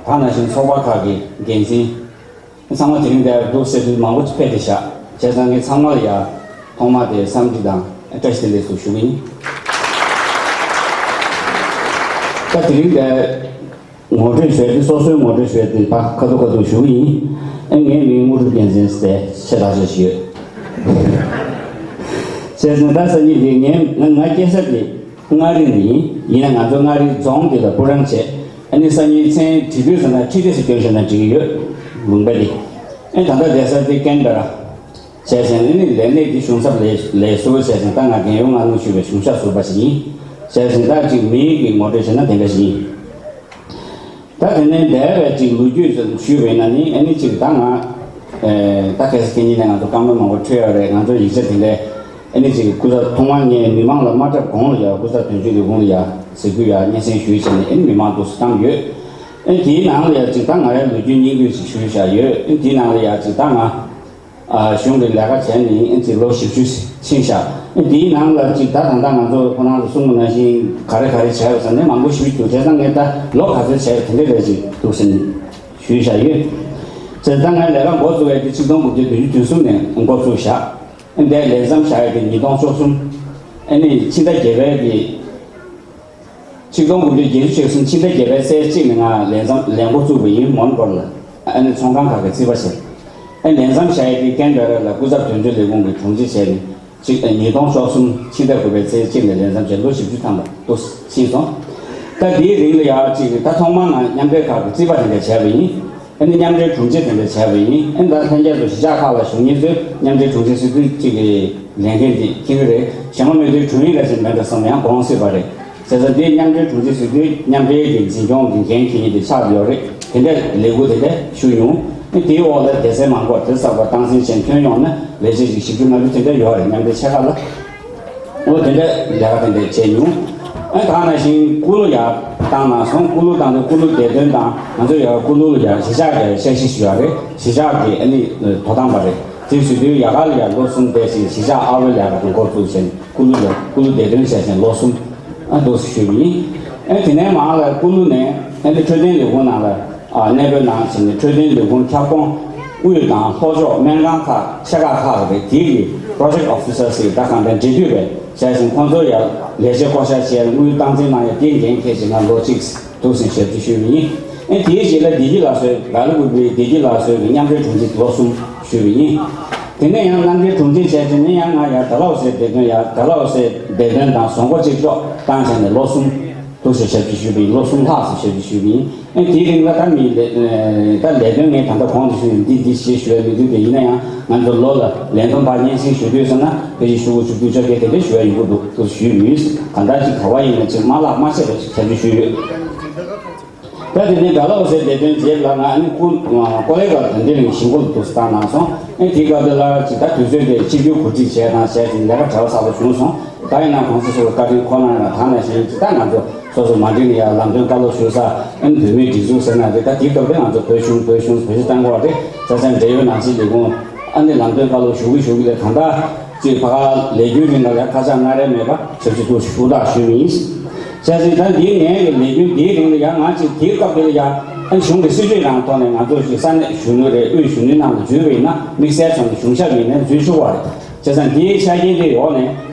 ནང་བཞིན་ཚོགས་པ་ཁག་གི་འགན་འཛིན། ཚང་མ་དེ་རིང་འདིར་འདུག་ཟེར་དུས་མང་པོ་ཕེབས་བསྡད་ཤག་བྱས་ཙང་ངས་ཚང་མ་ལ་ཡ་ཐོག་མར་དེ་འཚམས་འདྲི་དང་བཀྲ་ཤིས་བདེ་ལེགས་སུ་ཞུ་གི་ཡིན། ད་དེ་རིང་འདིར་ངོ་སྤྲོད་ཞུ་ཡ་དེ་སོ་སོའི་ངོ་སྤྲོད་ཞུ་ཡ་དེ་ཕར་ཁ་ཐུག་ཁ་ཐུག་ཞུ་གི་ཡིན། ཨ་ངའི་མིང་དངོས་གྲུབ་རྒྱལ་མཚན་ཟེར་ཆེ་ཐག་ཆོད་ཞུ་ཡོད། བྱས་ཙང་ད་སང་ཉིན་དེ་ངའི་ང་ང་སྐྱེས་ས་དེ་མངའ་རིས་ནས་ཡིན། ཡིན་ན་ང་ཚོ་མངའ་རིས་རྫོང་དེ་ལ་སྤུ་རང་བྱས། ཨ་ནི་སང་ཉིན་མཚན་བྲིས་དུས་ཙམ་ན་ཁྲི་ལྡེ་ཟེར་སྐྱོན་བཞག་ན་འགྲིག་གི་ཡོད། ལུང་པ་དེ། ཨ་ད་ལྟ་བསྡད་ས་དེ་ཀན་བྷེ་ར། བྱས་ཙང་ཨ་ནི་ལས་གནས་དེ་གཞུང་ཚབ་ལས་ལས་ཟུར་བྱས་ཙང་ད་ང་རྒན་ཡོལ་མངགས་གནང་ཞུས་པའི་གཞུང་ཞབས་ཟུར་པ་ཞིག་ཡིན། བྱས་ཙང་ད་ཅིག་མིང་གི་ངོ་སྤྲོད་བྱས་ན་དེ་འདྲ་ཞིག་ཡིན། ད་དེ་ནས་འདས་པའི་ཅིག་ལོ་རྒྱུས་ཞུས་པ་ཡིན་ན་ནི་ཨ་ནི་ཅིག་ད་ང་ཨེ་ད་གལ་སྲིད་ཁྱེད་གཉིས་ནས་ང་ཚོ་བཀའ་མོལ་མང་པོ་འཕྲོད་ཡོད་རེད། ང་ཚོ་ཡིག་ཆ་དེ་འདྲའི་ཨ་ནི་ཅིག་སྐུ་ཚབ་ཐོག་མར་ངས་མི་མང་ལ་མ་འཁྲབ་གོང་ལ་ཡ་སྐུ་ཚབ་དོན་གཅོད་ལས་ཁུངས་ལ་ཡ་གཟིགས་འབུལ་ཡ་སྙན་སེང་ཞུས་བྱས་ནས་ཨ་ནི་མི་མང་འདུག་སེ་བཏང་ཡོད། ཨ་ནི་དེའི་ནང་ལ་ཡ་ཅིག་ད་ང་རའི་ལོ་རྒྱུས་སྙིང་བསྡུས་ཅིག་ཞུས་བཞག་ཡོད། ཨ་ནི་དེའི་ནང་ལ་ཡ་ཅིག་ད་ང་ཨ་གཞུང་གི་ལས་ཀ་བྱས་ནས་ཨ་ནི་ཅིག་ལོ་བཞི་བཅུ་ཕྱིན་བཞག་ཨ་ནི་དེའི་ནང་ལ་ཅིག་ད་ད་ལྟ་ང་ཚོ་ཁོ་རང་ཚོ་གསུངས་པ་ནང་བཞིན་ག་རེ་ག་རེ་བྱས་ཡོད་ཟེར་ནས་མང་པོ་ཞུ་རྒྱུ་བྱས་ཙང་ངས་ད་ལོ་ག་ཚོད་བྱས་ཡོད་དེ་འདྲ་རེད་ཅིག་འདུག་ཟེར་ནས་ཞུས་བཞག་ཡོད། བྱས་ཙང་ངས་ལས་ཀ་འགོ་བཙུགས་ཡས་དེ་ཆིག་སྟོང་དགུ་བརྒྱ་བདུན་ཅུ་དོན་གསུམ་ནས་འགོ་བཙུགས་བཞག་ཨ་ནི་དེ་ལས་མཚམས་བཞག་ཡས་དེ་ཉིས་སྟོང་བཅུ་གསུམ། ཨ་ནི་ཕྱི་ཟླ་བརྒྱད་པའི་གི་ཆིག་སྟོང་དགུ་བརྒྱ་བརྒྱད་ཅུ་གྱ་གསུམ་ཕྱི་ཟླ་བརྒྱད་པའི་ཚེས་གཅིག་ནས་ང་ལས་མཚམས་ལས་འགོ་བཙུགས་པ་ཡིན། མོན་གྷོ་ལ་ཨ་ནི་ཚོང་ཁང་ཁག་གི་རྩིས་པ་བྱས། ཨ་ནི་ལས་མཚམས་བཞག་ཡས་དེ་ཀན་བྷེ་ར་ལ་སྐུ་ཚབ་དོན་གཅོད་ལས་ཁུངས་ཀྱི་དྲུང་ཆེ་བྱས་ནས་ཅིག་ཉིས་སྟོང་བཅུ་གསུམ་ཕྱི་ཟླ་དགུ་པའི་ཚེས་གཅིག་ནས་ལས་མཚམས་བྱས་ལོ་བཞི་བཅུ་ཐམ་པ་འདུག་ཕྱིན་སོང་། ད་དེའི་རིང་ལ་ཡ་ཅིག་ད་ཐོག་མར་ང་མཉམ་འབྲེལ་ཁག་གི་རྩིས་པ་དེ་འདྲ་བྱས་པ་ཡིན། ཨ་ནི་མཉམ་འབྲེལ་དྲུང་ཆེ་དེ་འདྲ་བྱས་པ་ཡིན། ཨ་ནི་ད་ལྷན་རྒྱས་ཚོ་གཞིས་ཆགས་ཁག་ལ་བཞུགས་མཁན་ཚོས་མཉམ་འབྲེལ་དྲུང་ཆེ་ཟེར་དུས་གཅིག་གི་ལས་འགན་དེ་འཁྱེར་གི་རེད། གཞན་པ་མེད་དུས་དྲུང་ཡིག་ར་ཞིག་མེད་འགྲོ་བསམ་ཡང་དགོངས་སྲིད་པ་རེད། བྱས་ཙང་དེ་མཉམ་འབྲེལ་དྲུང་ཆེ་ཟེར་དུས་མཉམ་འབྲེལ་གྱི་འཛིན་སྐྱོང་གི་འགན་འཁྱེར་མཁན་དེ་ཆགས་ཡོད་རེད། དེ་འདྲ་ལས་འགུལ་དེ་འདྲ་ཞུ་མྱོང་། ཨ་ནི་དེའི་འོག་ལ་སྡེ་ཚན་མང་པོ་དེ་གསར་པ་སྟངས་འཛིན་བྱས་ཐོན་ཡོང་ན་ལས་བྱེད་ཅིག་བཞི་བཅུ་ལྔ་བཅུ་དེ་འདྲ་ཡོད་རེད། མཉམ་འབྲེལ་ཆེ་ཁག་ལ། འོ་དེ་འདྲ་ལས་ཀ་དེ་འདྲ་བྱས་མྱོང་། ཨ་ད་ནང་བཞིན་སྐུ་ལུ་ཡར་བཏང་གནང་སོང་། སྐུ་ལུ་བཏང་དུས་སྐུ་ལུ་སྡེ་དོན་དང་ང་ཚོ་ཡར་སྐུ་ལུ་ལ་ཡར་གཞིས་ཆགས་ཀྱི་ཤག་ཤི་ཞུ་ཡ་རེད། གཞིས་ཆགས་ཀྱི་ཨ་ནི་དོ་དམ་པ་རེད། དེ་ཞུ་དུས་ཡ་ག་ལ་ཡར་ལོ་གསུམ་བསྡད་ཅིང་གཞིས་ཆགས་ཨ་བའི་ལས་ཀ་དེ་འགོ་བཙུགས་བྱས་ནས་སྐུ་ལུ་ལ་སྐུ་ལུ་སྡེ་དོན་བྱས་བྱས་ལོ་གསུམ་ཨ་འདུག་སེ་ཞུས་པ་ཡིན། ཨ་དེ་ནས་མར་ལ་སྐུ་ལུ་ནས་ཨ་ནི་འཕྲོད་བསྟེན་ལས་ཁུངས་ནང་ལ། ཨ་གནས་སྤོས་གནང་བྱས་ནས་འཕྲོད་བསྟེན་ལས་ཁུངས་ཁྱབ་ཁོངས་དབུས་དང་ལྷོ་ཕྱོགས་སྨན་ཁང་ཁག་ཆེ་ཁག་ཁག་རེད། དེའི་གི་project officer་ཟེར་ད་གང་ལྟར་འབྲེལ་མཐུད་པའི་བྱས་ཤིང་ཁོང་ཚོ་ཡར་ལས་བྱེད་བསྐོ་བཞག་བྱས་དངུལ་སྟངས་འཛིན་གནང་ཡ་དེའི་འགན་འཁྱེར་བྱས་ང་ལོ་གཅིག་འདུག་སེ་ཞབས་ཕྱི་ཞུས་པ་ཡིན། ཨེ་དེའི་རྗེས་ལ་བདེ་སྐྱིད་ལགས་གསོལ་ག་ལ་གུ་པའི་བདེ་སྐྱིད་ལགས་གསོལ་གི་མཉམ་འབྲེལ་དྲུང་ཆེ་ལོ་གསུམ་ཞུས་པ་ཡིན། དེ་ནས་ཡང་མཉམ་འབྲེལ་དྲུང་ཆེ་བྱས་བྱས་ནས་ཡང་ང་ཡར་ཌལ་ཧོ་སི་སྡེ་དོན་ཡར་ཌལ་ཧོ་སི་སྡེ་དོན་དང་བཟོ་འགོ་གཅིག་ལྕོགས་བཏང་བྱས་ནས་ལོ་གསུམ། འདུག་སེ་ཞབས་ཕྱི་ཞུས་པ་ཡིན། ལོ་གསུམ་ལྷག་ཙམ་ཞབས་ཕྱི་ཞུས་པ་ཡིན། ཨ་དེའི་རིང་ལ་ད་མི་ལས་ད་ལས་དོན་ངས་ད་ལྟ་གོང་དུ་ཞུས་ཡིན། འདི་འདི་ཞེས་ཞུ་ཡ་མི་འདུག་དེ་ཡིན་ན་ཡང་ང་ཚོ་ལོ་ལ་ལས་དོན་པ་སྙན་སེང་ཞུ་དུས་ཙམ་ན་ཕལ་ཆེར་ཞུ་དགོས་ཞུ་དུས་ཆ་གས་དེ་འདྲ་ཞུ་ཡ་ཡོང་གི་འདུག་འདུག་ཞུས་ཡིན། གང་ལྟར་ཅིག་ག་བ་ཡིན་ན་ཅིག་མ་བརླག་མ་ཆད་པ་ཞིག་ཞབས་ཕྱི་ཞུས་ཡོད། ད་དེ་ནས་ཌལ་ཧོ་སིའི་བདེ་དོན་རྗེས་ལ་ང་ཨ་ནི་ཀུ་ཀོ་ལེ་གྷལ་དོན་ལྡན་གླིང་ཞིང་ཁུལ་དུ་བཏང་གནང་སོང་། ཨ་ནི་དེའི་སྐབས་དེ་ལ་ཅིག་ད་དུས་ཚོད་དེ་གཅིག་གྱུར་གོ་སྒྲིག་བྱས་དང་བྱས་ཏེ་ལས་ཀ་བྲེལ་བ་ཚ་པོ་བྱུང་སོང་། ད་ཡིན་ན་གོང་ས་མཆོག་གི་བཀའ་དྲིན་ཁོ་ན་ཡང་ད་ནང་བཞིན་ཅིག་ད་ང་ཚོ་སོ་སོ་མ་འགྲིག་ན་ཡང་ལམ་སྟོན་བཀའ་སློབ་ཞུ་ས་ཨ་ནི་བོད་མིའི་སྒྲིག་འཛུགས་ཟེར་ན་རེད། ད་དེའི་སྐབས་དེ་ང་ཚོ་བོད་གཞུང་བོད་གཞུང་བོད་སྤྱི་བཏང་གོ་རེད། ས་ཆ་འབྲེལ་ཡོད་ནང་སྲིད་ལས་ཁུངས་ཨ་ནི་ལམ་སྟོན་བཀའ་སློབ་ཞུ་གི་ཞུ་གི་ལས་གང་ལྟར། ཅེས་ཕ་ག་ལས་རྒྱུན་རིང་ལ་ཡང་ཁ་ཆག་སྔ་རེ་མེད་པ་ཞབས་ཕྱི་ཐུགས་ཤུགས་དྲག་ཞུས་པ་ཡིན། བྱས་ཙང་ད་འདིའི་ངའི་གི་ལས་རྒྱུན་འདིའི་རིང་ལ་ཡང་ང་ཅིག་དེའི་སྐབས་དེ་ལ་ཡང་ཨ་གཞུང་གི་སྲིད་ཇུས་རང་ཐོག་ནས་ང་ཚོ་ཞིག་ས་གནས་གཞོན་ནུ་རེད། དབུས་གཞོན་ནུའི་ནང་ལ་འཛུལ་བ་ཡིན་ན་དམིགས་བསལ་ཚོགས་འདུ་གཞུང་ཞབས་ཡིན་ནའི་འཛུལ་ཆོག་པ་རེད། བྱས་ཙང་འདིའི་ཆ་རྐྱེན་དེ་འོག་ནས་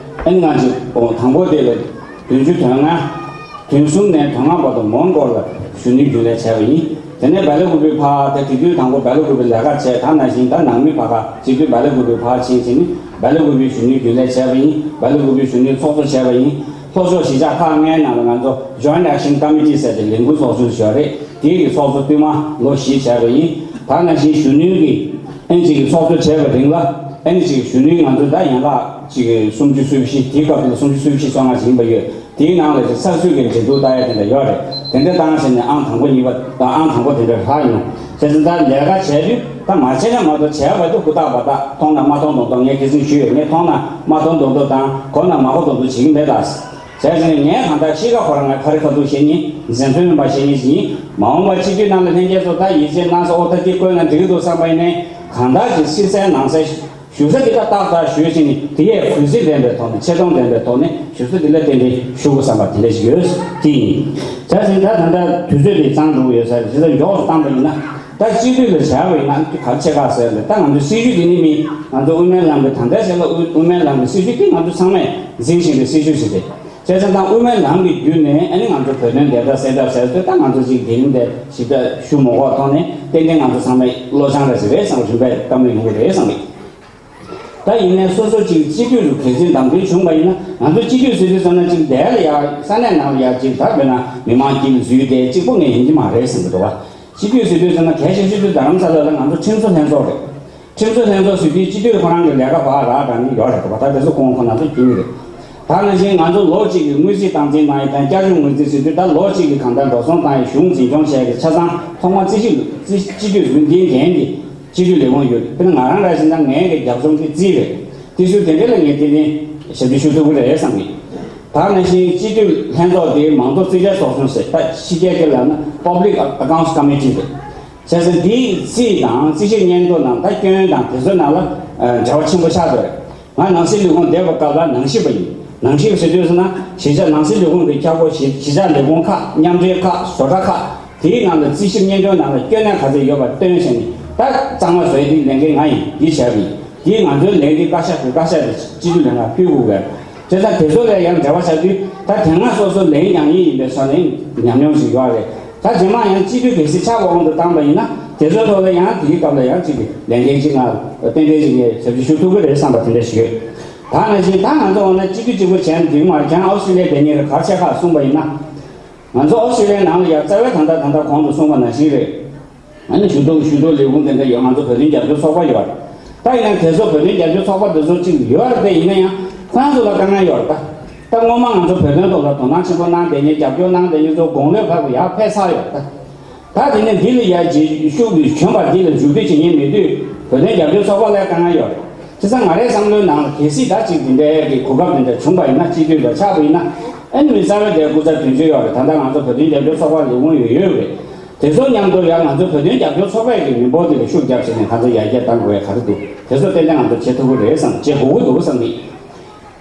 ཨ་ནི་ང་ཅིག་དང་པོ་དེ་ལ་བདུན་ཅུ་དོན་ལྔ། བདུན་གསུམ་ནས་དོན་ལྔ་བར་དུ་མོན་གྷོ་ལ་གཞོན་ནུའི་རྒྱུན་ལས་བྱས་པ་ཡིན། དེ་ནས་སྦེལ་ཀོབ་པི་ཕར་དེ་དེ་དུས་དང་པོ་སྦེལ་ཀོབ་པི་ལས་ཀ་བྱས། ད་ནང་བཞིན་ད་ནང་མི་ཕ་ག་སྤྱི་འཐུས་སྦེལ་ཀོབ་པི་ཕར་ཕྱིན་བྱས་ནས་སྦེལ་ཀོབ་པི་གཞོན་ནུའི་རྒྱུན་ལས་བྱས་པ་ཡིན། སྦེལ་ཀོབ་པི་གཞོན་ནུའི་ཚོགས་གཙོ་བྱས་པ་ཡིན། ལྷོ་ཕྱོགས་གཞིས་ཆགས་ཁག་ལྔའི་ནང་ལ་ང་ཚོ་Joint Action Committee ཟེར་ཏེ་ལས་འགུལ་ཚོགས་ཆུང་ཞུ་བ་རེད། དེའི་གི་ཚོགས་གཙོ་བསྟུད་མར་ལོ་བཞི་བྱས་པ་ཡིན། ད་ནང་བཞིན་གཞོན་ནུའི་གི་ཨན་ཅིག་གི་ཚོགས་གཙོ་བྱས་པ་རིང་ལ་ཨན་ཅིག་གི་གཞོན་ནུའི་ང་ཚོ་ད་ཡན་ལག་ཅིག་གི་སུམ་ཅུ་སོ་བཞི། དེའི་སྐབས་དེ་ལ་སུམ་ཅུ་སོ་བཞི་སོ་ལྔ་ཞིག་ཡིན་པ་ཡོད། དེའི་ནང་ལ་ཅིག་ཚགས་ཚུད་ཀྱི་འབྲེལ་གཏུག་ལྟ་ཡ་དེ་འདྲ་ཡོད་རེད། དེ་འདྲ་བཏང་བྱས་ནས་ཨང་དང་པོ་གཉིས་པ་དང་ཨང་དང་པོ་དེ་འདྲ་ལྷག་ཡོང་། བྱས་ཙང་ད་ལས་ཀ་བྱས་དུས་ད་མ་བྱས་ན་མ་གཏོགས་བྱས་པ་དེ་ཧུར་ཐག་འབད་ཐག་མཐོང་ན་མ་མཐོང་མདོག་མདོག་ངས་ཁ་སང་ཞུས་ཡོད། ངས་མཐོང་ན་མ་མཐོང་མདོག་མདོག་དང་གོ་ན་མ་གོ་མདོག་མདོག་བྱེད་ཀྱི་མེད་ད། བྱས་ཙང་ངས་གང་ལྟར་གཤིས་ཀ་ཁོ་རང་ང་ཕ་རི་ཁ་ཐུག་བཤད་མཁན་འཛེམ་ཟོན་མེད་པ་བཤད་མཁན་ཞིག་ཡིན། མ་འོངས་པ་སྤྱི་འཐུས་ནང་ལ་ལྷན་རྒྱས་ཚོ་ད་ཡིད་ཆེས་གནང་ས་ཨོ་ད་ཅིག་བསྐོས་ན་འགྲིག་གི་འདུག་བསམ་པ་ཡིན་ནའི་གང་ལྟར་ཅིག་ཕྱི་གསལ་ནང་གསལ་ཞུ་ས་འདི་ལ་ཏག་ཏག་ཞུས་ཕྱིན་ནས་དེ་ཡས་གུས་བརྩི་ལྡན་པའི་ཐོག་ནས་ཆེ་མཐོང་ལྡན་པའི་ཐོག་ནས་ཞུ་ས་འདི་ལ་ཏན་ཏན་ཞུ་དགོས་བསམ་པ་དེ་འདྲ་ཞིག་ཡོད། དེ་ཡིན། བྱས་ཙང་ད་ད་ལྟ་དུས་ཚོད་དེ་གཙང་འགྲོ་གི་ཡོད་ས་རེད། བྱས་ཙང་མགྱོགས་སུ་བཏང་པ་ཡིན་ན་ད་སྤྱི་འཐུས་ལ་བྱ་བ་ཡིན་ན་ག་རེ་བྱེད་ག་ཟེར་ནས་ད་ང་ཚོ་སྲིད་ཇུས་འདི་ནི་མི་ང་ཚོ་དབུ་མའི་ལམ་གྱི་ད་ལྟའི་ཆ་ལ་དབུ་དབུ་མའི་ལམ་གྱི་སྲིད་ཇུས་འདི་ང་ཚོ་ཚང་མས་འཛིན་བཞིན་པའི་སྲིད་ཇུས་ཤིག་རེད། བྱས་ཙང་ད་དབུ་མའི་ལམ་གྱི་བརྒྱུད་ནས་ཨ་ནི་ང་ཚོ་བོད་དོན་བདེན་མཐའ་གསལ་ཐབས་ཟེར་དུས་ད་ང་ཚོ་ཅིག་འགན་དེ་ཞིབ་ཕྲ་ཞུ་མ་དགོས་ཐོག་ནས་ཏན་ཏན་ང་ཚོ་ཚང་མས་བློ་སྦྱང་རེ་ཞིག་རེད་བསམ། རིམ་པས་བཀའ་མོལ་ཡོང་གི་རེད་བསམ་གི། ད་ཡིན་ནའི་སོ་སོ་ཅིག་སྤྱི་འཐུས་རུ་གལ་ཆེན་འདེམས་ཐོན་བྱུང་བ་ཡིན་ན་ང་ཚོ་སྤྱི་འཐུས་ཟེར་དུས་ཙམ་ན་ཅིག་འདས་ལ་ཡ་ས་གནས་ནང་ལ་ཡ་ཅིག་ད་དཔེར་ན་མི་མང་དཀྱིལ་འཛུལ་ཏེ་གཅིག་པོ་ངས་ཡིན་གྱི་མ་རེད་བསམ་གི་འདུག་བ། སྤྱི་འཐུས་ཟེར་དུས་ཙམ་ན་གལ་ཆེ་ཤོས་དེ་རྡ་རམ་ས་ལ་ལ་ང་ཚོ་ཁྲིམས་བཟོ་ལྷན་ཚོགས་རེད། ཁྲིམས་བཟོ་ལྷན་ཚོགས་ཟེར་དུས་སྤྱི་འཐུས་ཁོ་རང་གི་ལས་ཀ་བག་རག་འདྲ་ནི་ཡོད་རེད་པ། ད་དེ་ཚོ་ཁོང་ཁོ་ན་ཚོ་སྐྱིད་ནི་རེད། ད་ནང་བཞིན་ང་ཚོ་ལོ་གཅིག་གི་དངུལ་རྩིས་སྟངས་འཛིན་གནང་ཡས་དང་བསྐྱར་ཞིབ་དངུལ་རྩིས་ཟེར་དུས་ད་ལོ་གཅིག་གི་གང་ལྟར་འགྲོ་སོང་བཏང་ཡས་གཞུང་འཛིན་སྐྱོང་བྱས་ཏེ་ཆ་ཚང་ཐོག་མ་རྩིས་ཞིབ་རྩིས་སྤྱི་འཐུས་རུ་འདིའི་འགན་དེ་སྤྱི་འཐུས་ལས་ཁུངས་ཡོད། དཔེར་ན་ང་རང་འདྲ་ཞིག་ན་ངའི་གི་རྒྱབ་ལྗོངས་དེ་རྩིས་རེད། དེ་ཚོའི་དེ་འདྲ་ལ་ངས་དེ་ནི་ཞབས་ཕྱི་ཞུ་ཐུབ་ཀྱི་རེད་བསམ་གི། ད་ནང་བཞིན་སྤྱི་འཐུས་ལྷན་ཚོགས་དེ་མང་གཙོ་རྩིས་ཁྲའི་ཚོགས་ཆུང་ཟེར་ད་ཕྱི་རྒྱལ་སྐད་ལ་ན་Public Accounts Committee་རེད། བྱས་ཙང་འདིའི་རྩིས་དང་རྩིས་ཞིབ་སྙན་ཐོ་ནང་ད་སྐྱོན་དང་དེ་ཚོའི་ནང་ལ་ཨ་འབྲེལ་བ་ཆེན་པོ་ཆགས་འདུག་རེད། ང་ནང་སྲིད་ལས་ཁུངས་བསྡད་པའི་སྐབས་ལ་ནང་ཞིབ་པ་ཡིན། ནང་ཞིབ་ཟེར་དུས་ཙམ་ན་གཞིས་ཆགས་ནང་སྲིད་ལས་ཁུངས་ཀྱི་འཁྱག་པོ་གཞིས་གཞིས་ཆགས་ལས་ཁུངས་ཁག་མཉམ་འབྲེལ་ཁག་བཟོ་གྲྭ་ཁག་དེའི་ནང་ལ་རྩིས་ཞིབ་སྙན་ཐོའི་ནང་ལ་སྐྱོན་གནས་ག་ཚད་ཡོད་པ་སྟོན་བྱས་ནས་ད་གཙང་མ་བཟོ་ཡ་དེ་ལས་འགན་ང་ཡིན། འདི་བྱས་པ་ཡིན། དེས་ང་ཚོའི་ལས་འགན་བཀའ་ཤག་གི་བཀའ་ཤག་དེ་སྤྱི་འཐུས་ལ་ང་ཕུལ་དགོས་པས། བྱས་ཙང་དེ་ཚོ་ལ་ཡང་འབྲེལ་བ་བྱ་དུས་ད་དེ་སྔ་སོ་སོ་ལན་རྒྱག་མཁན་ཡིན་པའི་ས་ནས་ཉམས་མྱོང་ཞིག་ཡོད་རེད། ད་རྗེས་མ་ཡང་སྤྱི་འཐུས་གལ་སྲིད་ཆགས་པ་དབང་དུ་བཏང་པ་ཡིན་ན་དེ་ཚོའི་ཐོག་ལ་ཡང་དེའི་སྐབས་ལ་ཡང་གཅིག་གི་ལས་འགན་གཅིག་ང་ཏན་ཏན་ཅིག་ངས་ཞབས་ཕྱི་ཞུ་ཐུབ་ཀྱི་རེད་བསམ་པ་དེ་འདྲ་ཞིག་ཡོད། ད་ནང་བཞིན་ད་ང་ཚོ་འོ་ན་སྤྱི་འཐུས་གཅིག་པུ་བྱས་ན་འགྲིག་མ་རེད། ཁྱེད་རང་ཨོ་སི་ཀྲི་ལི་ཡ་བསྡད་མཁན་རེད། ག་རེ་བྱས་ཁག་གསུངས་པ་ཡིན་ན། ང་ཚོ་ཨོ་སི་ཀྲི་ལི་ཡའི་ནང་ལ་ཡ་རྩ་བའི་ད་ལྟ་ད་ལྟ་གོང་དུ་གསུངས་པ་ནང་བཞིན་རེད། ཨ་ནི་ཞུ་གཏུག་ཞུ་གཏུག་ལས་ཁུངས་དེ་འདྲ་ཡོད། ང་ཚོ་བོད་དོན་རྒྱབ་སྐྱོར་ཚོགས་པ་ཡོད་རེད། ད་ཡིན་ན་དེ་ཚོ་བོད་དོན་རྒྱབ་སྐྱོར་ཚོགས་པ་དེ་ཚོ་གཅིག་ཡོད་རེད་དེ། ཡིན་ན་ཡང་ཁོ་རང་ཚོ་ལ་དཀའ་ངལ་ཡོད་རེད། ད་ད་སྔོན་མ་ང་ཚོ་བོད་དོན་ཐོག་ལ་དོ་སྣང་ཆེན་པོ་གནང་བསྡད་མཁན་རྒྱབ་སྐྱོར་གནང་བསྡད་མཁན་ཚོ་དགུང་ལོས་བབས་ཡར་ཕེབས་ཚར་ཡོད་རེད། ད་དེ་ནས་འདི་ལ་ཡར་རྗེས་ཤུགས་ཀྱིས་བྱོན་པ་འདི་ལ་མཇུག་སྒྲིལ་བྱེད་མཁན་མེད་དུས་བོད་དོན་རྒྱབ་སྐྱོར་ཚོགས་པ་ལ་དཀའ་ངལ་ཡོད་རེད། བྱས་ཙང་ང་རའི་བསམ་བློའི་ནང་ལ་གལ་སྲིད་ད་ཅིག་འདི་འདྲའི་གི་གོ་སྐབས་འདི་འདྲ་བྱུང་པ་ཡིན་ན། སྤྱི་འཐུས་ལ་ཆགས་པ་ཡིན་ན་ཨ་ནི་མི་རྩ་བའི་དེ་སྐུ་ཚབ་དོན་གཅོད་ཡོད་རེད། ད་ལྟ་ང་ཚོ་བོད་དོན་རྒྱབ་སྐྱོར་ཚོགས་པ་ལས་ཁུངས་ཡོད་ཡོད་རེད། དེ་ཚོ་མཉམ་དུ་ཡང་ང་ཚོ་བོད་དོན་རྒྱབ་སྐྱོར་ཚོགས་པའི་གི་མི་འབོར་དེ་ལ་ཤུགས་རྒྱབ་བྱས་ནས་ག་ཚོད་ཡར་རྒྱས་གཏང་དགོས་ཡ་ག་རེ་འདུག་དེ་ཚོ་ཏན་ཏན་ང་ཚོ་བྱེད་ཐུབ་ཀྱི་རེད་བསམ། བྱེད་དགོས་ཀྱི་འདུག་བསམ་གི།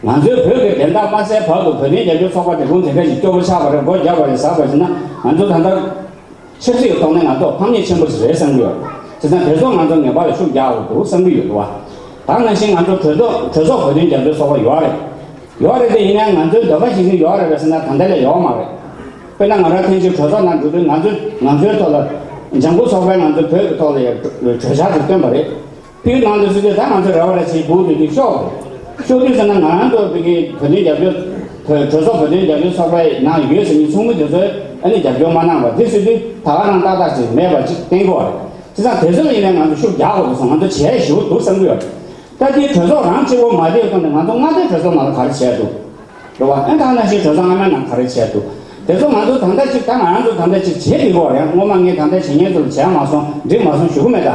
ང་ཚོའི་བོད་ཀྱི་བདེན་མཐའ་མ་གསལ་བར་དུ་བོད་དོན་རྒྱབ་སྐྱོར་ཚོགས་པ་དེ་ཁུངས་དེ་འདྲ་ཞིག་སྐྱོ་པོ་ཆགས་པ་རེད། སྒོ་རྒྱག་པ་རེད། ཟ་བ་ཟེར་ན་ང་ཚོ་ད་ལྟ་ཆབ་སྲིད་ཀྱི་ཐོག་ནས་ང་ཚོ་ཕམ་ཉེས་ཆེན་པོ་ཞིག་རེད་བསམ་གྱི་ཡོད། བྱས་ཙང་དེ་ཚོ་ང་ཚོ་ངེས་པར་དུ་ཤུགས་རྒྱག་དགོས་འདུག་བསམ་གྱི་ཡོད་འདུག་བ། ད་ནང་བཞིན་ང་ཚོ་གྲོས་ཚོགས་གྲོས་ཚོགས་བོད་དོན་རྒྱབ་སྐྱོར་ཚོགས་པ་ཡོད་རེད། ཡོད་རེད་དེ། ཡིན་ནའང་ང་ཚོའི་འདོད་པ་ཞིག་ནི་ཡོད་རེད་པས་ཟེར་ན་ད་ལྟ་ལས་ཡོད་མ་རེད། དཔེར་ན་ང་རང་ཐེངས་གཅིག་གྲོས་ཚོགས་ནང་འགྲོ་དུས་ང་ཚོས་ང་ཚོའི་ཐོག་ལ་ལྗང་ཁུ་ཚོགས་པས་ང་ཚོ་བོད་ཀྱི་ཐོག་ལ་ཡང་གྲོས་འཆར་དེ་བཏོན་པ་རེད། ཕུལ་གནང་དུས་སུ་དེ་ད་ང་ཚོས་རེ་བ་རེ་བྱས་སྒུག་སྡོད་དུས་ཤོག་རེད། ཤོག་དུས་ཟེར་ན་ང་རང་ཚོ་བོད་ཀྱི་བོད་དོན་རྒྱབ་སྐྱོར་བོད་གྲོས་ཚོགས་བོད་དོན་རྒྱབ་སྐྱོར་ཚོགས་པའི་ནང་ཡོད་ཟེར་མཁན་ཚོགས་མི་དེ་ཚོས་ཨ་ནི་རྒྱབ་སྐྱོར་མ་གནང་བ་དེ་ཟེར་དུས་ད་ག་རང་ཏག་ཏག་ཅིག་མེད་པ་ཅིག་བསྟན་གྱི་ཡོད་རེད། བྱས་ཙང་དེ་ཚོ་ལ་ཡིན་ནའི་ང་ཚོ་ཤུགས་རྒྱག་དགོས་འདུག་བསམ། ང་ཚོ་བྱས་ཞེ་པོ་འདུག་བསམ་གྱི་ཡོད་རེད། ད་ལྟའི་གྲོས་ཚོགས་རང་གཅིག་པོ་མ་བསྡད་གོང་ནས་ང་ཚོ་མངའ་སྡེའི་གྲོས་ཚོགས་ནང་ལ་ག་རེ་བྱས་འདུག་རེད་བ། ཨ་ད་ནང་བཞིན་གྲོས་ཚོགས་སྔ་མའི་ནང་ག་རེ་བྱས་འདུག་དེ་ཚོ་ང་ཚོ་ད་ལྟ་ཅིག་ད་ང་རང་ཚོ་ད་ལྟ་ཅིག་བྱེད་དགོས་ཀྱི་ཡོད་རེད། སྔོན་མ་ངས་ད་ལྟ་བྱེད་མཁན་ཚོ་ལ་བྱས་མ་སོང་འགྲིག་མ་སོང་ཞུ་གི་མེད་ད།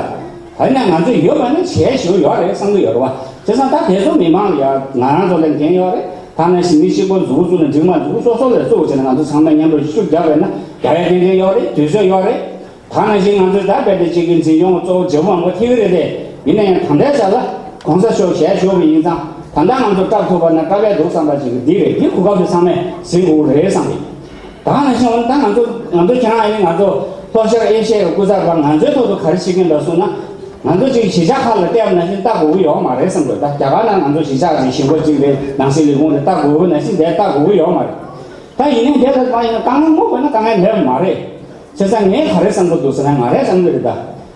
ད་ནས་ང་ཚོ་ཡོད་པ་ནི་བྱས་ཞུ་ཡོད་རེད་བསམ་གི་ཡོད་རེད་བ། བྱས་ཙང་ད་དེ་ཚོ་མི་མང་ལ་ཡ་ང་རང་ཚོ་ལ་འགན་ཡོད་རེད། ད་ནང་བཞིན་མི་གཅིག་པོ་མཛུབ་གུ་བཙུགས་ནས་འགྲིག་མ་འགྲིག་སོ་སོ་ལ་བཙུགས་བྱས་ནས་ང་ཚོ་ཚང་མས་མཉམ་དུ་ཤུགས་རྒྱག་པས་ན་རྒྱག་ཡ་ཏན་ཏན་ཡོད་རེད། དུས་ཚོད་ཡོད་རེད། ད་ནང་བཞིན་ང་ཚོས་ད་རྦད་དེ་གཅིག་གི་འཛིན་སྐྱོང་གཙོ་བོ་བརྗེ་པོ་མང་པོ་ཐེབས་ཀྱི་རེད་དེ། ཡིན་ན་ཡང་ད་ལྟའི་ཆ་ལ་གོང་ས་མཆོག་ཞལ་བཞུགས་པ་ཡིན་ཙང་ད་ལྟ་ང་ཚོ་སྐྲག་ཐུབ་པ་ན་སྐྲག་ཡ་འདུག་བསམ་པ་ཅིག་འདི་རེད། འདི་གོ་སྐབས་དེ་ཚང་མས་ཟིན་དགོས་རེད་བསམ་གི། ད་ནང་བཞིན་འོ་ན་ད་ང་ཚོ་ང་ཚོ་ཁྱེད་རང་ཨ་ནི་ང་ཚོ་ལྷོ་ཤར་ཨེ་ཤི་ཡའི་སྐུ་ཚབ་པ་ང་ཚོའི་ཐོག་ཏུ་ག་རེ་བྱེད་ཀྱིན་འདུག་གསུངས་ན། ང་ཚོ་ཅིག་གཞིས་ཆགས་ཁག་ལ་བལྟས་པ་ནང་བཞིན་ལྟ་དགོས་ཀྱི་ཡོད་མ་རེད་བསམ་གི། ད་རྒྱ་གར་ནང་ང་ཚོ་གཞིས་ཆགས་ཅིག་གཞིས་འགོ་གཅིག་རེད། ནང་སྲིད་ལས་ཁུངས་རེད། ལྟ་དགོས་ཀྱི་ནང་བཞིན་དེ་ལྟ་དགོས་ཀྱི་ཡོད་མ་རེད། ད་ཡིན་ནའི་དེ་ལྟར་མ་ཡིན་ན་དཀའ་ངལ་སྔོག་དགོས་ན་དཀའ་ངལ་མེད་པ་མ་རེད། བྱས་ཙང་ངས་ག་རེ་བསམ་གྱི་འདུག་ཟེར་ན་ང་རས་བསམ་གྱི་རེད་ད། ད་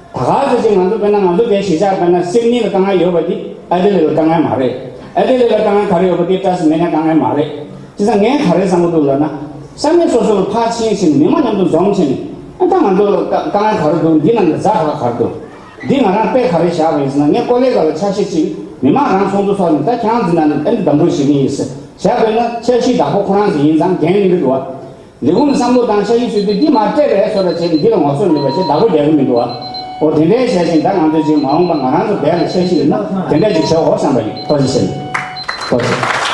ག་ཚོད་ཅིག་ང་ཚོ་དཔེར་ན་ང་ཚོ་དེ་གཞིས་ཆགས་དཔེར་ན་སིད་ནི་ལ་དཀའ་ངལ་ཡོད་པ་འདི་ཨེ་ཌི་ལེ་ཌི་ལ་དཀའ་ངལ་མ་རེད། ཨེ་ཌི་ལེ་ཌི་ལ་དཀའ་ངལ་ག་རེ་ཡོད་པ་འདི་ཏྲ་སི་མེ་ན་དཀའ་ངལ་མ་རེད། བྱས་ཙང་ངས་ག་རེ་བསམ་གྱི་འདུག་ལབ་ན། ས་གནས་སོ་སོ་ལ་ཕར་ཕྱིན་ཕྱིན་མི་མང་མཉམ་དུ་འཛོམས་ཕྱིན་ཨ་ད་ང་ཚོ་ལ་དཀའ་དཀའ་ངལ་ག་རེ་འདུག་འདི་ནང་ལ་ཛ་དྲག་ག་རེ་འདུག་འདི་ང་རང་དཔེ་ག་རེ་བཞག་པ་ཡིན་ཟེར་ན་ངས་ཀོ་ལེ་གྷལ་ལ་འཆར་གཞི་ཅིག་མི་མང་རང་ཚོགས་འདུ་ཚོགས་ནས་ད་ཁྱེད་རང་ཚོའི་ནང་ནས་ཨ་ནི་འདེམས་སྒྲུག་བྱེད་ཀྱི་ཡིན་ཟེར་བཞག་པ་ཡིན་ན་འཆར་གཞིའི་བདག་པོ་ཁོ་རང་ཚོ་ཡིན་ཙང་འགན་ཡིན་གྱི་འདུག་བ། ལས་ཁུངས་ནས་བསམ་བློ་བཏང་འཆར་གཞི་བཟོས་དུས་འདི་མ་སྤྲད་པའི་བཟོ་འདྲ་བྱས་ནས་འདི་ལ་ངོ་སོ་མེད་པ་བྱས་བདག་པོ་རྒྱག་གི་མི་འདུག་བ། འོ་དེ་འདྲའི་བྱས་ཤིང་ད་ང་ཚོས་ཅིག་མ་འོངས་པ་ང་རང་ཚོ་བསྡད་ལ་འཆར་གཞི་ཡོད་ན་དེ་འདྲ་ཅིག་བྱེད་འོ་བསམ་པ་ཡིན། ཐུགས་རྗེ་ཆེ། ཐུགས་རྗེ་ཆེ།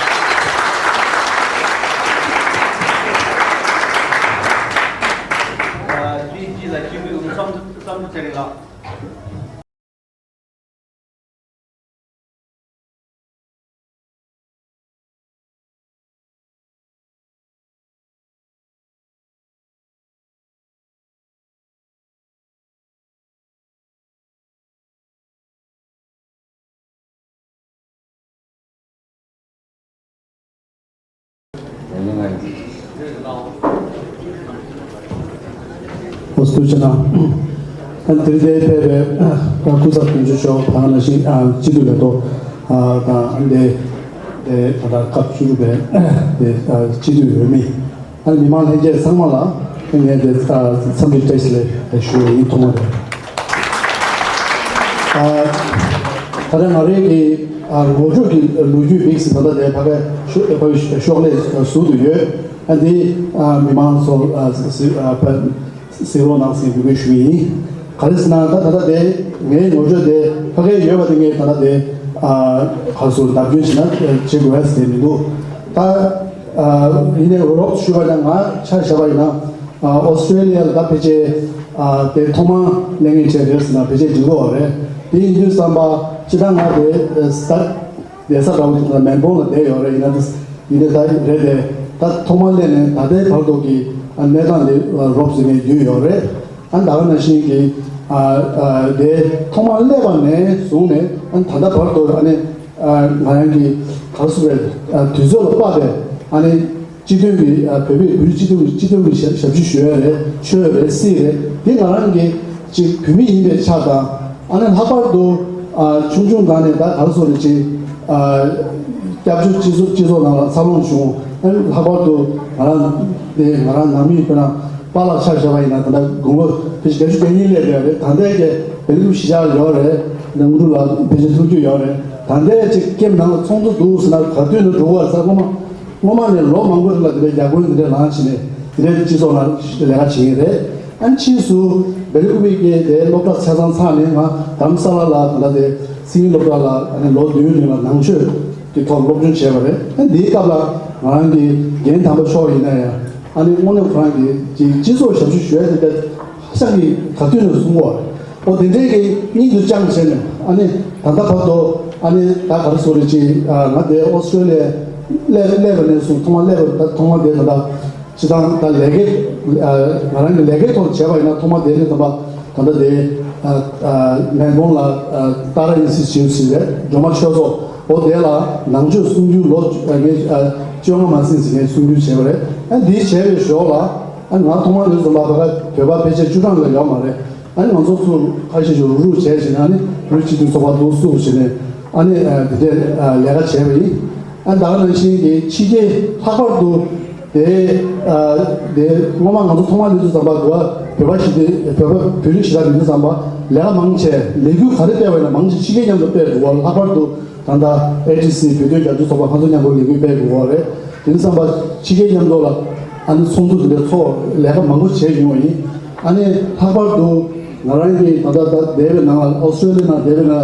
ཨ་དེའི་རྗེས་ལ་སྤྱི་འཐུས་བསམ་བསམ་གྲུབ་ཚེ་རིང་ལགས། ཨོ་སྐུ་མཁྱེན་ན། ཨ་དེ་རིང་འདིར་ཕེབས་པའི་ཨ་སྐུ་ཚབ་དོན་གཅོད་མཆོག་དང་ནང་བཞིན་ཨ་སྤྱི་འཐུས་ལས་ཐོག་ཨ་དང་ཨ་འདི་དེ་ད་ལྟ་སྐབས་བཅུ་དྲུག་པའི་དེ་ཨ་སྤྱི་འཐུས་འོས་མི་ཨ་མི་མང་ལྷན་རྒྱས་ཚང་མ་ལ་ངས་དེ་ཨ་འཚམས་འདྲི་བཀྲ་ཤིས་བདེ་ལེགས་ཞུ་བ་ཡིན། ཐོག་མ་རེད། ཨ་ད་ལྟ་ང་རའི་གི་ཨ་ངོ་སྤྲོད་ཀྱི་ལོ་རྒྱུས་བིག་སི་ད་ལྟ་དེ་ཕ་གའི་ཤོག་ཕ་གའི་ཤོག་ལྷེ་ཟུར་དུ་ཡོད། ཨ་འདི་ཨ་མི་མང་ཚོ་ཨ་གཟིགས་ཨ་ཕ་གཟིགས་རོགས་གནང་ཟེར་འབོད་སྐུལ་ཞུ་གི་ཡིན། ག་རེ་ཟེར་ན་ད་ད་ལྟ་དེ་ངའི་ངོ་སྤྲོད་དེ་ཕ་གའི་ཡོད་པ་དེ་ངས་ད་ལྟ་དེ་ཨ་ག་རེ་ཟེར་བརྡབ་སྐྱོན་བྱེད་ན་བྱེད་དགོས་ཟེར་མི་འདུག་ད་ཨ་ཡིན་ནའི་རོབ་ཞུས་པ་ཡིན་ན་ང་ཆ་བཞག་པ་ཡིན་ན་ཨ་ཨོ་སི་ཀྲེ་ལི་ཡ་ལ་ད་ཕལ་ཆེར་ཨ་དེ་ཐོག་མ་སླེབས་མཁན་བྱས་རེད་ཟེར་ན་ཕལ་ཆེར་འགྲིག་གི་ཡོད་རེད། དེ་ཡིན་དུས་ཙམ་པ་སྤྱིར་བཏང་ང་དེ་ཨ་ད་བསྡད་ས་འདྲ་བོ་དེ་ལ་མེལ་བོན་ལ་བསྡད་ཡོད་རེད། ཡིན་ན་དེ་ཡིན་དེ་ད་རེད་དེ་ད་ཐོག་མ་སླེབས་ནས་ད་ལྟའི་བར་དུ་གི་ཨ་གནས་སྟངས་དེ་ཨ་རོབ་ཟིན་ནས་བརྒྱུད་ཡོད་རེད། ཨ་ད་ག་ནང་བཞིན་གྱི་ཨ་ཨ་དེ་ཐོག་མ་སླེབས་པ་ནས་བཟུང་ནས་ཨ་ད་ལྟ་བར་དུ་ཨ་ནི་ཨ་ང་རང་གི་ག་རེ་ཟེར་བའི་ཨ་དུས་ཚོད་ལ་དཔག་པའི་ཨ་ནི་སྤྱི་མཐུན་གྱི་ཨ་བོད་མིའི་བོད་སྤྱི་མཐུན་གྱི་སྤྱི་མཐུན་གྱི་ཞབས་ཞུ་ཞུ་ཡ་རེད། ཆོས་རེད། སྲིད་རེད། འདི་ང་རང་གི་ཅིག་བོད་མི་ཡིན་པའི་ཆ་དང་ཨ་ནི་ལྷག་པར་དུ་ཨ་ཆུང་ཆུང་སྒང་ནས་ད་ག་རེ་ཟེར་རེད་ཅིག་ཨ་སྐྱབས་བཅོལ་སྤྱི་ཚོགས་སྤྱི་ཚོགས་ནང་ལ་འཚར་ལོངས་བྱུང་། ཨ་ནི་ལྷག་པར་དུ་ང་རང་དེ་ང་རང་ནང་མི་དཔེར་ན་པཱ་ལགས་ཆ་བཞག་པ་ཡིན་ན་ད་ལྟ་དགུང་ལོ་ཕལ་ཆེར་བརྒྱད་ཅུ་གྱ་གཉིས་སླེབས་ཡོད་རེད། ད་ལྟའི་གི་བེ་ལུ་གཞིས་ཆགས་ཡོད་རེད། དངོས་གྲུབ་ལགས་ཕལ་ཆེར་ཐུགས་རྒྱུས་ཡོད་རེད། ད་ལྟའི་ཅིག་ཀེམ་ནང་ལ་ཚོགས་འདུ་འདུག་ཟེར་ན་ག་དུས་ནས་འགྲོ་བར་ས་སྔོན་མ་སྔོན་མ་ནས་ལོ་མང་པོ་རིང་ལ་དེ་འདྲའི་རྒྱ་དཔོན་དེ་འདྲའི་ལངས་བྱས་ནས་དེ་འདྲའི་སྤྱི་ཚོགས་ནང་ལས་ཀ་བྱེད་ཀྱི་རེད། ཨ་ནི་ཕྱིས་སུ་བེ་ལི་ཀུ་པེ་གི་དེ་སློབ་གྲྭ་ཆ་ཚང་ཚར་ནས་ང་རྡ་རམ་ས་ལ་ལ་ད་ལྟ་དེ་སིང་ལོ་ཀྲ་ལ་ཨ་ནི་ལོ་བདུན་རིང་ལ་ནང་ཆོས་ཀྱི་ཐོག་སློབ་སྦྱོང་བྱས་པ་རེད། ཨ་ནི་འདིའི་སྐབས་ལ་ང་རང་གི་རྒན་དམ་པ་མཆོག་ཡིན་ན་ཡང་ཨ་ནི་དངོས་གནས་ཁོ་རང་གི་སྤྱི་སྤྱི་ཚོགས་ཞབས་ཞུ་ཞུ་ཡ་དེ་ཧ་ཅང་གི་ག་དུས་ནས་གསུང་གོ་རེད། ཨོ་དེ་འདྲའི་གི་སྙིང་དུ་བཅངས་བྱས་ནས་ཨ་ནི་ད་ལྟ་བར་དུ་ཨ་ནི་ད་ག་རེ་ཟེར་རེད་ཅིག་ང་དེ་ཨོ་སི་ཀྲེ་ལི་ཡ་སླེབས་སླེབས་པ་ནས་བཟུང་ཐོག་མ་སླེབས་པ་ད་ཐོག་མ་དེ་ད་ལྟ་སྤྱི་བཏང་ད་ལས་ཀའི་ང་རང་གི་ལས་ཀའི་ཐོག་བྱས་པ་ཡིན་ན་ཐོག་མ་དེ་ནས་ད་ལྟ་ད་ལྟ་དེ་མེལ་བོན་ལ་ཏཱ་ར་ཨིན་སི་ཊི་ཊུཊ་ཟེར་བའི་སྒྲོལ་མ་ཆོས་ཚོགས་ཨོ་དེ་ལ་ནང་ཆོས་གསུང་རྒྱུན་ལོ་ངས་བཅོ་ལྔ་མ་ཟིན་ཟིན་ངས་གསུང་རྒྱུན་བྱས་པ་རེད། ཨ་འདི་བྱས་པའི་ཞོར་ལ་ཨ་ང་ཐོག་མ་ནས་བཟུང་བ་ད་ལྟ་བོད་པ་ཕལ་ཆེར་བཅུ་གྲངས་ལས་ཡོད་མ་རེད། ཨ་ནི་ང་ཚོ་ཚུར་ཁ་ཤས་ཤིག་རུག་རུག་བྱས་བྱས་ནས་ཨ་ནི་བོད་སྤྱི་མཐུན་ཚོགས་པ་འདུག་བཙུགས་བྱས་ནས་ཨ་ནི་ཨ་དེ་འདྲའི་ཨ་ལས་ཀ་བྱས་པ་ཡིན། ཨ་ད་ག་ནང་བཞིན་གྱི་ཕྱི་རྒྱལ་ལྷག་པར་དུ་དེ་ཨ་དེ་སྔོན་མ་ང་ཚོ་ཐོག་མར་སླེབས་དུས་ཙམ་པ་དུ་བ་བོད་པ་ཞིག་དེ་བོད་པ་བོད་རིགས་ཞིག་ལ་ཡིན་དུས་ཙམ་པ་ལས་ཀ་མང་ཆེ་ལས་འགུལ་ག་རེ་སྤེལ་བ་ཡིན་ན་མང་ཆེ་ཕྱི་རྒྱལ་མཉམ་དུ་སྤེལ་དགོས་པ། ལྷག་པར་དུ་ད་ལྟ་ཨེ་ཊི་སི་བོད་དོན་རྒྱབ་སྐྱོར་ཚོགས་པ་ཁོང་ཚོ་མཉམ་དུ་ལས་འགུལ་སྤེལ་དགོས་པ་རེད། དེ་ཙམ་པ་ཕྱི་རྒྱལ་མཉམ་དུ་ལ་ ཨ་ནི་ཚོགས་འདུ་དེ་འདྲ་ཚོགས་ལས་ཀ་མང་པོ་བྱས་ཡོང་བ་ཡིན། ཨ་ནི་ལྷག་པར་དུ་ང་རང་གིས་ད་ལྟ་ད་བསྡད་པའི་ནང་ལ་ཨོ་སི་ཀྲོ་ལི་ཡའི་ནང་བསྡད་པའི་ནང་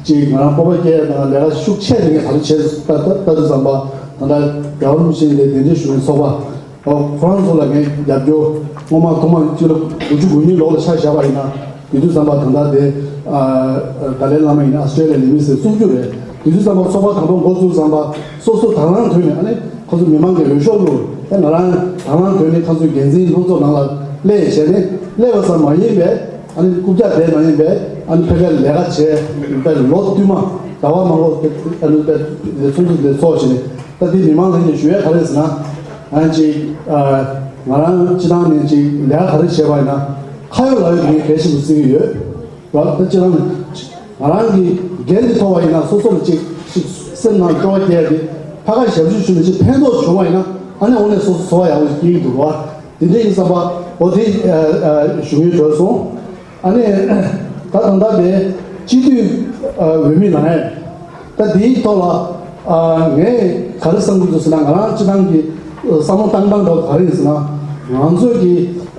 ཅིག་ང་རང་སྤོབས་པ་སྐྱེ་ཡ་དང་ལས་ཀ་ཤུགས་ཆེ་དེ་ངས་ག་རེ་བྱས་ལྟ་ལྟ་ལྟ་དུས་ཙམ་པ་ད་ལྟ་རྒྱལ་བ་རིན་པོ་ཆེ་ལ་གདན་འདྲེན་ཞུ་མཁན་ཚོགས་པ། ཨོ་ཁོ་རང་ཚོ་ལ་ངས་རྒྱབ་སྐྱོར་སྔོན་མ་ཐོག་མ་སྤྱི་ལོ་དགུ་བཅུ་གོ་གཉིས་ལོ་ལ་ཆ་བཞག་པ་ཡིན་ན། དེ་དུས་ཙམ་པ་ད་ལྟ་དེ་ཨ་ཏཱ་ལའི་བླ་མ་ཡིན་ན་ཨ་སི་ཀྲོ་ལི་ཡ་ལས་མི་སེར་སུམ་ཅུ་རེད། དེ་དུས་ཙམ་པ་ཚོགས་པ་དང་པོ་འགོ་བཙུགས་ཙམ་པ་སོ་སོ་དང་བླངས་ཐོག་ནས་ཨ་ནི་ཁོ་ཚོ་མི་མང་གི་འོས་ཤོག་བླུགས། ཨེ་ང་རང་དང་བླངས་ཐོག་ནས་ཁོ་ཚོའི་འགན་འཛིན་ལྷན་ཚོགས་ནང་ལ་སླེབས་བྱས་ནས་སླེབས་པ་ཙམ་མ་ཡིན་པའི་ཨ་ནི་རྐུབ་བཀྱག་དེ་མ་ཡིན་པའི་ཨ་ནི་ཕ་གིར་ལས་ཀ་བྱས་པའི་ལོ་བསྟུད་མ་ཟླ་བ་མང་པོ་ཨ་ནི་ཚོགས་འདུ་དེ་ཚོགས་བྱས་ནས། ད་དེ་མི་མང་ལྷན་རྒྱས་ཞུ་ཡ་ག་རེ་ཟེར་ན། ང་ཅིག་ཨ་ང་རང་སྤྱི་བཏང་ནས་ཅིག་ལས་ཀ་ག་རེ་བྱས་པ་ཡིན་ན་ཁ་ཡོད་ལག་ཡོད་དེ་ངས་གལ་ཆེན་པོ་བརྩི་གི་ཡོད། ར་ད་སྤྱི་བཏང་ནས་ང་རང་གི་འགན་དེ་ཐོབ་པ་ཡིན་ན་སོ་སོ་ལ་ཅིག་ཅིག་སེམས་ནང་སྤྲོ་བ་སྐྱེ་ཡ་དེ་ཕ་ག་ཞབས་ཞུ་ཞུ་ནས་ཅིག་ཕན་ཐོགས་བྱུང་བ་ཡིན་ན་ཨ་ནི་འོ་ནས་སོ་སོ་ཚོར་བ་ཡག་པོ་ཞིག་སྐྱེ་གི་འདུག་ར། དེ་འདྲ་ཡིན་བསམ་པ་འོ་དེ་ཨ་ཨ་ཞུ་ཡུལ་གྲོལ་སོང་། ཨ་ནི། ད་ད་ལྟ་དེ་སྤྱི་འཐུས་འོས་མི་ལངས་ཡས། ད་དེའི་ཐོག་ལ་ངས་ག་རེ་བསམ་གྱི་འདུག་ཟེར་ན། ང་རང་སྤྱི་བཏང་གི་བསམ་བློ་བཏང་སྟངས་འདྲ་བོ་ག་རེ་ཡིན་ཟེར་ན། ང་ཚོས་ཀྱི་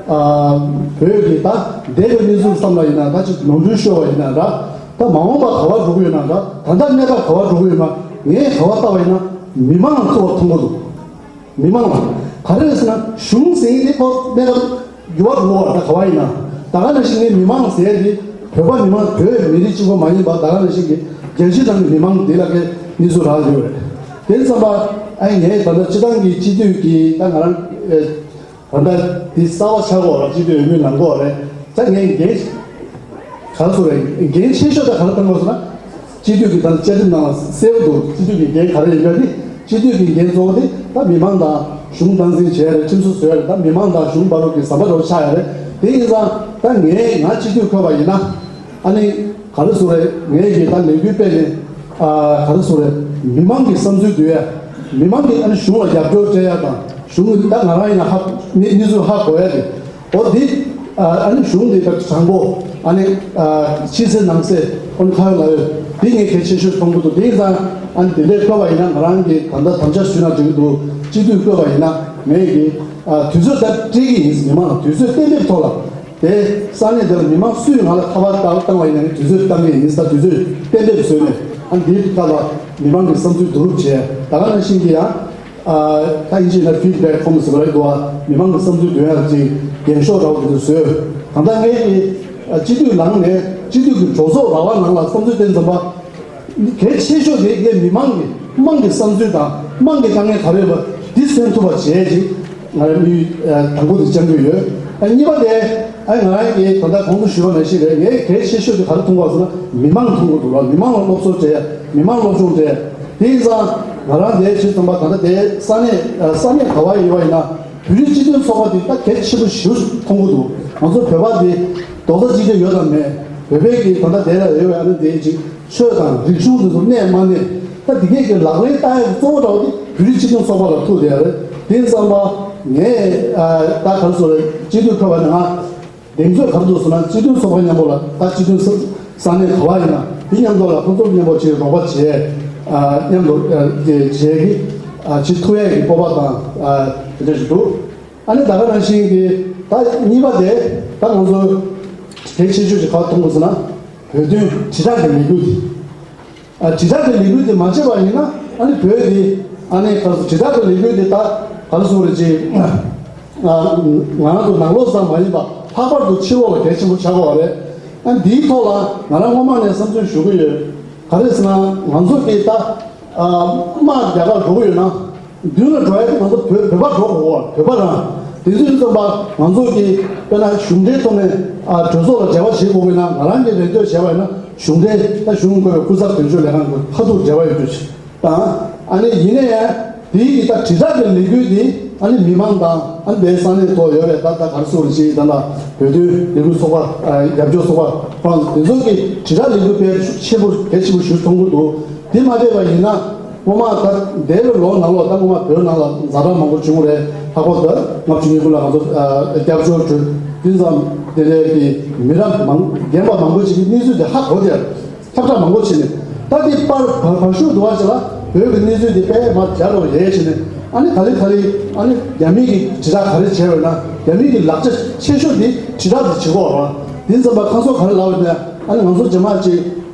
བོད་ཀྱི་ད་འདས་པའི་གནས་ཚུལ་བསམ་པ་ཡིན་ན། ད་ཅིག་ནོར་འཁྲུལ་ཤོར་བ་ཡིན་ན་འདྲ། ད་མ་འོངས་པ་ག་པར་འགྲོ་གི་ཡོད་ན་འདྲ། ད་ལྟ་གནས་སྟངས་ག་པར་འགྲོ་གི་ཡོད་ན། ངས་ག་པར་ལྟ་བ་ཡིན་ན་མི་མང་ལ་ཐུག་པ་མཐོང་གི་འདུག་མི་མང་ལ། ག་རེ་རེད་ཟེར་ན་གཞུང་ཟེར་མཁན་དེ་ཁོ་གནས་སྐབས་འགྱུར་བ་འགྲོ་བ་ད་ག་བ་ཡིན་ན། ད་ག་ནང་བཞིན་ངས་མི་མང་ཟེར་དེ་བོད་པ་མི་མང་བོད་མི་རིགས་གཅིག་པོ་མ་ཡིན་པ་ད་ག་ནང་བཞིན་གྱི་རྒྱལ་སྤྱིའི་ནང་གི་མི་མང་དེ་ལ་ཀའི་གནས་ཚུལ་རག་ཡོད་རེད། དེ་ཙམ་པ་ཨ་ངས་ད་ལྟ་སྤྱི་བཏང་གི་སྤྱི་འཐུས་ཀྱི་ད་ང་རང་ཨེ། ད་ལྟ་འདི་གསར་པ་ཆགས་ཀྱི་ཡོད་རེད། སྤྱི་འཐུས་འོས་མི་ལངས་ཀྱི་ཡོད་རེད། ད་ངས་འགན་ག་རེ་ཟེར་རེད། འགན་ཆེ་ཤོས་ད་ག་རེ་བཏང་དགོས་ཟེར་ན། སྤྱི་འཐུས་ཀྱི་ད་བཅའ་ཁྲིམས་ནང་ལ་གསལ་པོ་འདུག་སྤྱི་འཐུས་ཀྱི་འགན་ག་རེ་ཡིན་པ་དེ། སྤྱི་འཐུས་ཀྱི་འགན་གཙོ་བོ་དེ་ད་མི་མང་དང་གཞུང་སྟངས་འཛིན་བྱས་རེད། ཁྲིམས་བཟོ་བཟོས་རེད། ད་མི་མང་དང་གཞུང་བར་དུ་གི་ཟམ་པ་རོ་ཆགས་ཡ་རེད། དེ་ཡིན་ཙང་ད་ངས་ང་སྤྱི་འཐུས་འཁོད་པ་ཡིན་ན་ཨ་ནི། ག་རེ་ཟེར་རེད། ངས་ཀྱི་ད་ལས་འགུལ་སྤེལ་ནས་ཨ་ག་རེ་ཟེར་རེད། མི་མང་གི་བསམ་ཚུལ་བསྡུ་ཡ། མི་མང་གིས་ཨ་ནི་གཞུང་ལ་རྒྱབ་སྐྱོར་སྤྲད་ཡ་དང་གཞུང་གི་ད་ང་རང་ཡིན་ན་ཧ་གནས་གནས་ཚུལ་ཧ་གོ་ཡ་དེ། འོ་འདི་ཨ་ནི་གཞུང་འདི་ད་དྲང་པོ་ཨ་ནི་ཕྱི་གསལ་ནང་གསལ་ཨ་ནི་ཁ་ཡོད་ལག་ཡོད་འདི་ངས་གལ་ཆེ་ཤོས་མཐོང་གི་འདུག་དེ་ཡིན་ཙང་ཨ་ནི་དེ་འདྲའི་བཀོད་པ་ཡིན་ན་ང་རང་གིས་ད་ལྟ་དམ་བཅའ་ཞུས་ན་འགྲིག་གི་འདུག་སྤྱི་འཐུས་བཀོད་པ་ཡིན་ན་ངས་ཀྱི་དུས་ཚོད་ད་སྤྲད་ཀྱི་ཡིན། མི་མང་དུས་ཚོད་གཏན་འབེབས་ཐོག་ལ། དེ་ས་གནས་དེར་མི་མང་སུས་ང་ལ་ཁ་པར་བཏང་བཏང་བ་ཡིན་ན་དུས་ཚོད་བཏང་གི་ཡིན་ས། དུས་ཚོད་གཏན་འབེབས་བཟོས་ནས་ཨ་འདིའི་སྐབས་ལ་མི་མང་གི་བསམ་ཚུལ་བསྡུ་རུབ་བྱས། ད་ག་ནང་བཞིན་གྱི་ཡང་ད་ཡིན་ཕྱིན་ན་ཕིཌ་བེག་ཧོམ་ཟེར་བ་རེད་འདུག་བ། མི་མང་གི་བསམ་ཚུལ་འདོན་ཡག་ཅིག་འགེངས་ཤོག་འདྲ་བོ་དེ་ཚོ་བཟོས། གང་ལྟར་ངས་ཀྱི་སྤྱི་འཐུས་ལངས་ནས་སྤྱི་འཐུས་ཀྱི་གྲོས་ཚོགས་ར་བ་ནང་ལ་བསམ་ཚུལ་བསྟན་ཙམ་པ། གལ་ཆེ་ཤོས་དེ་ངས་མི་མང་གི་དམངས་ཀྱི་བསམ་ཚུལ་དང་དམངས་ཀྱི་དཀའ་ངལ་ག་རེ་ཡོད་པ་འདི་སེལ་ཐུབ་པ་བྱས་ཅིག་ང་རང་མི་དང་པོ་དེ་བཅར་གྱི་ཡོད། ཨ་གཉིས་པ་དེ་ཨ་ང་རང་གིས་ད་ལྟ་གོང་དུ་ཞུས་པ་ནང་བཞིན་རེད། ངས་གལ་ཆེ་ཤོས་དེ་ག་རེ་མཐོང་བ་ཟེར་ན་མི་མང་མཐོང་གི་འདུག་ལ། མི་མང་ལ་སློབ་གསོ་བྱས། མི་མང་སློབ་སྦྱོང་བྱས། དེ་ཡིན་ཙང་ང་རང་དེའི་ཕྱིར་ཙམ་པ་ད་ལྟ་དེའི་ས་གནས་ས་གནས་ག་བ་ཡོད་པ་ཡིན་ན། བོད་རིགས་སྤྱི་མཐུན་ཚོགས་པ་དེ་ད་གལ་ཆེན་པོ་ཞེ་པོ་མཐོང་གི་འདུག་ང་ཚོ་བོད་པ་དེ་རྡོག་རྩ་གཅིག་སྒྲིལ་ཡོད་དམ་མེད། བོད་པའི་གི་ད་ལྟ་དེ་ལ་ཡོད་པའི་ཨ་ནི་དེ་ཅིག་ཆོས་དང་རིག་གཞུང་དེ་ཚོ་གནས་མ་གནས། ད་དེ་གས་ཀྱི་ལག་ལེན་བསྟར་ཡག་གཙོ་བོ་འདྲ་བོ་དེ་བོད་རིགས་སྤྱི་མཐུན་ཚོགས་པ་ལ་ཐུག་བསྡད་ཡ་རེད། དེ་ཙམ་པ་ངས་ད་ག་རེ་ཟེར་རེད། སྤྱི་འཐུས་འཁོད་པ་ནི་ང་གདེང་ཚོད་ག་རེ་འདུག་ཟེར་ན། སྤྱི་མཐུན་ཚོགས་པ་མཉམ་པོ་ལ་ད་སྤྱི་མཐུན་ས་ས་གནས་ག་བ་ཡིན་ན་དེ་མཉམ་དུ་ལ་ཁོང་ཚོ་མཉམ་པོ་ཅིག་རོགས་པ་བྱས། མཉམ་དུ་བྱས་ཀྱི་བྱེད་ཐུབ་ཡས་ཀྱི་སྤོབས་པ་དང་དེ་འདྲ་ཞིག་འདུག་ཨ་ནི་ད་ག་ནང་བཞིན་གྱི་ད་གཉིས་པ་དེ་ད་ང་ཚོ་གལ་ཆེ་ཤོས་ཅིག་ག་པར་མཐོང་གི་ཟེར་ན། བོད་དོན་དྲིལ་བསྒྲགས་ཀྱི་ལས་འགུལ་དེ། ཨ་དྲིལ་བསྒྲགས་ཀྱི་ལས་འགུལ་དེ་མ་བྱས་པ་ཡིན་ན་ཨ་ནི་བོད་དེ་ཨ་ནི་ག་ཚོད་དྲིལ་བསྒྲགས་ཀྱི་ལས་འགུལ་དེ་ད་ག་རེ་ཟེར་རེད་ཅེ། ང་རང་ཚོ་ནང་ལོགས་ཙམ་མ་ཡིན་པ་ལྷག་པར་དུ་ཕྱི་ལོགས་ལ་གལ་ཆེན་པོ་ཆགས་ཀྱི་ཡོད་རེད། ཨ་འདིའི་ཐོག་ལ་ང་རང་སྔོན་མ་ནས་བསམ་ཚུལ་ཞུ་གི་ཡོད། ག་རེ་ཟེར་ན་ང་ཚོ་གིས་ད་དམག་རྒྱག་གར་འགྲོ་གི་ཡོད་ན། མདུན་ལ་འགྲོ་ཡ་དེ་ང་ཚོ་བོད་བོད་པ་འགྲོ་དགོས་བ། བོད་པ་རང་དེ་ཚོ་ཡིན་ཙམ་པ་ང་ཚོ་གི་དཔེར་ན་གཞུང་འབྲེལ་ཐོག་ནས་ཨ་གྲོས་ཚོགས་ལ་འབྲེལ་བ་བྱེད་དགོས་ཀྱི་ན། ང་རང་གི་རེ་འདོད་བྱས་པ་ཡིན་ན་གཞུང་འབྲེལ་ད་གཞུང་དགོས་པའི་སྐུ་ཚབ་དོན་གཅོད་ལས་ཁང་གི་ཁ་ཐུག་འབྲེལ་བ་ཡོད་རྒྱུ་དང་། ཨ་ནི་ཡིན་ན་ཡང་དེའི་གི་ད་དྲིལ་བསྒྲགས་ཀྱི་ལས་འགུལ་དེ་ཨ་ནི་མི་མང་དང་ཨ་ནི་བའི་ས་གནས་ཐོག་ཡོད་པའི་ད་ད་ག་རེ་ཟེར་ཞིག་ད་ལ་བོད་དོན་ལས་འགུལ་ཚོགས་པ་རྒྱབ་སྐྱོར་ཚོགས་པ་ཁོ་རང་ཚོ་དེ་ཚོ་གི་དྲིལ་བསྒྲགས་ལས་འགུལ་སྤེལ་ཤུགས་ཆེན་པོ་གལ་ཆེན་པོ་ཞིག་མཐོང་གི་འདུག་དེ་མ་བྱས་པ་ཡིན་ན། སྔོན་མ་ད་འདས་པའི་ལོ་ནང་ལོགས་ད་སྔོན་མ་བོད་ནང་ལ་ཛ་དྲག་མང་པོ་བྱུང་རེད། ལྷག་པར་དུ་ལྔ་བཅུ་ང་དགུ་ལ་ང་ཚོ་སྐྱབས་བཅོལ་བྱུང་དུས་ཙམ་དེ་ལས་ཀྱི་མི་རབས་མང་རྒན་པ་མང་པོ་ཞིག་གིས་གནས་ཚུལ་དེ་ཧ་གོ་དེ་ཁྱབ་བསྒྲགས་མང་པོ་བྱས་ནས། ད་དེ་པར་བར་བར་ཤུག་འདུ་བ་ཞིག་ལ་བོད་ཀྱི་གནས་ཚུལ་དེ་དཔེ་མ་རྒྱ་རོ་ཡས་བྱས་ནས་ ཨ་ནི་ག་ལེ་ག་ལེ་ཨ་ནི་རྒྱ་མི་གི་དྲིལ་བསྒྲགས་ག་རེ་བྱས་པ་ན་རྒྱ་མི་གི་ལག་ཆ་ཆེ་ཤོས་དེ་དྲིལ་བསྒྲགས་དེ་བྱེད་ཀྱི་ཡོད་རེད། དེ་ཙམ་པ་ཁོང་ཚོ་ག་རེ་ལབ་པ་ན་ཨ་ནི་ང་ཚོ་རྗེས་མ་ཅིག་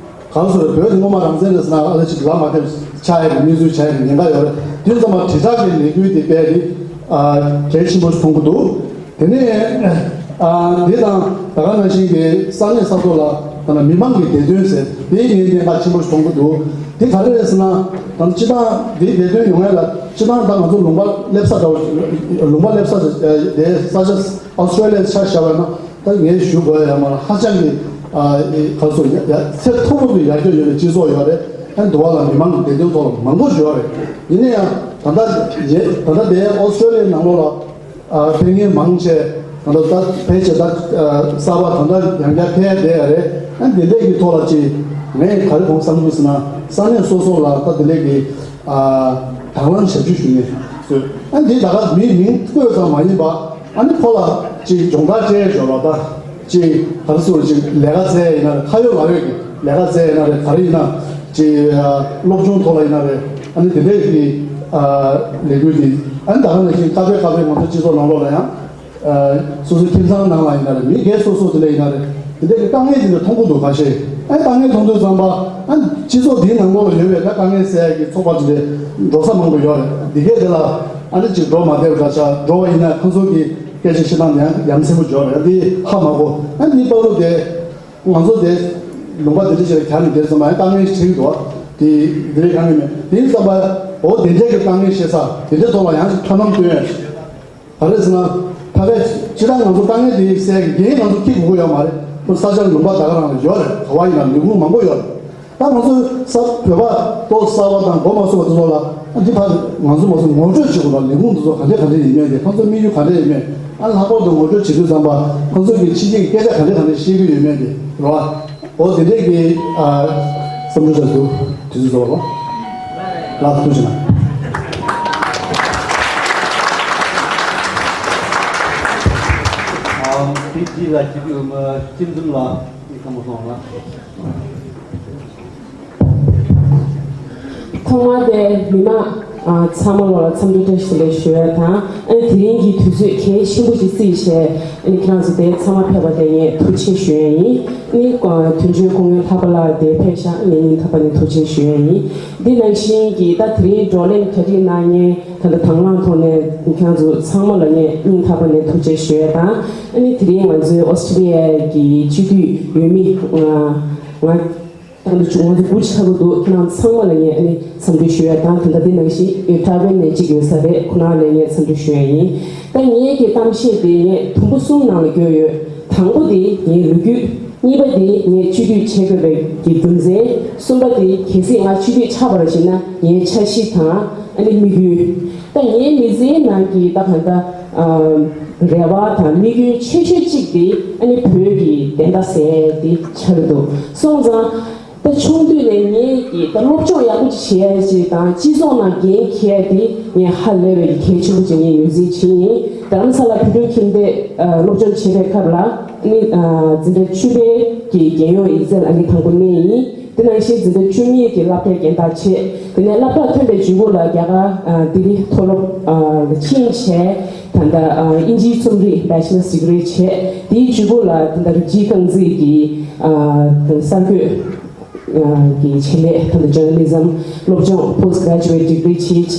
གང་ཟེར་བོད་དེ་སྔོན་མ་རང་བཙན་རེད་ཟེར་ན་ཨ་ལེ་ཅིག་ལབ་མ་ཐེབས་ཆགས་ཡ་གི་གནས་ཚུལ་ཆགས་ཡ་གི་ཉེན་ཁ་ཡོད་རེད། དེ་ཙམ་པ་དྲིལ་བསྒྲགས་ཀྱི་ལས་འགུལ་དེ་སྤེལ་དེ་ཨ་གལ་ཆེན་པོ་ཞིག་མཐོང་གི་འདུག་དེ་ནས་ཨ་དེ་དང་ད་ག་ནང་བཞིན་གྱི་ས་གནས་ས་ཐོག་ལ་ད་ལྟ་མི་མང་གི་བདེ་དོན་ཟེར་དེའི་ངོས་ནས་ཁག་ཆེན་པོ་ཞིག་མཐོང་གི་འདུག་དེ་ག་རེ་རེད་ཟེར་ན་ད་ལྟ་སྤྱི་བཏང་དེའི་བདེ་དོན་ཡོང་ཡ་ལ་སྤྱི་བཏང་ད་ང་ཚོ་ལུང་པ་སླེབས་ས་འདྲ་བོ་ལུང་པ་སླེབས་ས་དེ་ས་ཆ་ཨོ་སི་ཁྲུ་ལི་ཡའི་ཆ་བཞག་པ་ན་ད་ངས་ཞུ་དགོས་ཡ་མ་ལ་ཧ་ཅང་གི་ཨ་ག་རེ་ཟེར་ཡ་ཚད་མཐོ་པོ་གི་ཡར་རྒྱས་ཡོད་པའི་སྤྱི་ཚོགས་ཡོད་རེད། ཨ་འདུག་བ་ལ་མི་མང་གི་བདེ་དོན་ཐོག་ལ་མང་པོ་ཡོད་རེད། ཡིན་ན་ཡང་ད་ལྟ་ཡེ་ད་ལྟ་དེ་ཨོ་སི་ཁྲུ་ལི་ཡའི་ནང་ལོགས་ལ། ཨ་ཕེབས་མཁན་མང་ཆེ་ད་ལྟ་ད་ཕལ་ཆེར་ད་ཨ་གསར་པ་ད་ལྟ་ཡང་བསྐྱར་ཕེབས་བསྡད་ཡ་རེད། ཨ་འདི་འདྲས་ཀྱི་ཐོག་ལ་ཅིག་ངས་ག་རེ་དགོངས་བསམ་གྱི་ཟེར་ན་ས་གནས་སོ་སོ་ལ་ད་འདི་འདྲས་ཀྱི་ཨ་དང་བླངས་ཞབས་ཞུ་ཞུ་མཁན་ཚོས་ཨ་འདི་ད་ག་མིའི་མིང་བཀོད་ཙམ་མ་ཡིན་པ་ཨ་ནི་ཁོ་ལ་ཅིག་སྦྱོང་བརྡར་སྤྲད་ཡོད་པ་ད། ཅིག་ག་རེ་ཟེར་ཅིག་ལས་ཀ་བཙལ་ཡིན་ན་རེད། ཁ་ཡོད་ལག་ཡོད་ཀྱི་ལས་ཀ་བཙལ་ཡིན་ན་རེད། ག་རེ་ཡིན་ན་ཅིག་ཨ་སློབ་སྦྱོང་ཐོག་ལ་ཡིན་ན་རེད། ཨ་ནི་དེ་འདྲས་ཀྱི་ཨ་ལས་འགུལ་འདི་ཨ་ནི་ད་ག་ནང་བཞིན་ཁ་བའི་ཁ་བའི་ང་ཚོ་སྤྱི་ཚོགས་ནང་ལོགས་ལ་ཡང་ཨ་སོ་སོའི་ཁྱིམ་ཚང་ནང་ལ་ཡིན་ན་རེད། མི་སྒེར་སོ་སོ་དེ་འདྲ་ཡིན་ན་རེད། དེ་འདྲས་ཀྱི་དཀའ་ངལ་དེ་འདྲ་མཐོང་གི་འདུག་ཁ་ཤས་ཨ་དཀའ་ངལ་མཐོང་དུས་ཙམ་པ་ཨ་སྤྱི་ཚོགས་འདིའི་ནང་ལོགས་ལ་ཡོད་པའི་ད་དཀའ་ངལ་སེལ་ཡ་གི་ཚོགས་པ་དེ་འདྲས་འགྲོ་ས་མང་པོ་ཡོད་རེད། འདི་གས་དེ་ལ་ཨ་ནི་ཅིག་འགྲོ་མ་བདེ་བ་འདྲ་ཆགས། འགྲོ་བ་ཡིན་ན་ཁོང་ཚོ་གི་སྐད་ཆ་བཤད་སྟངས་ཡང་ཡ་མཚན་པོ་འཇོག་རེད། འདི་ཧ་མ་གོ་ཨ་འདི་བར་དུ་དེ་ང་ཚོ་དེ་ལུང་པ་དེ་འདྲ་ཞིག་ལ་གྱར་ནས་བསྡད་སོང་ན་ཡང་དཀའ་ངལ་ཞིག་འཕྲད་ཀྱི་འདུག་དེ་དེ་འདྲའི་དཀའ་ངལ་མེད། དེ་ཡིན་ཙམ་པ་འོ་དེ་འདྲའི་གི་དཀའ་ངལ་བཤད་ས་དེ་འདྲའི་ཐོག་ལ་ཡང་ཞིག་ཐབས་ལམ་སྟོན་ཡ་ཞིག་ག་རེ་ཟེར་ན་ཕ་གིའི་སྤྱིར་བཏང་ང་ཚོ་དཀའ་ངལ་དེ་སེལ་གྱི་འགན་ང་ཚོ་འཁྱེར་དགོས་ཀྱི་ཡོད་མ་རེད། ཁོ་ས་ཆ་ལུང་པ་ད་ག་རང་ལ་ཡོད་རེད། ག་བ་ཡིན་ན་ལས་ཁུངས་མང་པོ་ཡོད་རེད། ད་ང་ཚོ་ས་བོད་པ་ཏོག་གསར་པ་དང་མགོ་མ་ཚོས་པ་དེ་ཚོ་ལ་ཨ་འདི་ཕར་ང་ཚོ་མ་ཚོ་ངོ་སྤྲོད་བྱེད་དགོས་པ། ལས་ཁུངས་དེ་ཚོ་ག་འདྲས་ག་འདྲས་ཡིན་མིན་དེ། ཁོང་ཚོ་དམིགས་ཡུལ་ག་འདྲས་ཡིན་མིན། ཨ་ལྷག་པར་དུ་ངོ་སྤྲོད་བྱེད་དུས་ཙམ་པ་ཁོང་ཚོ་གི་ཕྱི་རྒྱལ་གྱི་སྐད་ཆ་ག་འདྲས་ག་འདྲས་བཤད་ཀྱི་ཡོད་མེད་དེ་རེད་བ། འོ་དེ་འདྲས་ཀྱི་ཨ་བསམ་ཚུལ་ཞིག་འདུག་དུས་ཚོད་རྫོགས་པ་ལ་ཐུགས་རྗེ་གནང་། ཨ་དེ་དེ་ལ་སྤྱི་འཐུས་ཨ་སྤྱི་འཛིན་ལགས་ཀྱིས་བསམ་བློ་གཏོང་ལ། ཐོག་མར་དེ་མི་མང་ཨ་ཚང་མ་ལོག་ལ་འཚམས་འདྲི་བཀྲ་ཤིས་བདེ་ལེགས་ཞུ་ཡ་དང་། ཨ་ནི་དེ་རིང་གི་དུས་ཚོད་གལ་ཆེན་པོ་ཅིག་བརྩིས་བྱས་ཨ་ནི་ཁྱེད་རང་ཚོ་དེ་ཚང་མ་ཕེབས་པ་དེ་ངས་ཐུགས་རྗེ་ཆེ་ཞུ་ཡ་ཡིན། ཨ་ནི་ཨ་དོན་གཅོད་སྐུ་ངོ་ལྷག་པ་ལགས་དེ་ཕེབས་ཤག་ངས་སྙིང་ཐག་པ་ནས་ཐུགས་རྗེ་ཆེ་ཞུ་ཡ་ཡིན། འདི་ནང་བཞིན་གྱི་ད་དེ་རིང་བགྲོ་གླེང་གྲ་སྒྲིག་གནང་མཁན་ད་ལྟ་དང་བླངས་ཐོག་ནས་ཁྱེད་རང་ཚོ་ཚང་མ་ལ་ངས་སྙིང་ཐག་པ་ནས་ཐུགས་རྗེ་ཆེ་ཞུ་ཡ་དང་། ཨ་ནི་དེ་རིང་ང་ཚོའི་ཨོ་སི་ཀྲི་ལི་ཡ་གི་སྤྱི་འཐུས་འོས་མི་ང་ང་ད་ལྟ་ང་ཚོ་དགུ་ཆགས་ཀྱི་འདུག་ཁྱེད་རང་ཚང་མ་ལ་ངས་ཨ་ནི་འཚམས་འདྲི་ཞུ་ཡ་དང་། དེ་འདྲ་འདི་ནང་བཞིན་ཨེ་ཊ་ཝན་ནས་གཅིག་ཡོད་ས་རེད། ཁོ་རང་ལ་ངས་འཚམས་འདྲི་ཞུ་ཡ་ཡིན། ད་ངེད་ཀྱི་གཏམ་བཤད་དེ་ངས་དུམ་བུ་གསུམ་ནང་ལ་བསྐྱོད་ཡོད། དང་པོ་དེ་ངའི་ལོ་རྒྱུས། གཉིས་པ་དེ་ངས་སྤྱི་འཐུས་བྱེད་དགོས་པའི་གི་རྒྱུ་མཚན། གསུམ་པ་དེ་གལ་སྲིད་ང་སྤྱི་འཐུས་ཆགས་པར་བྱས་ན་ངའི་འཆར་གཞི་དང་ཨ་ནི་དམིགས་ཡུལ། ད་ངའི་མི་ཚེའི་ནང་གི་ད་གང་ལྟར་ཨ་རེ་བ་དང་དམིགས་ཡུལ་ཆེ་ཤོས་གཅིག་དེ་ཨ་ནི་བོད་ཀྱི་བདེན་མཐའ་གསལ་དེ་ཆགས་ཀྱི་འདུག་སོང་ཙང་། ད་ཆུང་དུས་ནས་ངས་ཀྱི་ད་སློབ་སྦྱོང་ཡག་པོ་ཅིག་བྱེད་ཡ་ཅིག་དང་སྤྱི་ཚོགས་ནང་འགན་འཁྱེར་ཡ་དེ་ངས་ཧ་ལས་པའི་གལ་ཆེན་པོ་ཅིག་ངས་ངོས་འཛིན་བྱེད་ཡིན། རྡ་རམ་ས་ལ་བོད་ཕྲུག་ཁྱིམ་སྡེ་ཨ་སློབ་སྦྱོང་བྱེད་པའི་སྐབས་ལ་ནི་ཨ་འཛིན་གྲྭ་བཅུ་པའི་གི་རྒྱལ་ཡོངས་ཡིག་ཚད་ལ་ངས་དང་པོ་གནས་ཡིན། དེ་ནང་བཞིན་འཛིན་གྲྭ་བཅུ་གཉིས་ཀྱི་སློབ་གྲྭའི་རྒན་བདག་བྱས། དེ་ནས་སློབ་གྲྭ་ཐོན་པའི་མཇུག་གུ་ལ་རྒྱ་གར་ཨ་ལྡི་ལི་མཐོ་སློབ་ཨ་ལ་ཕྱིན་བྱས། ད་ལྟ་ཨ་དབྱིན་ཇིའི་རྩོམ་རིག་Bachelor's Degree་བྱས། དེའི་མཇུག་གུ་ལ་ད་ལྟ་རིགས་རྒྱུད་རྐང་འཛིན་གྱི་ཨ་གསར་འགོད་གི་ཆེད་ལས་ད་ལྟ་Journalism་སློབ་སྦྱོང་Postgraduate Degree་བྱས་བྱས་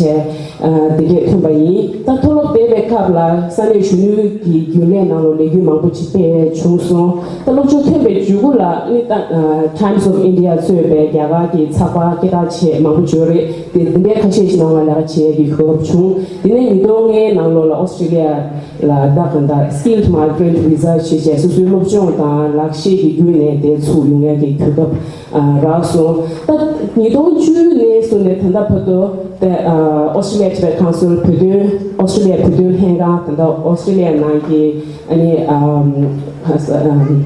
ཨ་དེ་གས་ཐོན་པ་ཡིན། ད་མཐོ་སློབ་བསྡད་པའི་སྐབས་ལ་ས་གནས་གཞོན་ནུའི་གི་རྒྱུན་ལས་ནང་ལ་ལས་འགུལ་མང་པོ་ཅིག་སྤེལ་བྱུང་སོང་། ད་སློབ་སྦྱོང་ཐོན་པའི་མཇུག་གུ་ལ་ནི་ད་ཨ་Times of India་གཙོས་པའི་རྒྱ་གར་གྱི་ཚགས་པར་སྐད་གྲགས་ཆེ་མང་པོ་ཡོད་རེད། དེ་འདི་འདྲའི་ཁ་ཤས་ཤིག་ནང་ལ་ལས་ཀ་བྱེད་ཡས་ཀྱི་གོ་སྐབས་བྱུང་། དེ་ནས་ཉིས་སྟོང་ལྔའི་ནང་ལོགས་ལ་ཨོ་སི་ཀྲི་ལི་ཡ་ལ་ད་གང་ལྟར་Skilled Migrant Visa་ཞེས་བྱས་སོ་སོའི་སློབ་སྦྱོང་དང་ལག་ཤེས་ཀྱི་བརྒྱུད་ནས་དེ་ཚུར་ཡོང་ཡས་ཀྱི་གོ་སྐབས་ཨ་རག་སོང་། ད་ཉིས་སྟོང་བཅུ་ནས་བཟུང་ནས་ད་ལྟ་བར་དུ་དེ་ཨ་Australia Tibet Council་བོད་དོན་ཨོ་སི་ཀྲི་ལི་ཡ་བོད་དོན་ལྷན་ཁང་ད་ལྟ་ཨོ་སི་ཀྲི་ལི་ཡ་ནང་གི་ཨ་ནི་ཨམ་ཨ་ཨམ།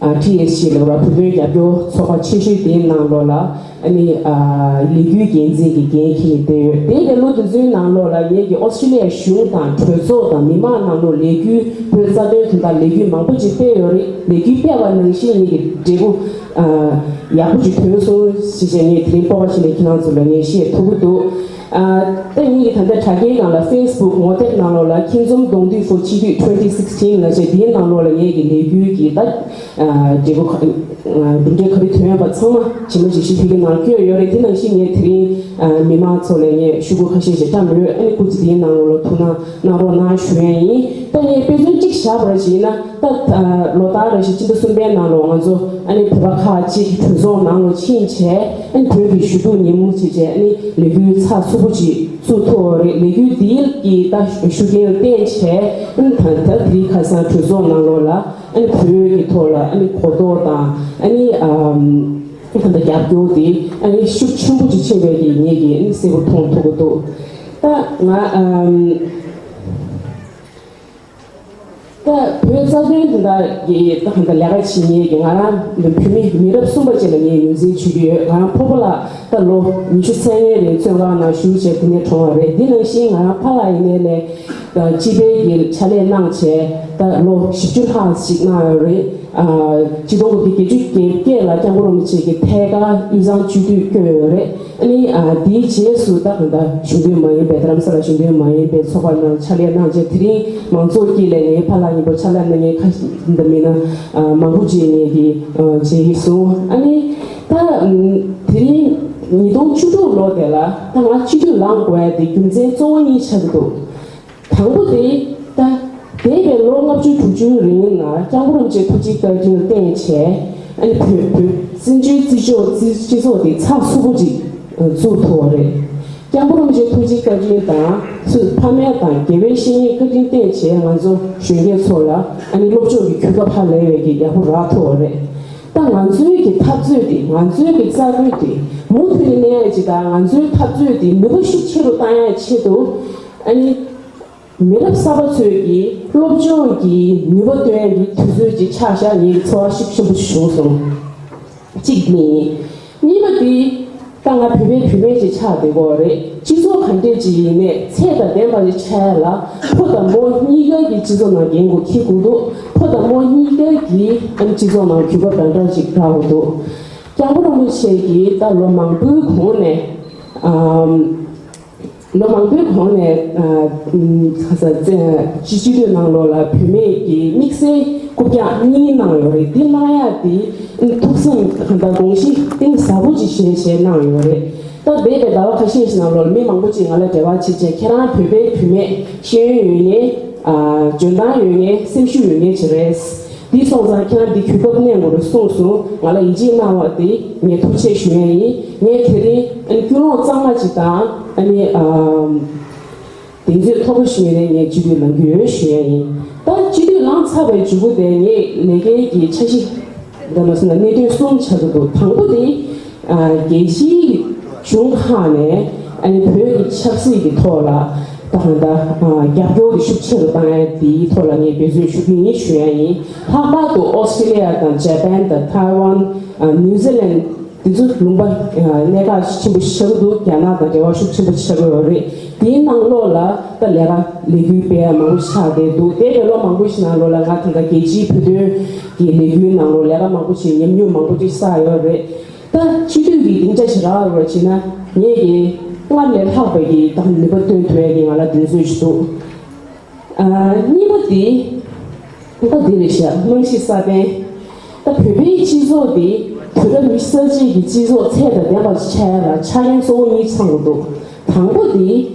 ཨ་ཊི་ཨེས་ཅི་ལབ་པ་བོད་དོན་རྒྱབ་སྐྱོར་ཚོགས་པ་ཆེ་ཤོས་དེའི་ནང་ལོགས་ལ་ ཨ་ནི་ཨ་ལས་འགུལ་འགན་འཛིན་གྱི་འགན་འཁྱེར་ནས་བསྡད་ཡོད། དེ་ཡི་ལོ་དེ་ཚོའི་ནང་ལོགས་ལ་ངེད་ཀྱི་ཨོ་སི་ཀྲི་ལི་ཡའི་གཞུང་དང་གྲོས་ཚོགས་དང་མི་མང་ནང་ལོགས་ལས་འགུལ་བོད་རྩ་དོན་དོན་དག་ལས་འགུལ་མང་པོ་ཅིག་སྤེལ་ཡོད་རེད། ལས་འགུལ་སྤེལ་བ་ནང་བཞིན་ངེད་ཀྱི་འབྲས་བུ་ཨ་ཡག་པོ་ཅིག་ཐོན་སོང་ཞེས་བྱས་ངས་དེ་རིང་སྤོབས་པ་བྱས་ནས་ཁྱེད་རང་ཚོ་ལ་ངས་བཤད་ཐུབ་ཀྱི་འདུག་ཨ་ད་ངེད་ཀྱི་ད་ལྟ་དྲ་རྒྱའི་ནང་ལ་ཕེ་སི་བུག་ངོ་དེབ་ནང་ལོགས་ལ་ཁྱིམ་ཚང་གདོང་ཐུག་for སྤྱི་འཐུས twenty sixteen ལབ་བྱས་དེའི་ནང་ལོགས་ལ་ངེད་ཀྱི་ལས་འགུལ་གྱི་ད་ཨ་འབྲས་བུ་ག་ཨ་གྲུབ་འབྲས་ག་རེ་ཐོན་པ་ཚང་མ་ཇི་མ་ཇི་བཞིན་ཕ་གི་ནང་བཀོད་ཡོད་རེད། དེ་ནང་བཞིན་ངས་དེ་རིང་ཨ་མི་མང་ཚོ་ལ་ངས་ཤོག་གུ་ཁ་ཤས་ཤིག་བཀྲམ་ཡོད། ཨ་ནི་སྐུ་མཁྱེན་དེའི་ནང་ལོགས་ལ་ཐུགས་སྣང་གནང་རོགས་གནང་ཞུ་ཡ་ཡིན། ད་ངས་དཔེ་མཚོན་གཅིག་བཞག་པར་བྱས་ན་ད་ཨ་ལོ་ལྟར་རེ་བཞིན་སྤྱི་ཟླ་གསུམ་པའི་ནང་ལོགས་ང་ཚོ་ཨ་ནི་བོད་པ་ཁག་ཅིག་གྲོས་ཚོགས་ནང་ལོགས་ཕྱིན་བྱས་ཨ་ནི་བོད་ཀྱི་ཞུ་གཏུག་ཉིན་མོ་བྱས་བྱས་ཨ་ནི་ལས་འགུལ་ཚགས་ཚུད་པོ་ཅིག་བཙུགས་ཐུབ་པ་རེད། ལས་འགུལ་འདིའི་གི་ད་ཤུགས་རྐྱེན་ལ་བརྟེན་བྱས་ཨ་ནི་ད་ད་དེ་རིང་ཁ་སང་གྲོས་ཚོགས་ནང་ལོགས་ལ་ཨ་ནི་བོད་ཀྱི་ཐོག་ལ་ཨ་ནི་གོ་རྟོགས་དང་ཨ་ནི་ཨམ་ད་ལྟ་རྒྱབ་སྐྱོར་དེ་ཨ་ནི་ཤུགས་ཆེན་པོ་ཅིག་ཕྱིན་པའི་གི་ངེད་ཀྱིས་ཨ་ནི་གསལ་པོ་མཐོང་ཐུབ་ཀྱི་འདུག་ད་ང་ཨམ་ད་བོད་རྩ་དོན་དེ་འདྲ་གི་ད་གང་ལྟར་ལས་ཀ་བྱེད་མཁན་གྱི་ང་རང་བོད་མི་མི་རབས་གསུམ་པ་ཅིག་ལ་ངས་ངོས་འཛིན་བྱེད་ཀྱི་ཡོད། ང་རང་ཕོ་བོ་ལགས་ད་ལོ་ཉི་ཤུ་རྩ་ལྔའི་རིང་བཙོན་ཁང་ནང་བཞུགས་བྱས་དེ་ནས་གྲོངས་པ་རེད། འདི་ནང་བཞིན་ང་རང་ཕ་ལགས་ཡིན་ནའི་ལས་ད་སྤྱི་པའི་གི་ཕྱག་ལས་གནང་བྱས་ད་ལོ་བཞི་བཅུ་ལྷག་ཞིག་གནང་ཡོད་རེད། ཨ་ཆིག་སྟོང་དགུ་བརྒྱ་བརྒྱད་ཅུ་གྱ་བརྒྱད་ལ་སྐྱབས་མགོན་རིན་པོ་ཆེ་གི་ཐད་ཀར་དབུས་གཙང་སྤྱི་འཐུས་བསྐོས་ཡོད་རེད། ཨ་ནི་ཨ་དེའི་རྗེས་སུ་ད་གང་ལྟར་གཞུང་འབྲེལ་མ་ཡིན་པའི་རྡ་རམ་ས་ལ་གཞུང་འབྲེལ་མ་ཡིན་པའི་ཚོགས་པ་ནང་ཕྱག་ལས་གནང་རྗེས་དེ་རིང་མང་ཚོགས་དཀྱིལ་ལ་ངའི་ཕ་ལགས་ཡིན་པ་ཕྱག་ལས་གནང་མཁན་ཁ་ཤས་འདི་མིན་ན་ཨ་མང་པོ་ཅིག་ངེད་ཀྱིས་ཨ་མཇལ་གྱི་སོང་། ཨ་ནི་ད་ཨམ་དེ་རིང་ཉིས་སྟོང་བཅུ་དྲུག་ལོ་དེ་ལ་ད་ང་སྤྱི་འཐུས་ལངས་དགོས་ཡ་དེ་རྒྱུ་མཚན་གཙོ་བོ་གཉིས་ཆགས་ཀྱི་འདུག་དང་པོ་དེ་ད་འདས་པའི་ལོ་ལྔ་བཅུ་དྲུག་ཅུའི་རིང་ལ་སྐྱབས་མགོན་རིན་པོ་ཆེ་ཐུགས་རྗེ་བཀའ་དྲིན་ལ་བརྟེན་བྱས་ཨ་ནི་བོད་བོད་བཙན་བྱོལ་སྤྱི་ཚོགས་སྤྱི་སྤྱི་ཚོགས་དེ་ཚགས་ཚུད་པོ་ཅིག་བཙུགས་ཐུབ་པ་རེད། སྐྱབས་མགོན་རིན་པོ་ཆེ་ཐུགས་རྗེ་བཀའ་དྲིན་དང་ཚུར་ཕ་མ་དང་དགེ་བའི་བཤེས་གཉེན་བཀའ་དྲིན་བརྟེན་བྱས་ང་ཚོ་གཞོན་སྐྱེས་ཚོ་ལ་ཨ་ནི་སློབ་སྦྱོང་གི་གོ་སྐབས་ཧ་ལས་པའི་གི་ཡག་པོ་རག་ཐུབ་པ་རེད། ད་ང་ཚོའི་གི་འཐབ་རྩོད་དེ་ང་ཚོའི་གི་རྩ་དོན་དེ་མུ་མཐུད་ནས་གནས་ཡ་ཅིག་དང་ང་ཚོའི་འཐབ་རྩོད་དེ་ནུས་པ་ཤུགས་ཆེ་རུ་བཏང་ཡ་ཆེད་དུ་ཨ་ནི། མི་རབས་གསར་པ་ཚོས་ཀྱིས་སློབ་སྦྱོང་གི་ནུས་པ་བཏོན་ཡག་གི་དུས་ཚོད་ཅིག་ཆགས་ཤག་ངའི་ཚོར་བ་ཤུགས་ཆེན་པོ་ཞིག་བྱུང་སོང་། གཅིག་ནི། གཉིས་པ་དེ། ད་ང་བོད་པའི་བུད་མེད་ཅིག་ཆགས་བསྡད་ཀྱི་ཡོད་རེད། སྤྱི་ཚོགས་ག་འདྲས་ཅིག་ཡིན་ནའི་ཚད་དང་ལྡན་པ་ཅིག་ཆགས་ཡ་ལ་ཕོ་དང་མོ་གཉིས་ཀ་གི་སྤྱི་ཚོགས་ནང་འགན་འཁུར་འཁྱེར་དགོས་འདུག་ཕོ་དང་མོ་གཉིས་ཀ་གིས་ཨ་ནི་སྤྱི་ཚོགས་ནང་གོ་སྐབས་འདྲ་འདྲ་ཅིག་རག་དགོས་འདུག་སྐྱབས་མགོན་རིན་པོ་ཆེ་གིས་ད་ལོ་མང་པོའི་གོང་ནས། ཨམ། ལོ་མང་པོའི་གོང་ནས་ཨ་ཁ་ས་སྤྱི་སྤྱི་འཐུས་ནང་ལོགས་ལ་བུད་མེད་ཀྱི་དམིགས་བསལ་རྐུབ་བཀྱག་གཉིས་གནང་ཡོད་རེད། འདི་གནང་ཡག་དེ་ཐུགས་བསམ་གང་ལྟར་དགོངས་གཞི་གཏིང་ཟབ་པོ་ཅིག་བཞེས་བྱས་གནང་ཡོད་རེད། ད་འདས་པའི་ཟླ་བ་ཁ་ཤས་ཤིག་ནང་ལོགས་ལ་མི་མང་པོ་ཅིག་ང་ལ་འབྲེལ་བ་བྱེད་བྱས་ཁྱེད་རང་བོད་པའི་བུད་མེད་ཤེས་ཡོན་ཡོད་མཁན་ཨ་འཇོན་ཐང་ཡོད་མཁན་སེམས་ཤུགས་ཡོད་མཁན་ཅིག་རེད། འདི་སོང་ཙང་ཁྱེད་རང་འདི་གོ་སྐབས་གནས་དགོས་རེད་གསུངས་སོང་། ང་ལ་ཡིད་ཆེས་གནང་བ་དེ་ངས་ཐུགས་རྗེ་ཆེ་ཞུ་ཡ་ཡིན། ངས་དེ་རིང་ཨ་ནི་ཀུན་སློང་གཙང་མ་ཅིག་དང་ཨ་ནི་ཨམ་གདེང་ཚོད་མཐོ་པོ་ཞིག་ཡོད་ནས་ངས་སྤྱི་འཐུས་ལངས་རྒྱུ་ཡོད་ཞུ་ཡ་ཡིན། ད་སྤྱི་འཐུས་ལངས་ཚར་བའི་མཇུག་གུ་དེ་ངས་ལས་ཀའི་གི་འཆར་གཞི་འདྲ་མ་སོང་ན་གནད་དོན་གསུམ་ཆགས་ཀྱི་འདུག་དང་པོ་དེ་ཨ་རྒྱལ་སྤྱིའི་གཞུང་ཁག་ནས་ཨ་ནི་བོད་ཀྱི་ཆབ་སྲིད་ཀྱི་ཐོག་ལ་ད་གང་ལྟར་ཨ་རྒྱབ་སྐྱོར་གྱི་ཤུགས་ཆེ་རུ་བཏང་ཡ་དེའི་ཐོག་ལ་ངས་འབད་བརྩོན་ཞུ་གི་ཡིན་ཞུ་ཡ་ཡིན། ལྷག་པར་དུ་ཨོ་སི་ཀྲི་ལི་ཡ་དང་ཇ་པན་དང་ཐའེ་ཝན་ཨ་ནིའུ་ཛི་ལན་དེ་ཚོ་ལུང་པ་ཨ་གནད་འགག་ཆེན་པོ་ཆགས་ཀྱི་འདུག་རྒྱ་ནག་དང་འབྲེལ་བ་ཤུགས་ཆེན་པོ་ཆགས་ཀྱི་ཡོད་རེད། དེའི་ནང་ལོགས་ལ་ད་ལས་ཀ་ལས་འགུལ་སྤེལ་ཡ་མང་པོ་ཆགས་བསྡད་འདུག་འདས་པའི་ལོ་མང་པོ་ཞིག་ནང་ལོགས་ལ་ང་ད་ལྟ་རྒྱལ་སྤྱིའི་བོད་དོན་གྱི་ལས་འགུལ་ནང་ལོགས་ལས་ཀ་མང་པོ་བྱས་ཉམས་མྱོང་མང་པོ་ཅིག་བསགས་ཡོད་རེད། ད་སྤྱི་འཐུས་ཀྱི་སྡིངས་ཆ་ཞིག་རག་ཡོད་པ་བྱས་ན་ངས་ཀྱི་སྔར་ལས་ལྷག་པའི་གི་ད་ནུས་པ་བཏོན་ཐུབ་ཡ་གི་ང་ལ་གདེང་ཚོད་ཞིག་འདུག་ཨ་གཉིས་པ་དེ་ད་འདི་རེད་ཤག་རྨང་གཞི་སྲ་བརྟན། ད་བོད་པའི་སྤྱི་ཚོགས་དེ་བོད་པ་མི་གསར་བརྗེ་གི་སྤྱི་ཚོགས་ཚད་དང་ལྡན་པ་ཞིག་ཆགས་ཡ་ལ་ཆ་རྐྱེན་གཙོ་བོ་གཉིས་ཚང་དགོས་འདུག་དང་པོ་དེ་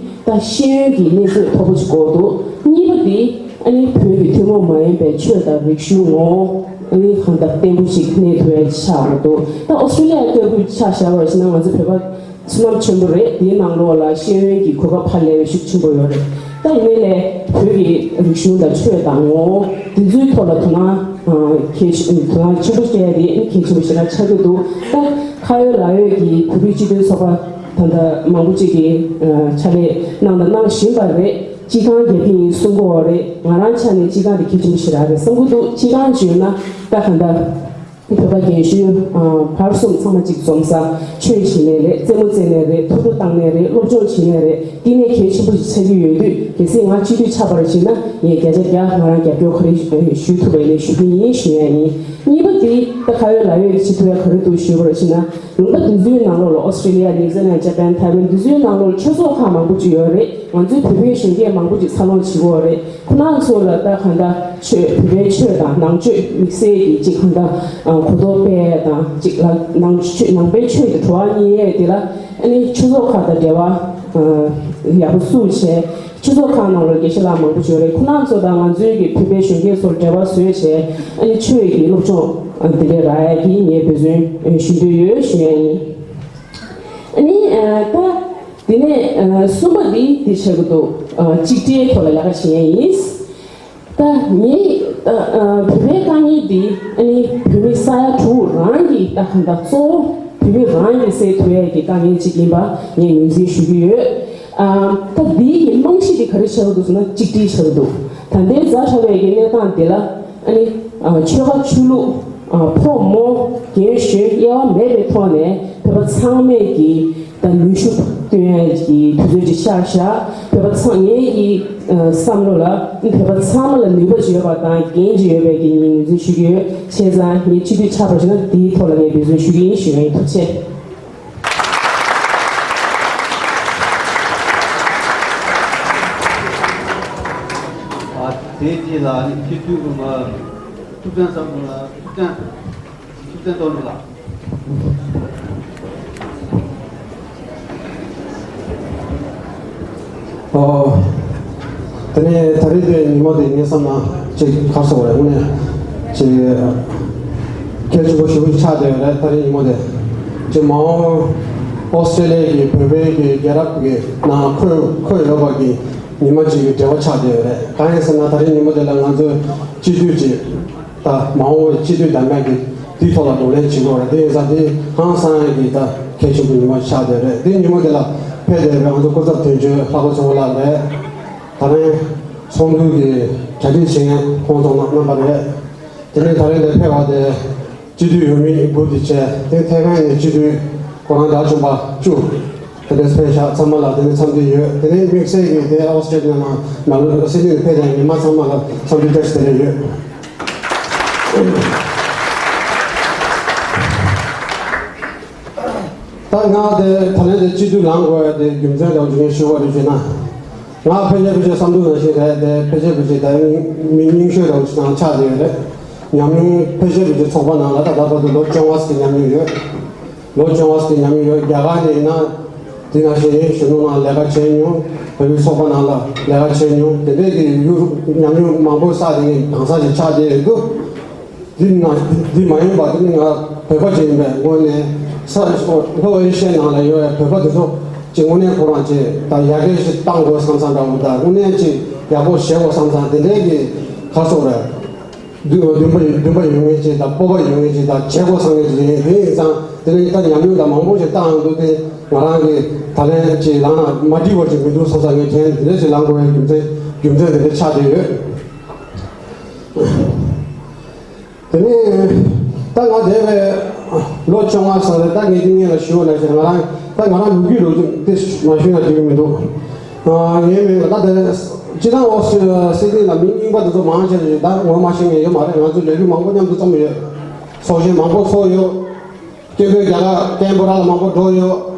ད་ཤེས་ཡོན་གྱི་གནས་ཚད་མཐོ་པོ་ཞིག་དགོས་འདུག་གཉིས་པ་དེ་ཨ་ནི་བོད་ཀྱི་ཐུན་མོང་མ་ཡིན་པའི་ཆོས་དང་རིག་གཞུང་ངོ་བོ་ཨ་ནི་གང་ལྟར་བརྟན་པོ་ཞིག་གནས་ཐུབ་ཡ་ཆགས་དགོས་འདུག་ད་ཨོ་སི་ཀྲི་ལི་ཡ་ལྟ་བུ་ཆ་བཞག་པ་ཞིག་ན་ང་ཚོ་བོད་པ་བསོད་ནམས་ཆེན་པོ་རེད། དེའི་ནང་ལོགས་ལ་ཤེས་ཡོན་གྱི་གོ་སྐབས་ཧ་ལས་པའི་ཤུགས་ཆེན་པོ་ཡོད་རེད། ད་ཡིན་ནའི་ལས་བོད་ཀྱི་རིག་གཞུང་དང་ཆོས་དང་ངོ་བོ་དེ་ཚོའི་ཐོག་ལ་དོ་སྣང་ཨ་གལ་ཆེ་དོ་སྣང་ཆེན་པོ་སྤྲད་ཡ་དེ་གལ་ཆེན་པོ་ཞིག་ཆགས་ཀྱི་འདུག་ད་ཁ་ཡོད་ལག་ཡོད་ཀྱི་བོད་རིགས་སྤྱི་མཐུན་ཚོགས་པ་ད་ལྟ་མང་པོ་ཅིག་གིས་ཨ་ཕྱག་ལས་གནང་དང་གནང་བཞིན་པ་རེད། སྤྱི་ཁང་རྒྱག་གི་ཡིན་གསུང་གི་ཡོད་རེད། ང་རང་ཆ་ནས་སྤྱི་ཁང་དེ་གལ་ཆེན་པོ་ཞིག་རག་རེད་བསམ་གྱི་འདུག་སྤྱི་ཁང་བརྗོད་ན་ད་ག་འདྲ། བོད་པ་རྒན་གཞོན་བར་གསུམ་ཚང་མ་གཅིག་འཛོམས་ས། ཆོས་བྱེད་ནས་རེད། རྩེད་མོ་རྩེ་ནས་རེད། ཐུགས་སྤྲོ་བཏང་ནས་རེད། སློབ་སྦྱོང་བྱེད་ནས་རེད། བསྟི་གནས་གལ་ཆེན་པོ་ཞིག་ཆགས་ཀྱི་ཡོད་དུས། གལ་སྲིད་ང་སྤྱི་འཐུས་ཆགས་པར་བྱེད་ན། ངས་བརྒྱ་ཆ་བརྒྱ་ང་རང་རྒྱབ་སྐྱོར་ག་རེ་ཞུ་ཐུབ་པ་ཡིན་ནས་ཞུ་གི་ཡིན་ཞུ་ཡ་ཡིན། གཉིས་པ་དེ་ད་ཁ་ཡོད་ལག་ཡོད་ཀྱི་བྱེད་ཐུབ་ཡ་ག་རེ་འདུག་ཞུས་པར་བྱེད་ན། ལུང་པ་དེ་ཚོའི་ནང་ལོགས་ལ་ཨོ་སི་ཀྲི་ལི་ཡ། ནིའུ་ཛི་ལན། ཇ་པན། ཐའེ་ཝན། དེ་ཚོའི་ནང་ལོགས་ལ་ཆོས་ཚོགས་ཁག་མང་པོ་ཅིག་ཡོད་རེད། ང་ཚོའི་བོད་པའི་གཞོན་སྐྱེས་མང་པོ་ཅིག་འཚར་ལོངས་བྱེད་ཀྱི་ཡོད་རེད། ཁོ་རང་ཚོ་ལ་ད་གང་ལྟར་ཆོས། བོད་པའི་ཆོས་དང་ནང་ཆོས་དམིགས་བསལ་གྱི་ཅིག་གང་ལྟར་གོ་རྟོགས་སྤེལ་ཡས་དང་། ཅིག་ལ་ནང་ཆོས། ནང་པའི་ཆོས་ཀྱི་བྲོ་བ་རྙེད་ཡས་དེ་ལ། ཨ་ནི་ཆོས་ཚོགས་ཁག་དང་འབྲེལ་བ་ཡག་པོ་བཙུགས་བྱས། ཆོས་ཚོགས་ཁག་ནང་ལ་དགེ་བཤེས་ལགས་མང་པོ་ཅིག་ཡོད་རེད། ཁོ་རང་ཚོ་དང་ང་ཚོའི་གི་བོད་པའི་གཞོན་སྐྱེས་ཚོར་འབྲེལ་བ་བཟོས་བྱས། ཨ་ནི་ཆོས་ཀྱི་སློབ་སྦྱོང་འདི་འདྲ་རག་ཡས་ཀྱི་ངས་འབད་བརྩོན་ཞུ་འདོད་ཡོད་ཞུ་ཡས་ཡིན། ཨ་ནི་ད། དེ་ནས་གསུམ་པ་འདི་འདི་བྱེད་ཀྱི་འདུག་གཅིག་སྒྲིལ་ཐོག་ལ་ལས་ཀ་བྱེད་ཡས་ཡིན། ད་ངས་ད་བོད་པའི་དཀའ་ངལ་འདི། ཨ་ནི་བོད་མི་ས་ཡ་དྲུག་རང་གི་ད་གང་ལྟར་གཙོ་བོ་བོད་མི་རང་གིས་སེལ་ཐུབ་ཡས་ཀྱི་དཀའ་ངལ་ཅིག་ཡིན་པ་ངས་ངོས་འཛིན་ཞུ་གི་ཡོད། ད་འདི་ཡི་རྨང་གཞི་འདི་ག་རེ་བྱེད་ཀྱི་འདུག་ཟེར་ན། གཅིག་སྒྲིལ་བྱེད་ཀྱི་འདུག་ད་ལྟའི་ཛ་དྲག་པའི་གི་གནས་སྟངས་འདི་ལ། ཨ་ནི་ཆོལ་ཁ་ཆོས་ལུགས། ཕོ་མོ་རྒན་གཞོན་དབྱེ་བ་མེད་པའི་ཐོག་ནས་བོད་པ་ཚང་མས་ཀྱི་ད་ནུས་ཤུགས་བཏོན་ཡས་ཀྱི་དུས་ཚོད་ཅིག་ཆགས་ཤག་བོད་པ་ཚང་། ངའི་གི་བསམ་བློ་ལ་བོད་པ་ཚང་མ་ལ་ནུས་པ་ཅིག་ཡོད་པ་དང་འགན་ཅིག་ཡོད་པའི་གི་ངས་ངོས་འཛིན་ཞུ་གི་ཡོད། བྱས་ཙང་ངས་སྤྱི་འཐུས་ཆགས་པ་བྱུང་ན་དེའི་ཐོག་ལ་ངས་འབད་བརྩོན་ཞུ་གི་ཡིན་ཞུ་བ་ཡིན། ཐུགས་རྗེ་ཆེ། ཨ། དེའི་རྗེས་ལ་ནི་སྤྱི་འཐུས་དབུ་མ་ཐུབ་བསྟན་བསམ་གྲུབ་ལགས། ཐུབ་བསྟན། ཐུབ་བསྟན་རྡོ་རྗེ་ལགས། ཨོ། དེ་ནས་ད་རེས་དེ་ཉིན་མོ་དེ་ངའི་བསམ་ན་ཅིག་ག་རེ་ཟེར་དགོས་རེད། དངོས་གནས་ཅིག་གལ་ཆེན་པོ་ཞེ་པོ་ཆགས་བསྡད་ཡོད་རེད། ད་རེས་ཉིན་མོ་དེ་ཅིག་མ་འོངས་ཨོ་སི་ཀྲི་ལི་ཡ་གི་བོད་པའི་གི་རྒྱལ་རབས་ཀྱི་ནང་འཁོད་འཁོད་ཡོད་པ་གི་ཉི་མ་ཅིག་གི་འབྲེལ་བ་ཆགས་བསྡད་ཡོད་རེད། གང་ཡིན་ཟེར་ན། ད་རེས་ཉིན་མོ་དེ་ལ་ང་ཚོའི་སྤྱི་འཐུས་ཀྱི་ད་མ་འོངས་པའི་སྤྱི་འཐུས་དམ་པ་གི་དེའི་ཐོག་ལ་གདོང་ལེན་བྱེད་དགོས་རེད། དེ་ཡིན་ཙང་དེ་ཧང་སང་ཡ་གི་ད་གལ་ཆེན་པོ་ཉི་མ་ཆགས་བསྡད་རེད། དེ་ཉིན་མོ་དེ་ལ་ཕེབས་བསྡད་པའི་ང་ཚོ་སྐུ་ཚབ་དོན་གཅོད་ལྷག་པ་ཚེ་དབང་ལགས་རེད། ད་རེས་ཚོགས་འདུ་གི་གྲ་སྒྲིག་བྱེད་མཁན་ཁོང་ཚོ་རྣམ་པ་རེད། དེ་ནས་ད་རེས་འདིར་ཕེབས་པ་དེ་སྤྱི་འཐུས་འོས་མི་དགུ་དེ་བྱས། དེ་ཐེ་ཝན་ནས་སྤྱི་འཐུས་ཁོ་རང་དགྲ་བཅོམ་པ་བཅུ་དེ་འདྲ་ཕེབས་ཤག་ཚང་མ་ལ་དེ་ནས་འཚམས་འདྲི་ཡོད། དེ་ནས་དམིགས་བསལ་གྱིས་དེ་ཨོ་སི་ཀྲི་ལི་ཡ་ནང་མ་ལོ་སི་ཌི་ནས་ཕེབས་པའི་ཉི་མ་ཚང་མ་ལ་འཚམས་འདྲི་བཀྲ་ཤིས་བདེ་ལེགས་ཡོད། ད་ང་དེ་ད་ལན་དེ་སྤྱི་འཐུས་ལངས་དགོས་ཡ་དེ་རྒྱུ་མཚན་དང་འཇུག་ངེས་ཞུ་བ་རེད་ཅེ་ན། ང་ཕལ་ཆེར་ཕལ་ཆེར་བསམ་ཚུལ་ནང་བཞིན་རེད་དེ། ཕལ་ཆེར་ཕལ་ཆེར་ད་མི་རྙིང་ཤོས་དང་ཅིག་ནང་ཆགས་བསྡད་ཡོད་རེད། ཉམས་མྱོང་ཕལ་ཆེར་ཕལ་ཆེར་ཚོགས་པ་ནང་ལ་ད་ལྟ་བར་དུ་ལོ་བཅོ་ལྔ་ཙམ་གྱི་ཉམས་མྱོང་ཡོད། ལོ་བཅོ་ལྔ་ཙམ་གྱི་ཉམས་མྱོང་ཡོད། རྒྱ་གར་ནས་ཡིན་ན་དེ་ནང་བཞིན་གཞོན་ནུ་ནང་ལས་ཀ་བྱས་མྱོང་། བོད་མིའི་ཚོགས་པ་ནང་ལ་ལས་ཀ་བྱས་མྱོང་། དེ་འདྲས་ཀྱི་ཡུ་ཉམས་མྱོང་མང་པོ་བསགས་ཏེ་ངས་གང་ཟག་ཅིག་ཆགས་བསྡད་ཡོད་འདུག་འདི་ན་འདི་མ་ཡིན་པ་དེ་ནི་ང་བོད་པ་ཅིག་ཡིན་པས། དངོས་གནས་ས་ལྷོ་ཨེ་ཤི་ཡའི་ནང་ལ་ཡོད་པའི་བོད་པ་དེ་ཚོ་ཅིག་དངོས་གནས་ཁོ་རང་ཅིག་ད་ཡར་རྒྱས་ཤིག་གཏང་དགོས་བསམ་བསམ་འདྲ་བོ་དང་། དངོས་གནས་ཅིག་ཡག་པོ་བྱེད་དགོས་བསམ་བསམ་དེ་འདྲའི་གི་ག་རེ་ཟེར་དགོས་རེད། འདུན་འདུན་པ་འདུན་པ་ཡོད་མཁན་ཅིག་དང་། སྤོབས་པ་ཡོད་མཁན་ཅིག་དང་། བྱེད་དགོས་བསམ་མཁན་ཅིག་ཡིན། དེ་ཡིན་ཙང་དེ་ནི་ད་ཉམས་མྱོང་དང་མང་པོ་ཞིག་བཏང་ཡོང་དུས། དེ་ང་རང་གི་ད་ལན་ཅིག་ལངས་ན་མ་འགྲིག་པ་ཅིག་མི་འདུག་བསམ་བསམ། ངས་དྲན། དེ་འདྲ་ཞིག་ལངས་དགོས་པའི་རྒྱུ་མཚན་རྒྱུ་མཚན་དེ་འདྲ་ཆགས་བསྡད་ཡོད། དེ་ནས་ད་ང་འདས་པའི་ལོ་བཅོ་ལྔ་ཙམ་རེད། ད་ངས་འདི་སྔོན་ལ་ཞུས་པ་ནང་བཞིན་ང་རང་ད་ང་རང་ལོ་རྒྱུས་ལོ་རྒྱུས་དེ་མ་ཞུས་ན་འགྲིག་གི་མི་འདུག་ཨ། ངའི་མིང་ལ་ད་དེ་སྤྱི་བཏང་ཨོ་སི་ཀྲི་ལི་ཡ་སྲིད་དོན་ལ་མི་རྙིང་པ་དེ་ཚོ་མང་ཆེ་ཞིག་ད་ངོ་མ་ཤེས་མཁན་ཡོད་མ་རེད། ང་ཚོ་ལས་རིགས་མང་པོ་མཉམ་དུ་འཛོམས་ཡོད། ཚོགས་ཆེན་མང་པོ་ཚོགས་ཡོད། སྐད་འབོད་རྒྱ་གར་ཀན་བྷ་ར་ལ་མང་པོ་འགྲོ་ཡོད།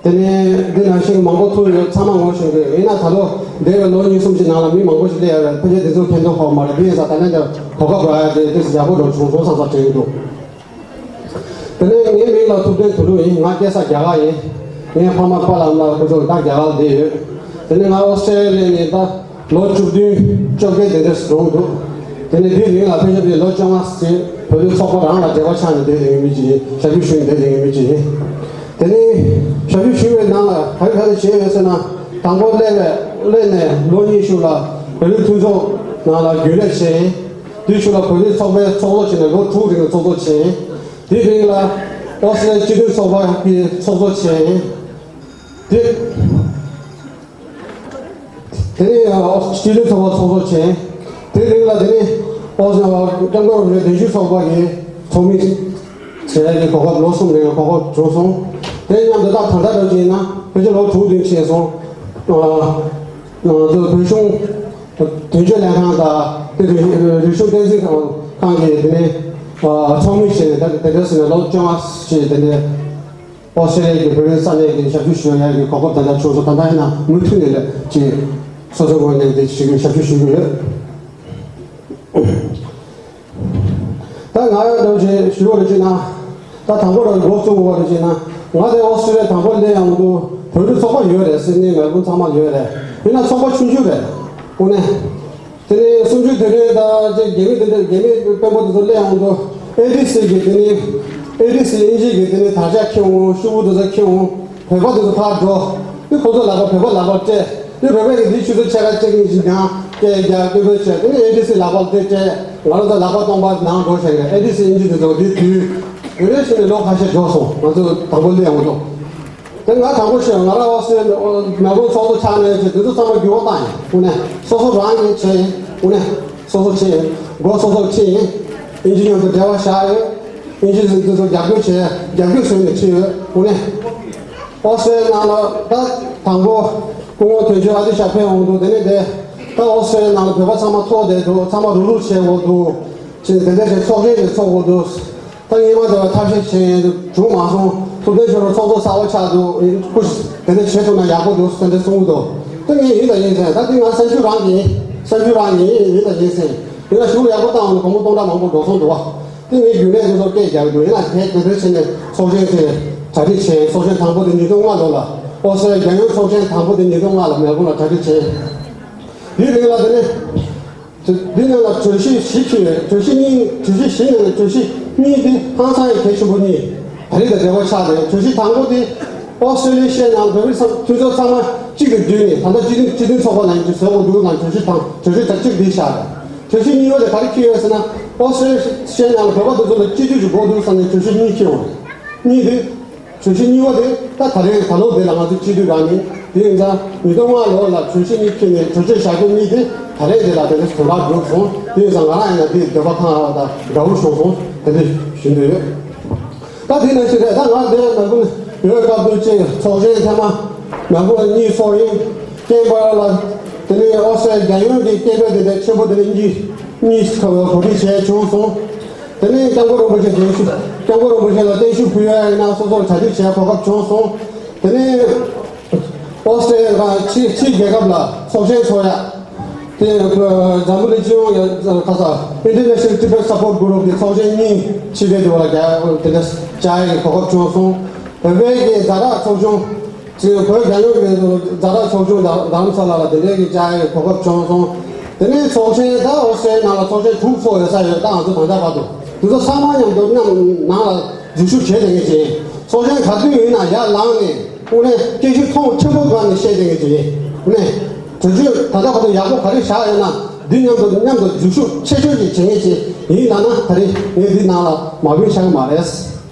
དེ་ནས་འདི་ནང་བཞིན་མང་པོ་ཐུག་ཡོད། ཚང་མ་ངོ་ཤེས་ཀྱི་ཡིན་ན། ད་ལོ་འདས་པའི་ལོ་གཉིས་གསུམ་ཞིག་ནང་ལ་མི་མང་པོ་ཞིག་སླེབས་ཡོད་རེད། ཕལ་ཆེར་དེ་ཚོ་མཁྱེན་མདོག་ཁ་པོ་མ་རེད། དེ་ཡིན་ཙང་ད་ལན་དེར་གོ་སྐབས་རག་ཡ་དེ་ཏོག་ཙམ་ཡག་པོ་འགྲོ་བྱུང་སོང་བསམ་བསམ་དྲན་གྱི་འདུག་དེ་ནས་ངའི་མིང་ལ་ཐུབ་བསྟན་དོན་གྲུབ་ཡིན། ང་སྐྱེས་ས་རྒྱ་གར་ཡིན། ངའི་ཕ་མ་པཱ་ལགས་མ་ལགས་ཁོ་ཚོ་ད་རྒྱ་གར་ལ་བསྡད་ཡོད། དེ་ནས་ང་ཨོ་སི་ཀྲི་ལི་ཡ་ནས་ད་ལོ་བཅུ་བདུན་བཅོ་བརྒྱད་དེ་འདྲ་ཞིག་འགྲོ་གི་འདུག་དེ་ནས་དེའི་རིང་ལ་ཕལ་ཆེར་ལོ་བཅོ་ལྔ་ཙམ་བོད་རིགས་ཚོགས་པ་རང་ལ་འབྲེལ་བ་ཆགས་ནས་བསྡད་བསྡད་མཁན་མི་ཅིག་ཡིན། ཞབས་ཞུ་ཞུས་ནས་བསྡད་བསྡད་མཁན་མི་ཅིག་ཡིན། དེ་ནས་ཞབས་ཞུ་ཞུས་པའི་ནང་ལ་ག་རེ་ག་རེ་བྱས་ཡོད་ཟེར་ན། དང་པོ་སླེབས་པའི་སླེབས་ནས་ལོ་གཉིས་གཞུག་ལ་བོད་རིགས་མཐུན་ཚོགས་ནང་ལ་རྒྱུན་ལས་བྱས་ཡིན། དེའི་གཞུག་ལ་བོད་རིགས་ཚོགས་པའི་ཚོགས་གཙོ་བྱས་ནས་ལོ་དྲུག་རིང་ལ་ཚོགས་གཙོ་བྱས་ཡིན། དེའི་རིང་ལ་ཨོ་སི་ཀྲི་ལི་ཡ་སྤྱི་མཐུན་ཚོགས་པ་གི་ཚོགས་གཙོ་བྱས་ཡིན། དེ། དེ་ནས་ཨ་སྤྱི་འཐུས་ཚོགས་པ་ཚོགས་གཙོ་བྱས། དེའི་རིང་ལ་དེ་ནས་ཨོ་སྐྱབས་མགོན་རིན་པོ་ཆེ་གདན་ཞུ་ཚོགས་པ་ཡིན། ཚོགས་མི་བྱེད་ཡ་གི་གོ་སྐབས། ལོ་གསུམ་རིང་གི་གོ་སྐབས་བྱུང་སོང་། དེ་མཉམ་དུ་ད་ད་ལྟ་འདྲ་བྱས་ན་ཕལ་ཆེར་ལོ་དྲུག་བདུན་ཕྱིན་སོང་། ང་ཚོ་བོད་གཞུང་དོན་གཅོད་ལྷན་ཁང་དང་དེ་རིག་རིག་གཞུང་བསྟན་འཛིན་ཁང་གི་དེ་ནས་ཚོགས་མི་བྱས་ནས། ད་དེ་འདྲ་ཟེར་ནས་ལོ་བཅོ་ལྔ་ཞིག་དེ་ནས། ཨོ་སི་ཀྲི་ལི་ཡ་གི་བོད་རིགས་ས་གནས་ཀྱི་ཞབས་ཞུ་ཞུ་ཡག་གི་གོ་སྐབས་ད་ལྟ་བྱུང་སོང་། ད་ལྟ་ཡིན་ན་མུ་མཐུད་ནས་ལས་ཀྱི་སོ་སོའི་ངོས་ནས་དེ་ཞུ་གི་ཞབས་ཞུ་ཞུ་གི་ཡོད། ད་ང་འདྲ་བོ་ཞིག་ཞུ་བ་རེད་ཅེ་ན། ད་དང་པོ་རང་འགོ་བཙུགས་དགོས་པ་རེད་ཅེ་ན། ང་དེ་ཨོ་སི་ཀྲི་ལི་ཡ་དང་པོ་སླེབས་ཡོང་དུས་བོད་རིགས་ཚོགས་པ་ཡོད་རེད། སིད་ནི་མེལ་བོན་ཚང་མ་ཡོད་རེད། ཡིན་ན་ཚོགས་པ་ཆུང་ཆུང་རེད། དངོས་གནས། དེ་ནས་གསུམ་བཅུའི་དུས་དྲན་དང་ཅིག་རྒྱ་མི་དེ་འདྲ་རྒྱ་མི་དཔོན་པོ་དེ་ཚོ་སླེབས་ཡོང་དུས་ཨེ་ཌི་སི་གི་དེ་ནས་ཨེ་ཌི་སི་དབྱིན་ཇི་གི་དེ་ནས་དར་ཆ་འཁྱེར་འོང་། ཤོག་བུ་དེ་ཚོ་འཁྱེར་འོང་། བོད་པ་དེ་ཚོ་ཕར་འགྲོ། དེ་ཁོ་ཚོ་ལག་པ་བོད་པ་ལག་པ་སྤྲད། དེ་བོད་པ་གི་དེའི་ཆུ་ཚོད་ཕྱེད་ཀ་གཅིག་གཉིས་ཤིག་ཉར་སྐད་རྒྱག་སྐད་འབོད་བྱས། དེ་ནས་ཨེ་ཌི་སི་ལག་པ་དེ་སྤྲད། ང་རང་ཚོ་ལག་པ་སྟོང་པ་ནང་འགྲོ་བྱས་ནས་ཨེ་ཌི་སི་དབྱིན་ཇི་དེ་ཚོ་དེ་དུས་དེ་རེ་བཞིན་ནས་ལོ་ཁ་ཤས་འགྲོ་སོང་། ང་ཚོ་དང་པོ་སླེབས་ཡོང་དུས། དེ་ང་དྲང་པོ་བཤད། ང་རང་ཨོ་སི་ཀྲི་ལི་ཡ་མེལ་བོན་ཚོགས་གཙོ་ཆགས་ནས་ཅིག་དེ་ཚོ་ཚང་མ་འགྱུར་བ་བཏང་ཡིན། དངོས་གནས་སོ་སོ་རང་གིས་བྱས་ཡིན། དངོས་གནས་སོ་སོ་བྱས་ཡིན། མགོ་སོ་སོ་ཁྲིད་ཡིན། དབྱིན་ཇི་མཉམ་དུ་འབྲེལ་བ་བཞག་ཡོད། དབྱིན་ཇི་དེ་ཚོ་རྒྱབ་སྐྱོར་བྱས། རྒྱབ་སྐྱོར་བཟོས་ནས་ཁྲིད་ཡོད། དངོས་གནས་ཨོ་སི་ཀྲི་ལི་ཡ་ནང་ལ་ད་དང་པོ་སྐུ་ངོ་དོན་གཅོད་ཨ་ཏི་ཤ་ཕེབས་འོང་དུས། དེ་ནས་དེ་ད་ཨོ་སི་ཀྲི་ལི་ཡ་ནང་ལ་བོད་པ་ཚང་མ་ཐོག་བསྡད་འདུག་ཚང་མ་རུག་རུག་བྱས་འོང་འདུག་ཅེས་དེ་འདྲ་ཞིག་ཚོགས་ཆེན་ཞིག་ཚོགས་འོང་འདུག་ད་ངས་མ་བསྡད་པ་ཐབས་ཤེས་བྱས་བྱུང་མ་སོང་། ཐུབ་བསྟན་ཆོས་གྲགས་ཚོགས་གཙོ་གསར་པ་ཆགས་འདུག་སྐུ་དེ་འདྲ་བྱེད་ཐུབ་ན་ཡག་པོ་འདུག་ཟེར་འདྲ་གསུང་གི་འདུག་ད་ངས་ཡིན་དང་ཡིན་ཟེར། ད་འདི་ང་གསར་འགྱུར་རང་གི་ཡིན། གསར་འགྱུར་རང་གི་ཡིན། ཡིན་དང་ཡིན་ཟེར། ཡིན་ན་གཞུག་ལ་ཡག་པོ་བཏང་བ་ནི་སྒོར་མོ་སྟོང་ཕྲག་མང་པོ་འགྲོ་སོང་འདུག་བ། དེ་ངས་རྒྱུན་ལས་དེ་ཚོར་སྐད་རྒྱག་གི་འདུག་ཡིན་ན་དེ་དེ་འདྲ་བྱས་ནས་ཚོགས་ཆེན་དེ་གྲ་སྒྲིག་བྱས། ཚོགས་ཆེན་དང་པོ་དེ་ཉིས་སྟོང་ལྔ་ལོ་ལ། ཨོ་སི་ཀྲི་ལི་ཡ་རྒྱལ་ཡོངས་ཚོགས་ཆེན་དང་པོ་དེ་ཉིས་སྟོང་ལྔ་ལ་མེལ་བོན་ལ་གྲ་སྒྲིག་བྱས། དེའི་རིང་ལ་དེ་ནས། འདི་ནང་ལ་གྲོས་གཞི་བཞི་འཁྱེར་ཡོད། གྲོས་གཞི་གཉིས། གྲོས་གཞི་བཞི་ནང་ནས་གྲོས་གཞི་གཉིས་དེ་ཧང་སང་ཡང་གལ་ཆེན་པོ་གཉིས་ད་རེས་དང་འབྲེལ་བ་ཆགས་རེད། གྲོས་གཞི་དང་པོ་དེ་ཨོ་སི་ཀྲི་ལི་ཡ་ནང་བོད་རིགས་ཚང་མཐུན་ཚོགས་ཚང་མ་གཅིག་ཏུ་བསྡུས་ནས། ད་ལྟ་སྤྱི་མཐུན་སྤྱི་མཐུན་ཚོགས་པ་ནང་བཟོ་དགོས་འདུག་ལ། གྲོས་གཞི་དང་། གྲོས་གཞི་དང་གཅིག་འདི་བཞག་རེད། གྲོས་གཞི་གཉིས་པ་དེ་ག་རེ་འཁྱེར་ཡོད་ཟེར་ན། ཨོ་སི་ཀྲི་ལི་ཡ་ནང་ལ་བོད་པ་དེ་ཚོ་ལ་གཅིག་སྡུད་ཅིག་དགོས་འདུག་བསམ་ནས་གྲོས་གཞི་གཉིས་འཁྱེར་ཡོང་རེད། གཉིས་དེ། གྲོས་གཞི་གཉིས་པ་དེ་ད་ད་རེས་ད་ལོ་འདི་ལ་ང་ཚོ་སྤྱི་འཐུས་རག་མིན། དེ་ཡིན་ཙང་ཉིས་སྟོང་ལྔ་ལོ་ལ་གྲོས་གཞི་གཉིས་འཁྱེར་ནས་གྲོས་ཆོད་བཞག་རྒྱུ་གཉིས་དེ་ད་རེས་འདི་ལ་དེ་འདྲ་དོན་དག་འགྲུབ་སོང་། དེ་ཡིན་ཙང་ང་རང་ཡིན་ན་འདི་འདོད་པ་ཁེངས་པ་དང་དགའ་བོ་བྱུང་སོང་། དེ་འདྲ་ཞུ་འདོད་ཡོད། ད་དེ་ནང་བཞིན་རེད། ད་ང་འདིར་མེལ་བོན་ཡོད་སྐབས་དུས་ཅིག་ཚོགས་ཆེན་ཐེངས་མ་མེལ་བོན་གཉིས་ཚོགས་ཡིན། ཀེན་བྷ་ར་ལ། དེ་ནས་ཨོ་སི་ཀྲི་ལི་ཡ་རྒྱལ་ཡོངས་ཀྱི་སྐད་འབོད་དེ་འདྲ་ཆེན་པོ་དེ་འདྲ་གཉིས། གཉིས་གོ་སྒྲིག་བྱས་བྱུང་སོང་། དེ་ནས་སྐྱབས་མགོན་རིན་པོ་ཆེ་བརྟན་བཞུགས། སྐྱབས་མགོན་རིན་པོ་ཆེ་ལ་བརྟན་བཞུགས་ཕུལ་ཡ་ཡིན་ན་སོ་སོར་གྲ་སྒྲིག་བྱེད་གོ་སྐབས་བྱུང་སོང་། དེ་ནས་ཨོ་སི་ཀྲི་ལི་ཡ་ཕྱི་ཕྱི་རྒྱལ་ཁབ་ལ་ཚོགས་ཆེན་ཚོགས་ཡ། དེ་འཛམ་བུ་གླིང་སྤྱི་ཡོངས་ཡ་ཁ་ས་International Tibet Support Group གི་ཚོགས་ཆེན་གཉིས་ཕྱི་རྒྱལ་དུ་བ་ལ་རྒྱ་དེ་འདྲ་བཅར་ཡའི་གོ་སྐབས་བྱུང་སོང་། བོད་པའི་གི་ཛ་དྲག་ཚོགས་ཆུང་། ཅིག་བོད་རྒྱལ་ཡོངས་ཀྱི་ཛ་དྲག་ཚོགས་ཆུང་དང་རྡ་རམ་ས་ལ་ལ་དེ་འདྲའི་གི་བཅར་ཡའི་གོ་སྐབས་བྱུང་སོང་། དེ་ནས་ཚོགས་ཆེན་ད་ཨོ་སི་ཀྲི་ལི་ཡ་ནང་ལ་ཚོགས་ཆེན་དྲུག་ཚོགས་ཡོད་ས་ཡོད། ད་ང་ཚོ་ད་ལྟ་བར་དུ་དེ་ཚོ་ཚང་མ་མཉམ་དུ་མཉམ་ནང་ལ་འཛུལ་ཞུགས་བྱེད་བསྡད་མཁན་ཅིག་ཚོགས་ཆེན་ག་དུས་ཡིན་ན་ཡར་ལངས་ནས་དངོས་གནས་སྐད་ཆ་མཐོང་ཆེན་པོ་སྒང་ནས་བཤད་བསྡད་མཁན་ཅིག་ཡིན། དངོས་གནས་གྲོས་ཆོད་ད་ལྟ་བར་དུ་ཡག་པོ་ག་རེ་བཞག་ཡོད་ན་འདི་མཉམ་དུ་མཉམ་དུ་འཛུལ་ཞུགས་ཆེ་ཤོས་ཅིག་བྱེད་མཁན་ཅིག་ཡིན་ན་ན། ད་རེས་ངས་འདི་ནང་ལ་མ་བུད་བཞག་གི་མ་རེད།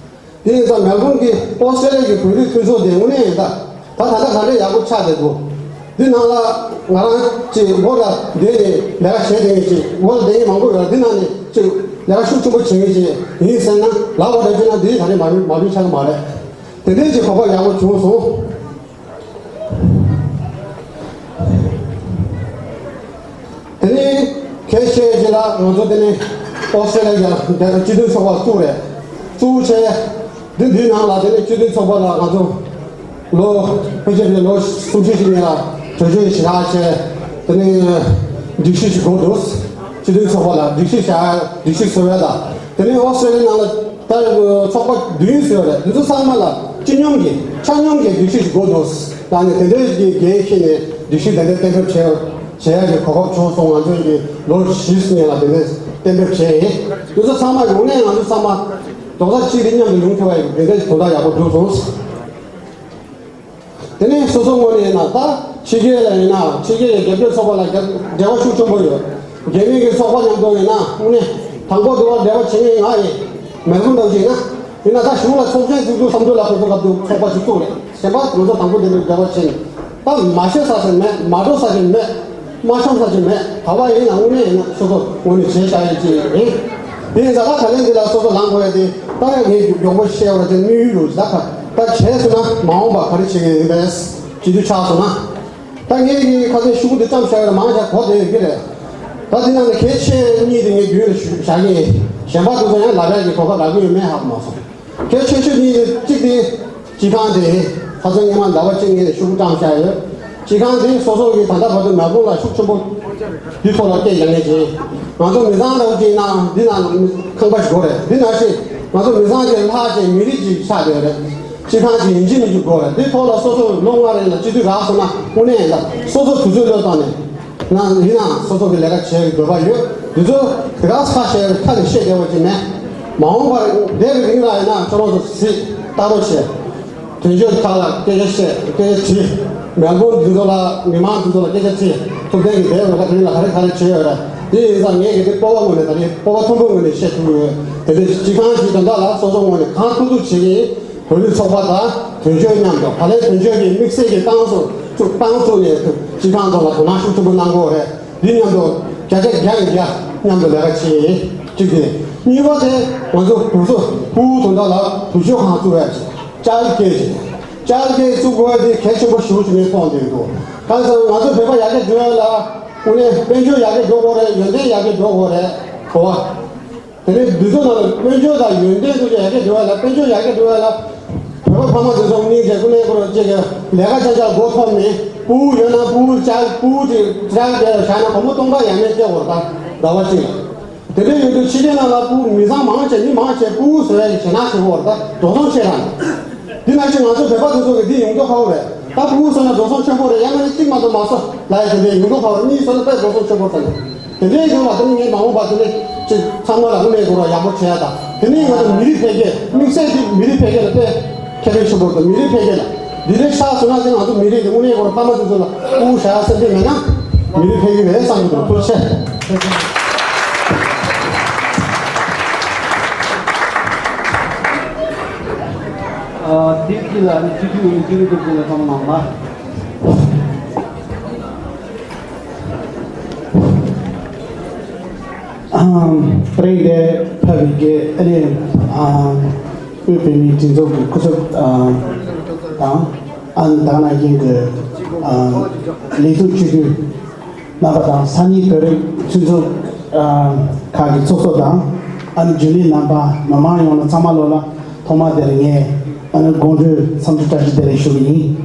དེ་ཡིན་ཙང་མེལ་བོན་གྱི་ཨོ་སི་ཀྲི་ལི་ཡ་གི་བོད་རིགས་མཐུན་ཚོགས་དེ་དངོས་གནས་ཡིན་ད། ད་ད་ལྟ་ག་འདྲ་ཡག་པོ་ཆགས་བསྡད་འདུག་འདི་ནང་ལ་ང་རང་ཅིག་སྒོ་ལ་བསྡད་ནས་ལས་ཀ་བྱེད་བསྡད་མཁན་ཅིག་སྒོ་ལ་བསྡད་མཁན་མང་པོ་ཡོད། འདི་ནང་ནས་ཅིག་ལས་ཀ་ཤུགས་ཆེན་པོ་བྱེད་མཁན་ཅིག་ཡིན་ཟེར་ན་ལབ་པ་འདྲ་བྱས་ན་འདི་ག་རེ་མ་རུང་མ་རུང་ཆགས་ཀྱི་མ་རེད། དེ་འདྲའི་ཅིག་གོ་སྐབས་ཡག་པོ་བྱུང་སོང་། དེ་ནས་ཁ་ཤས་ཅིག་ལ་ང་ཚོ་དེ་ནས་ཨོ་སི་ཀྲི་ལི་ཡ་རྒྱ་སྤྱི་མཐུན་ཚོགས་པ་བཙུགས་རེད། བཙུགས་བྱས་འདི་འདིའི་ནང་ལ་དེ་ནས་སྤྱི་མཐུན་ཚོགས་པ་ལ་ང་ཚོ་ལོ་ཕལ་ཆེར་ལོ་སུམ་ཅུ་ཞིག་ནས་ལ་གྲོས་ཆོད་ཞིག་བཞག་བྱས། དེ་ནས་སྒྲིག་གཞི་ཞིག་དགོས་འདུག་སྤྱི་མཐུན་ཚོགས་པ་ལ་སྒྲིག་གཞི་བཞག་སྒྲིག་གཞི་བཟོ་ཡ་དང་། དེ་ནས་ཨོ་སི་ཀྲི་ལི་ཡ་ནང་ལ་ད་ཚོགས་པ་བདུན་བཟོས་རེད། དེ་ཚོ་ཚང་མ་ལ་སྤྱི་སྙོམས་ཀྱི་ཆ་སྙོམས་ཀྱི་སྒྲིག་གཞི་ཞིག་དགོས་འདུག་ད་ནི་དེ་འདྲའི་གི་འགན་འཁྱེར་ནས་སྒྲིག་གཞི་དེ་འདྲ་གཏན་འབེབས་བྱས་བྱེད་ཡ་གི་གོ་སྐབས་བྱུང་སོང་། ང་ཚོའི་གི་ལོ་བཞི་ནས་ལ་དེ་འདྲ་གཏན་འབེབས་བྱས་ཡིན། དེ་ཚོ་ཚང་མ་ཡོང་ནས་ང་ཚོ་ཚང་མ་རྡོག་རྩ་གཅིག་སྒྲིལ་མཉམ་དུ་ཡོང་ཐུབ་པ་ཡི་གི་དེ་འདྲའི་དོན་དག་ཡག་པོ་བསྒྲུབས་སོང་། དེ་ནས་སོ་སོ་ངོས་ནས་ཡིན་ན་ད་ཕྱི་རྒྱལ་ལ་ཡིན་ན་ཕྱི་རྒྱལ་ཡི་རྒྱབ་སྐྱོར་ཚོགས་པ་ལ་རྒྱབ་འབྲེལ་བ་ཤུགས་ཆེན་པོ་ཡོད། རྒྱ་མི་གི་ཚོགས་པ་མཉམ་དུ་ཡིན་ན་དངོས་གནས་དང་པོ་དུ་བ་འབྲེལ་བ་བྱེད་མཁན་ང་ཡིན། མེལ་བོན་དང་བྱས་ན་ཡིན་ན་ད་གཞུང་ལ་ཚོགས་ཆེན་བཙུགས་དུས་བསམ་ཚུལ་ལ་ཁོ་ཚོ་སྐབས་དུ་ཚོགས་པ་ཞིག་བཙུགས་རེད། གཞན་པ་ང་ཚོ་དང་པོ་དེ་འདྲའི་འབྲེལ་བ་བྱེད་ནས་ད་མ་ཤོད་ས་ཞིག་མེད། མ་འགྲོ་ས་ཞིག་མེད། མ་འཆམ་ས་ཞིག་མེད། ག་བ་ཡིན་ན་དངོས་གནས་ཡིན་ན་སོ་སོ་ངོས་ནས་བྱེད་བཞག་ཡས་ཅིག་ཡིན། དེ་ཡིན་ཙང་ད་ད་ལན་འདི་ལ་སོ་སོ་ལངས་དགོས་ཡ་དེ་ད་ཡང་ངས་མགྱོགས་པོ་བཤད་པ་དེ་དམིགས་ཡུལ་རུ་ད་ག་ད་བྱས་སོང་ན་མ་འོངས་པ་ག་རེ་བྱེད་ཀྱི་ཡིན་པས་བྱེད་རྒྱུ་ཆགས་སོང་ན། ད་ངས་ཀྱི་ཁ་སང་ཤོག་གུ་འདི་བརྩམས་བཞག་ཡོད་ན་མང་ཆེ་གོ་བསྡད་ཡོད་ཀྱི་རེད། ད་འདི་ནང་ནས་གལ་ཆེ་གཉིས་དེ་ངས་རྒྱུན་ལ་ཞུ་བཞག་གི་ཡིན། གཞན་པ་དེ་ཚོ་ཡང་ལབ་ཡག་གི་གོ་སྐབས་རག་གི་ཡོད་མེད་ཧ་གོ་མ་སོང་། གལ་ཆེ་ཤོས་གཉིས་དེ་གཅིག་དེ་སྤྱི་ཁང་དེ་ཁ་སང་སྔོན་མ་ཟླ་བ་གཅིག་ངས་ཤོག་གུ་བརྩམས་བཞག་ཡོད། སྤྱི་ཁང་དེ་སོ་སོ་གི་ད་ལྟ་བར་དུ་མེལ་བོན་ལ་ཤུགས་ཆེན་པོ་འདི་ཐོག་ལ་སྐད་རྒྱག་མཁན་ཅིག་ཡིན། ང་ཚོ་མི་ཚང་འདྲ་བོ་ཅིག་ཡིན་ན་འདི་ནང་ལ་ཁང་པ་ཞིག་དགོས་རེད། འདི་ནང་བཞིན་ང་ཚོ་མི་ཚང་གི་ལྷག་བཅས་མི་རིགས་ཅིག་ཆགས་བསྡད་ཡོད་རེད། སྤྱི་ཁང་ཅིག་ཡིན་གཅིག་མིན་གཅིག་དགོས་རེད། འདི་ཐོག་ལ་སོ་སོ་ལོ་ལྔ་རིང་ལ་སྤྱི་འཐུས་རག་སོང་ན་དངོས་གནས་ཡིན་ད་སོ་སོ་དུས་ཚོད་བློས་བཏང་ནས་ན་ཡིན་ན་སོ་སོ་གི་ལས་ཀ་བྱེད་ཀྱི་འདོད་པ་ཡོད། དུས་ཚོད་དེ་ག་ས་བཤད་ཁ་ནས་བཤད་བསྡད་པ་ཅིག་མེད། མ་འོངས་པར་འདས་པའི་རིང་ལ་ཡིན་ན་ཁྱོད་རང་ཚོ་གཟིགས་ལྟ་རོགས་བྱེད། དོན་གཅོད་ཁག་ལ་སྐད་ཆ་བཤད་སྐད་ཆ་དྲིས། མེལ་བོན་འདི་ཚོ་ལ་མི་མང་འདི་ཚོ་ལ་སྐད་ཆ་དྲིས། ཐུབ་བསྟན་གྱི་འདས་པའི་ལས་ཀ་དེ་རིང་ལ་ག་རེ་ག་རེ་བྱས་ཡོད་རེད། དེ་ཡིན་ཙང་ངས་གི་དེ་སྤོབས་པ་ངོས་ནས་ད་རེས་སྤོབས་པ་མཐོན་པོའི་ངོས་ནས་བཤད་ཐུབ་ཡོད། དེ་འདྲའི་སྤྱི་ཁང་ཞིག་དོན་དག་ལ་སོ་སོ་ངོས་ནས་གང་ཐུབ་ཐུབ་བྱེད་ཀྱི་ཡིན། བོད་རིགས་ཚོགས་པ་དང་དོན་གཅོད་མཉམ་དུ་ད་ལན་དོན་གཅོད་ཀྱི་དམིགས་བསལ་གྱི་ཏང་སོ་བཙུགས་ཏང་བཙུགས་ནས་སྤྱི་ཁང་ཐོག་ལ་དོ་སྣང་ཤུགས་ཆེན་པོ་གནང་དགོས་རེད། འདི་མཉམ་དུ་བརྒྱ་ཆ་བརྒྱ་ཡི་བརྒྱ་མཉམ་དུ་ལས་ཀ་བྱེད་ཡིན་གཅིག་དེ། གཉིས་པ་དེ་ང་ཚོ་བུ་ཚོ་ཕྲུ་གུ་དོན་དག་ལ་བུ་བཅོལ་ཁང་བཙུགས་ཡ་ཅིག་ཅལ་ཀེ་ཅིག་ཅལ་ཀེ་བཙུགས་དགོས་ཡ་དེ་གལ་ཆེན་པོ་ཞེ་པོ་ཅིག་ངས་མཐོང་བསྡད་འདུག་གང་ཟེར་ང་ཚོ་བོད་པ་ཡར་རྒྱས་འགྲོ་ཡ་ལ་དངོས་གནས་དཔལ་འབྱོར་ཡར་རྒྱས་འགྲོ་དགོས་རེད། ཡོན་ཏན་ཡར་རྒྱས་འགྲོ་དགོས་རེད། གོ་བ། དེ་ནས་འདི་ཚོ་ནང་ལ་དཔལ་འབྱོར་དང་ཡོན་ཏན་དེ་ཚོ་ཡར་རྒྱས་འགྲོ་ཡ་ལ་དཔལ་འབྱོར་ཡར་རྒྱས་འགྲོ་ཡ་ལ་བོད་པ་ཕ་མ་དེ་ཚོ་གཉིས་ཀྱི་ཀུན་ནས་ཀུན་ལ་གཅིག་གི་ལས་ཀ་ཅག་ཅག་མགོ་འཐོམ་ནས་ཕྲུ་གུ་ཡོད་ན་ཕྲུ་གུ་ཅག་ཕྲུ་གུ་དེ་ཅག་དེ་བཞག་ན་སྒོར་མོ་སྟོང་ཕྲག་ཡས་མས་སྤྲད་དགོས་རེད། ད་ཟླ་བ་གཅིག་ལ་དེ་འདྲ་ཡོད་དུས་ཕྱི་རྒྱལ་ནང་ལ་ཕྲུ་གུ་མི་ཚང་མང་ཆེ་མི་མང་ཆེ་ཕྲུ་གུ་བཟོ་ཡ་གི་ཞེད་སྣང་ཞིག་ཡོད་རེད། ད་འགྲོ་སོང་ཆེ་རང་འདི་ནང་བཞིན་ང་ཚོ་བོད་པ་དེ་ཚོ་གི་འདི་ཡོང་མདོག་ཁ་པོ་རེད། ད་ཕྲུ་གུ་བཟོ་ན་འགྲོ་སོང་ཆེན་པོ་རེད། ཡང་ན་ནི་གཅིག་མ་གཏོགས་མ་བཟོ་ལབ་ཡ་དེ་འདྲའི་ཡོང་མདོག་ཁ་པོ་རེད། གཉིས་བཟོ་ན་དཔེ་འགྲོ་སོང་ཆེན་པོ་རེད། དེ་འདྲའི་ཡོང་ལ་དེ་ནི་ངས་མ་འོངས་པ་དེ་ནི་ཅིག་ཚང་མ་ལ་དངོས་གནས་སྐོར་ལ་ཡག་པོ་བྱས་ཡ་དང་དེ་ནི་ང་ཚོ་མི་རིགས་འཕེལ་རྒྱས་དམིགས་བསལ་གྱི་མི་རིགས་འཕེལ་རྒྱས་ལ་དཔེ་ཁྱད་པར་ཆེན་པོ་དང་མི་རིགས་འཕེལ་རྒྱས་ལ་འདི་འདྲའི་ཆགས་སོང་ན་དེ་ང་ཚོ་མི་རིགས་ཀྱི་དངོས་གནས་སྐོར་ཕ་མ་དེ་ཚོ་ལ་དབུ་བཞག་ཡ་སེམས་ཁྲལ་མེད་ན་མི་རིགས་འཕེལ་གྱི་རེད་བསམ་གྱི་འདུག་ཐུགས་རྗེ་ཆེ། ཨ། དེ་དུས་ལ་ནི་སྤྱི་འཐུས་ནི་སྤྱི་འཐུས་དེ་ཚོ་ལ་ཚང་མ་ལ། ཨམ། སྤྲེལ་ལྡན་ཕ་བི་གེ་ཨ་ནི། ཨམ། དབུས་བོད་མིའི་སྒྲིག་འཛུགས་ཀྱི་སྐུ་ཚབ། ཨམ། དང་། ཨ་ནི་དེ་ནང་བཞིན་གྱི། ཨམ། ལས་དོན་སྤྱི་འཐུས་རྣམ་པ་དང་ས་གནས་བོད་རིགས་ཆུང་ཆུང་། ཨམ། ཁག་གི་ཚོགས་གཙོ་དང་། ཨ་ནི་རྒྱུན་ལས་རྣམ་པ་མི་མང་ཡོངས་ལ་ཚང་མ་ལོ་ལ་ཐོག་མ་དེར་ངས་ཨ་ནི་དགོང་དྲོའི་འཚམས་འདྲི་བཀྲ་ཤིས་བདེ་ལེགས་ཞུ་གི་ཡིན།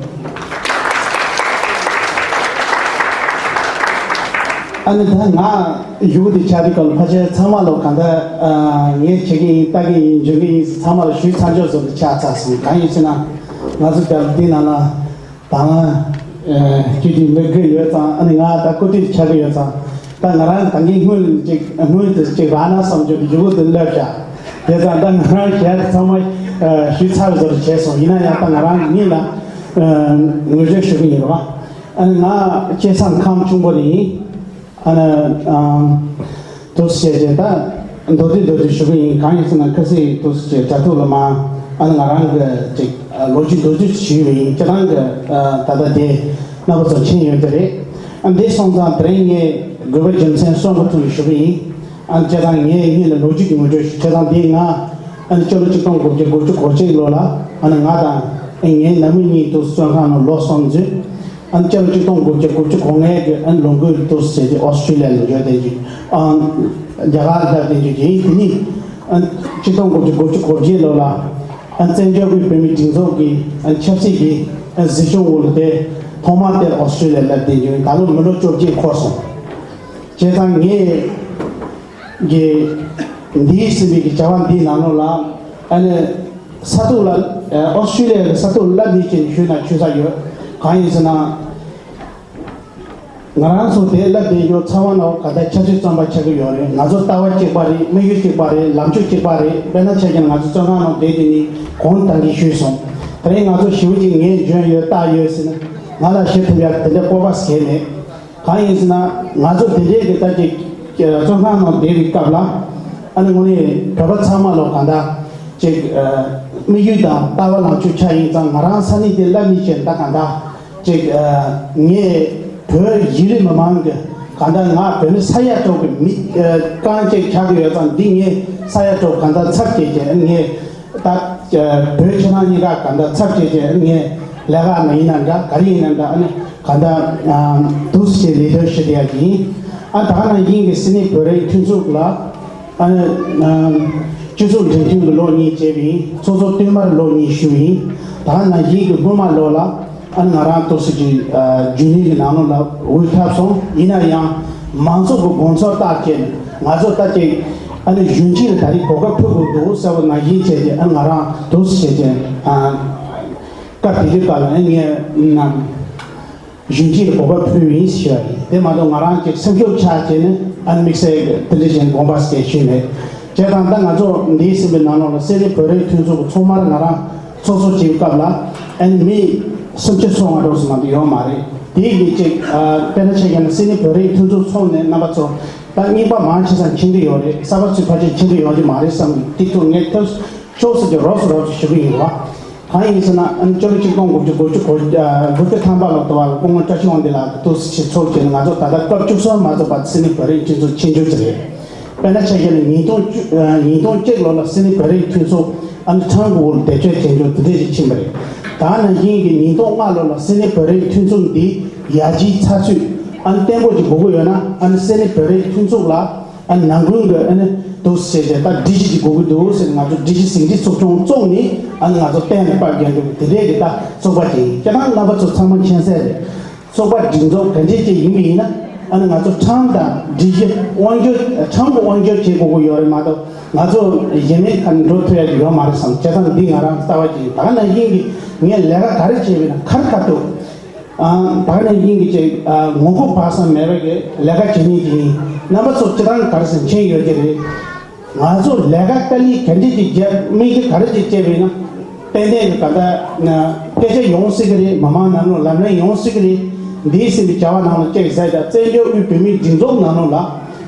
ཨ་ནི་ད་ང་ཡུལ་དེ་ཆགས་དུས་སྐབས་ལ་ཕལ་ཆེར་ཚང་མ་ལོ་གང་ལྟར། ཨ། ངས་བྱེད་ཀྱི་ཡིན་ལྟ་གི་ཡིན་འཇོན་གྱི་ཡིན་ཚང་མ་ལ་ཞུས་ཚར་ཆོག་བཟོ་འདྲ་ཆགས་ཚར་སོང་། གང་ཡིན་ཟེར་ན་ང་ཚོ་རྒྱ་ལ་འདི་ནང་ལ་ད་ང་ཁྱེད་ཀྱི་མི་དགོས་ཡོད་ཙང་། ཨ་ནི་ང་ད་སྐུ་དུས་ཆགས་ཀྱི་ཡོད་ཙང་། ད་ང་རང་ད་གིན་སྔོན་ཅིག་སྔོན་དུ་ཅིག་རག་ན་བསམ་རྒྱུ་ཡུལ་དུ་སླེབས་བཞག་དེ་ཙང་ད་ང་རང་གཞན་ཚང་མ་ཞུས་ཚར་བཟོ་འདྲ་བྱས་སོང་། ཡིན་ན་ཡང་ད་ང་རང་ཉིད་ལ་ངོས་བཟུང་ཞུ་གི་ཡིན་རོགས། ཨ་ནི་ང་སྐྱེས་སའི་ཁམས་ཁྱུང་པོ་ནས་ཡིན། ཨ་ནི། ཨམ། དུ་བྱས་རྗེས་ད་མདོར་བསྡུས་མདོར་བསྡུས་ཞུ་གི་ཡིན། གང་ཡིན་ཟེར་ན་ཁ་སང་དུ་བྱས་དྲ་ཐོག་ལ་མ། ཨ་ནི་ང་རང་གི་ཅིག་ལོ་རྒྱུས་མདོར་བསྡུས་ཞུས་པ་ཡིན། ཁྱེད་རང་གི་ད་ལྟ་དེ་རྣམ་པ་ཚོ་མཁྱེན་ཡོད་ཀྱི་རེད། ཨ་འདི་སོང་ཙང་དེ་རིང་ངས་དགོས་པ་རྒྱུ་མཚན་གསུམ་གྱི་ཐོག་ནས་ཞུ་གི་ཡིན། ཨ་ནི་ཁྱེད་རང་ངས་ངེད་ལ་ལོ་རྒྱུས་ཀྱི་ངོ་སྤྲོད་ཞུ། ཁྱེད་རང་འདི་ང་ཨ་ནི་སྤྱི་ལོ་ཆིག་སྟོང་དགུ་བརྒྱ་དགུ་བཅུ་གོ་གཅིག་ལོ་ལ་ཨ་ནི་ང་དང་ངའི་ནང་མི་གཉིས་དུ་བཙོན་ཁང་ནང་ལོ་གསུམ་འཛུལ། ཨ་ནི་སྤྱི་ལོ་ཆིག་སྟོང་དགུ་བརྒྱ་དགུ་བཅུ་གོ་ལྔའི་གི་ཨ་ནི་ལོ་འགོའི་དུས་ཟེར་གྱི་ཨོ་སི་ཀྲི་ལི་ཡ་ལ་འབྱོར་བསྡད་རྒྱུ། ཨ། རྒྱ་གར་ལ་བསྡད་རྒྱུ་ཡིན། དེ་ནི་ཨ་ནི་ཆིག་སྟོང་དགུ་བརྒྱ་དགུ་བཅུ་གོ་བརྒྱད་ལོ་ལ་ཨ་ནི་བཙན་བྱོལ་བོད་མིའི་སྒྲིག་འཛུགས་ཀྱི་ཨ་ནི་ཆབ་སྲིད་ཀྱི་ཨ་ནི་གཟིགས་སྐྱོང་འོག་ལ་དེ་ཐོག་མར་དེར་ཨོ་སི་ཀྲི་ལི་ཡ་ལ་བསྡད་རྒྱུ་ཡིན། ད་ལོ་མི་ལོ་བཅོ་བརྒྱད་འཁོར་སོང་། བྱས་ཙང་ངས་ཀྱི་འདིའི་ཟིན་པའི་གི་བྱ་བ་འདིའི་ནང་ལོགས་ལ་ཨ་ནི་ས་ཐོག་ལ་ཨོ་སི་ཀྲི་ལི་ཡ་གི་ས་ཐོག་ལ་སླེབས་ནས་ཅིག་ཞུས་ན་ཆོག་ས་ཡོད། གང་ཡིན་ཟེར་ན། ང་རང་ཚོ་དེ་ལ་བསྡད་རྒྱུ་ཚང་མ་ནང་ག་ད་ཆབ་སྲིད་བཙོན་པ་ཆགས་ཀྱི་ཡོད་རེད། ང་ཚོ་ལྟ་བ་གཅིག་པ་རེད། དམིགས་ཡུལ་གཅིག་པ་རེད། ལམ་ཕྱོགས་གཅིག་པ་རེད། དཔེར་ན་ཆ་བཞག་ན་ང་ཚོ་བཙོན་ཁང་ནང་བསྡད་དེ་ནི་གོང་དང་གི་ཞུས་སོང་། དེ་རིང་ང་ཚོ་ཞེ་པོ་ཅིག་ངས་འཇོན་ཡོད་ལྟ་ཡོད་ཟེར་ན་ང་ལ་ཞེ་ཐུབ་ཡག་དེ་འདྲ་སྤོབས་པ་གང་ཡང་མེད། གང་ཡིན་ཟེར་ན་ང་ཚོ་དེ་འདྲའི་གི་ད་ཅིག་བཙོན་ཁང་ནང་བསྡད་པའི་སྐབས་ལ་ཨ་ནི་དངོས་གནས་བོད་པ་ཚང་མ་ལོ་ག་ད་ཅིག་དམིགས་ཡུལ་དང་ལྟ་བ་ལམ་ཕྱོགས་ཆ་ཡིན་ཙང་ང་རང་ས་གནས་དེ་སླེབས་ནས་ཅིག་ད་ག་ད། ཅིག་ཨ། ངས་བོད་ཡིག་རིགས་མི་མང་གི་ གང་ལྟར་ང་བོད་མི་ས་ཡ་དྲུག་གི་མི་རྐང་གཅིག་ཆགས་ཀྱི་ཡོད་ཙང་འདི་ངས་ས་ཡ་དྲུག་གང་ལྟར་ཚབ་བྱེད་ཀྱི་ངས་ད་བོད་ཁྱེད་རང་གཉིས་ཀ་གང་ལྟར་ཚབ་བྱེད་ཀྱི་ངས་ལས་ཀ་མ་ཡིན་ན་འདྲ་ག་རེ་ཡིན་ན་འདྲ་ཨ་ནི་གང་ལྟར་འདུག་སེ་ལས་དོན་ཞུ་བསྡད་ཡ་ཡིན། ཨ་ད་ག་ནང་བཞིན་གྱི་སིད་ནི་བོད་རིགས་མཐུན་ཚོགས་ལ་ཨ་ནི་སྤྱི་ཚོགས་འབྲེལ་མཐུད་ཀྱི་ལོ་གཉིས་བྱས་པ་ཡིན། ཚོགས་གཙོ་བསྟུད་མར་ལོ་གཉིས་ཞུས་པ་ཡིན། ད་ག་ནང་བཞིན་གྱི་སྔོན་མ་ལོ་ལ། ཨ་ནི་ང་རང་ཏོག་ཙམ་ཅིག་ཨ་རྒྱུན་ལས་ཀྱི་ནང་ལོགས་ལ་འོས་ཐོབ་སོང་། ཡིན་ན་ཡང་མང་ཚོགས་ཀྱི་དགོངས་ཚུལ་བལྟས་བྱས་ང་ཚོ་ལྟ་ཅིག་ཨ་ནི་གཞོན་སྐྱེས་ལ་ད་རེས་གོ་སྐབས་ཕུལ་དགོས་འདུག་ཟེར་བ་ནང་བཞིན་བྱས་ཏེ་ཨ་ནི་ང་རང་ཏོག་ཙམ་བྱས་ཏེ་ཨ་སྐབས་དེ་དུས་སྐབས་ལ་ཨ་ནི་ངས་ཨ་གཞོན་སྐྱེས་ལ་གོ་སྐབས་ཕུལ་བ་ཡིན་ཞུ་བ་ཡིན། དེ་མ་གཏོགས་ང་རང་ཅིག་སེམས་ཤུགས་ཆག་བྱས་ནས་ཨ་ནི་དམིགས་བསལ་གྱི་དེ་འདྲ་བྱས་ནས་དགོངས་པ་སྐྱེ་ཞུས་མེད། བྱས་ཙང་ད་ང་ཚོ་འདས་ཟིན་པའི་ནང་ལོགས་ལ་སིད་ནི་བོད་རིགས་མཐུན་ཚོགས་ཀྱི་ཚོགས་མར་ང་རང་ཚོགས་གཙོ་བྱེད་སྐབས་ལ་ཨ་ནི་མི་སུམ་ཅུ་སོ་ལྔ་འདྲ་བོ་ཙམ་མ་གཏོགས་ཡོད་མ་རེད། དེ་ཡི་གཅིག་ཨ་དཔེར་ན་ཆ་བཞག་ན་སིད་ནི་བོད་རིགས་མཐུན་ཚོགས་ཚོགས་ནས་རྣམ་པ་ཚོ་ད་རྙིང་པ་མང་ཆེ་ས་མཁྱེན་གྱི་ཡོད་རེད། གསར་པ་ཚོས་ཕལ་ཆེར་མཁྱེན་གྱི་ཡོད་ཀྱི་མ་རེད་བསམ་གྱི་དེ་ཐུག་ངས་ཐབས་ཤོག་ཟེར་གྱི་རོབ་ཙམ་རོབ་ཙམ་ཞུ་གི་ཡིན་པ། གང་ཡིན་ཟེར་ན་ཨ་ནི་ཕྱི་ལོ་ཆིག་སྟོང་དགུ་བརྒྱ་དགུ་བཅུ་གོ་ཨ་དགུ་བཅུ་ཐམ་པ་ལོ་དུ་བ་ལ་སྐུ་ངོ་བཀྲ་ཤིས་དབང་འདུས་ལགས་ཀྱིས་ཏོག་ཙམ་ཞིག་ཚོགས་བྱས་ནས་ང་ཚོ་ད་ལྟ་སྐབས་བཅུ་གསུམ་མ་རྫོགས་བར་སིད་ནི་བོད་རིགས་མཐུན་ཚོགས་ཕྱིན་རྒྱུ་ཅིག་རེད། དཔེར་ན་ཆ་བཞག་ན་ཉིས་སྟོང་བཅུ་ཨ་ཉིས་སྟོང་གཅིག་ལོ་ལ་སིད་ནི་བོད་རིགས་མཐུན་ཚོགས་ཨ་ནི་ཁྲང་ཀོ་ལ་བེད་སྤྱོད་བྱས་འགྱུར་དེ་འདྲ་ཞིག་ཕྱིན་པ་རེད། ད་ནང་བཞིན་གྱི་ཉིས་སྟོང་ལྔ་ལོ་ལ་སིད་ནི་བོད་རིགས་མཐུན་ཚོགས་འདི་ཡར་རྒྱས་ཚགས་ཚུད་ཨ་ནི་བརྟན་པོ་ཅིག་དགོས་ཀྱི་ཡོད་ན་ཨ་ནི་སིད་ནི་བོད་རིགས་མཐུན་ཚོགས་ལ་ཨ་ནི་ནང་ཁུལ་གྱི་ཨ་ནི་འདུག་ཟེར་ཏེ་ད་སྒྲིག་གཞི་ཅིག་དགོས་ཀྱི་འདུག་ཟེར་ནས་ང་ཚོ་སྒྲིག་གཞི་ཟིན་བྲིས་ཚོགས་ཆུང་བཙུགས་ནས་ཨ་ནི་ང་ཚོ་གཏན་ལ་ཕབ་རྒྱག་འདུག་དེ་འདྲའི་གི་ད་ཚོགས་པ་ཅིག་ཡིན། ཁྱེད་རང་རྣམ་པ་ཚོ་ཚང་མ་མཁྱེན་གསལ་རེད། ཚོགས་པ་སྒྲིག་འཛུགས་ག་འདྲས་ཅིག་ཡིན་པ་ཡིན་ན་ཨ་ནི་ང་ཚོ་ཁྲང་དང་སྒྲིག་གཞི་དབང་སྒྱུར་ཁྲང་གི་དབང་སྒྱུར་བྱེད་དགོས་ཀྱི་ཡོད་རེད་མ་གཏོགས་ང་ཚོ་གཞན་མའི་ཁ་ནས་འགྲོ་ཐུབ་ཡ་ཅིག་ཡོད་མ་རེད་བསམ། བྱས་ཙང་འདི་ང་རང་ལྟ་བ་ཅིག་ཡིན། ད་ག་ནང་བཞིན་གྱི་ངས་ལས་ཀ་ག་རེ་བྱས་པ་ཡིན་ན་ཁ་རི་ཁ་ཐུག་ཨ་ད་ག་ནང་བཞིན་གྱི་ཅིག་ཨ་ངོ་རྒོལ་སྤར་ས་མེད་པ་གི་ལས་ཀ་བྱེད་མཁན་ཅིག་ཡིན། རྣམ་པ་ཚོ་ཁྱེད་རང་ག་རེ་ཟེར་མཁྱེན་ཡོད་ཀྱི་རེད། ང་ཚོ་ལས་ཀ་དཀའ་ལས་ག་འདྲས་ཅིག་བརྒྱབ་དམིགས་ཡུལ་ག་རེ་ཅིག་བཅད་པ་ཡིན་ན། ཏན་ཏན་གྱི་ད་ལྟ་ན་སྐད་ཆ་ཡོང་སྲིད་ཀྱི་རེད། མི་མང་ནང་ལོགས་ལམ་སང་ཡོང་སྲིད་ཀྱི་རེད། འདས་ཟིན་པའི་བྱ་བ་ནང་ལ་ཅིག་ཟེར་ད་བཙན་བྱོལ་དབུས་བོད་མིའི་སྒྲིག་འཛུགས་ནང་ལོགས་ལ་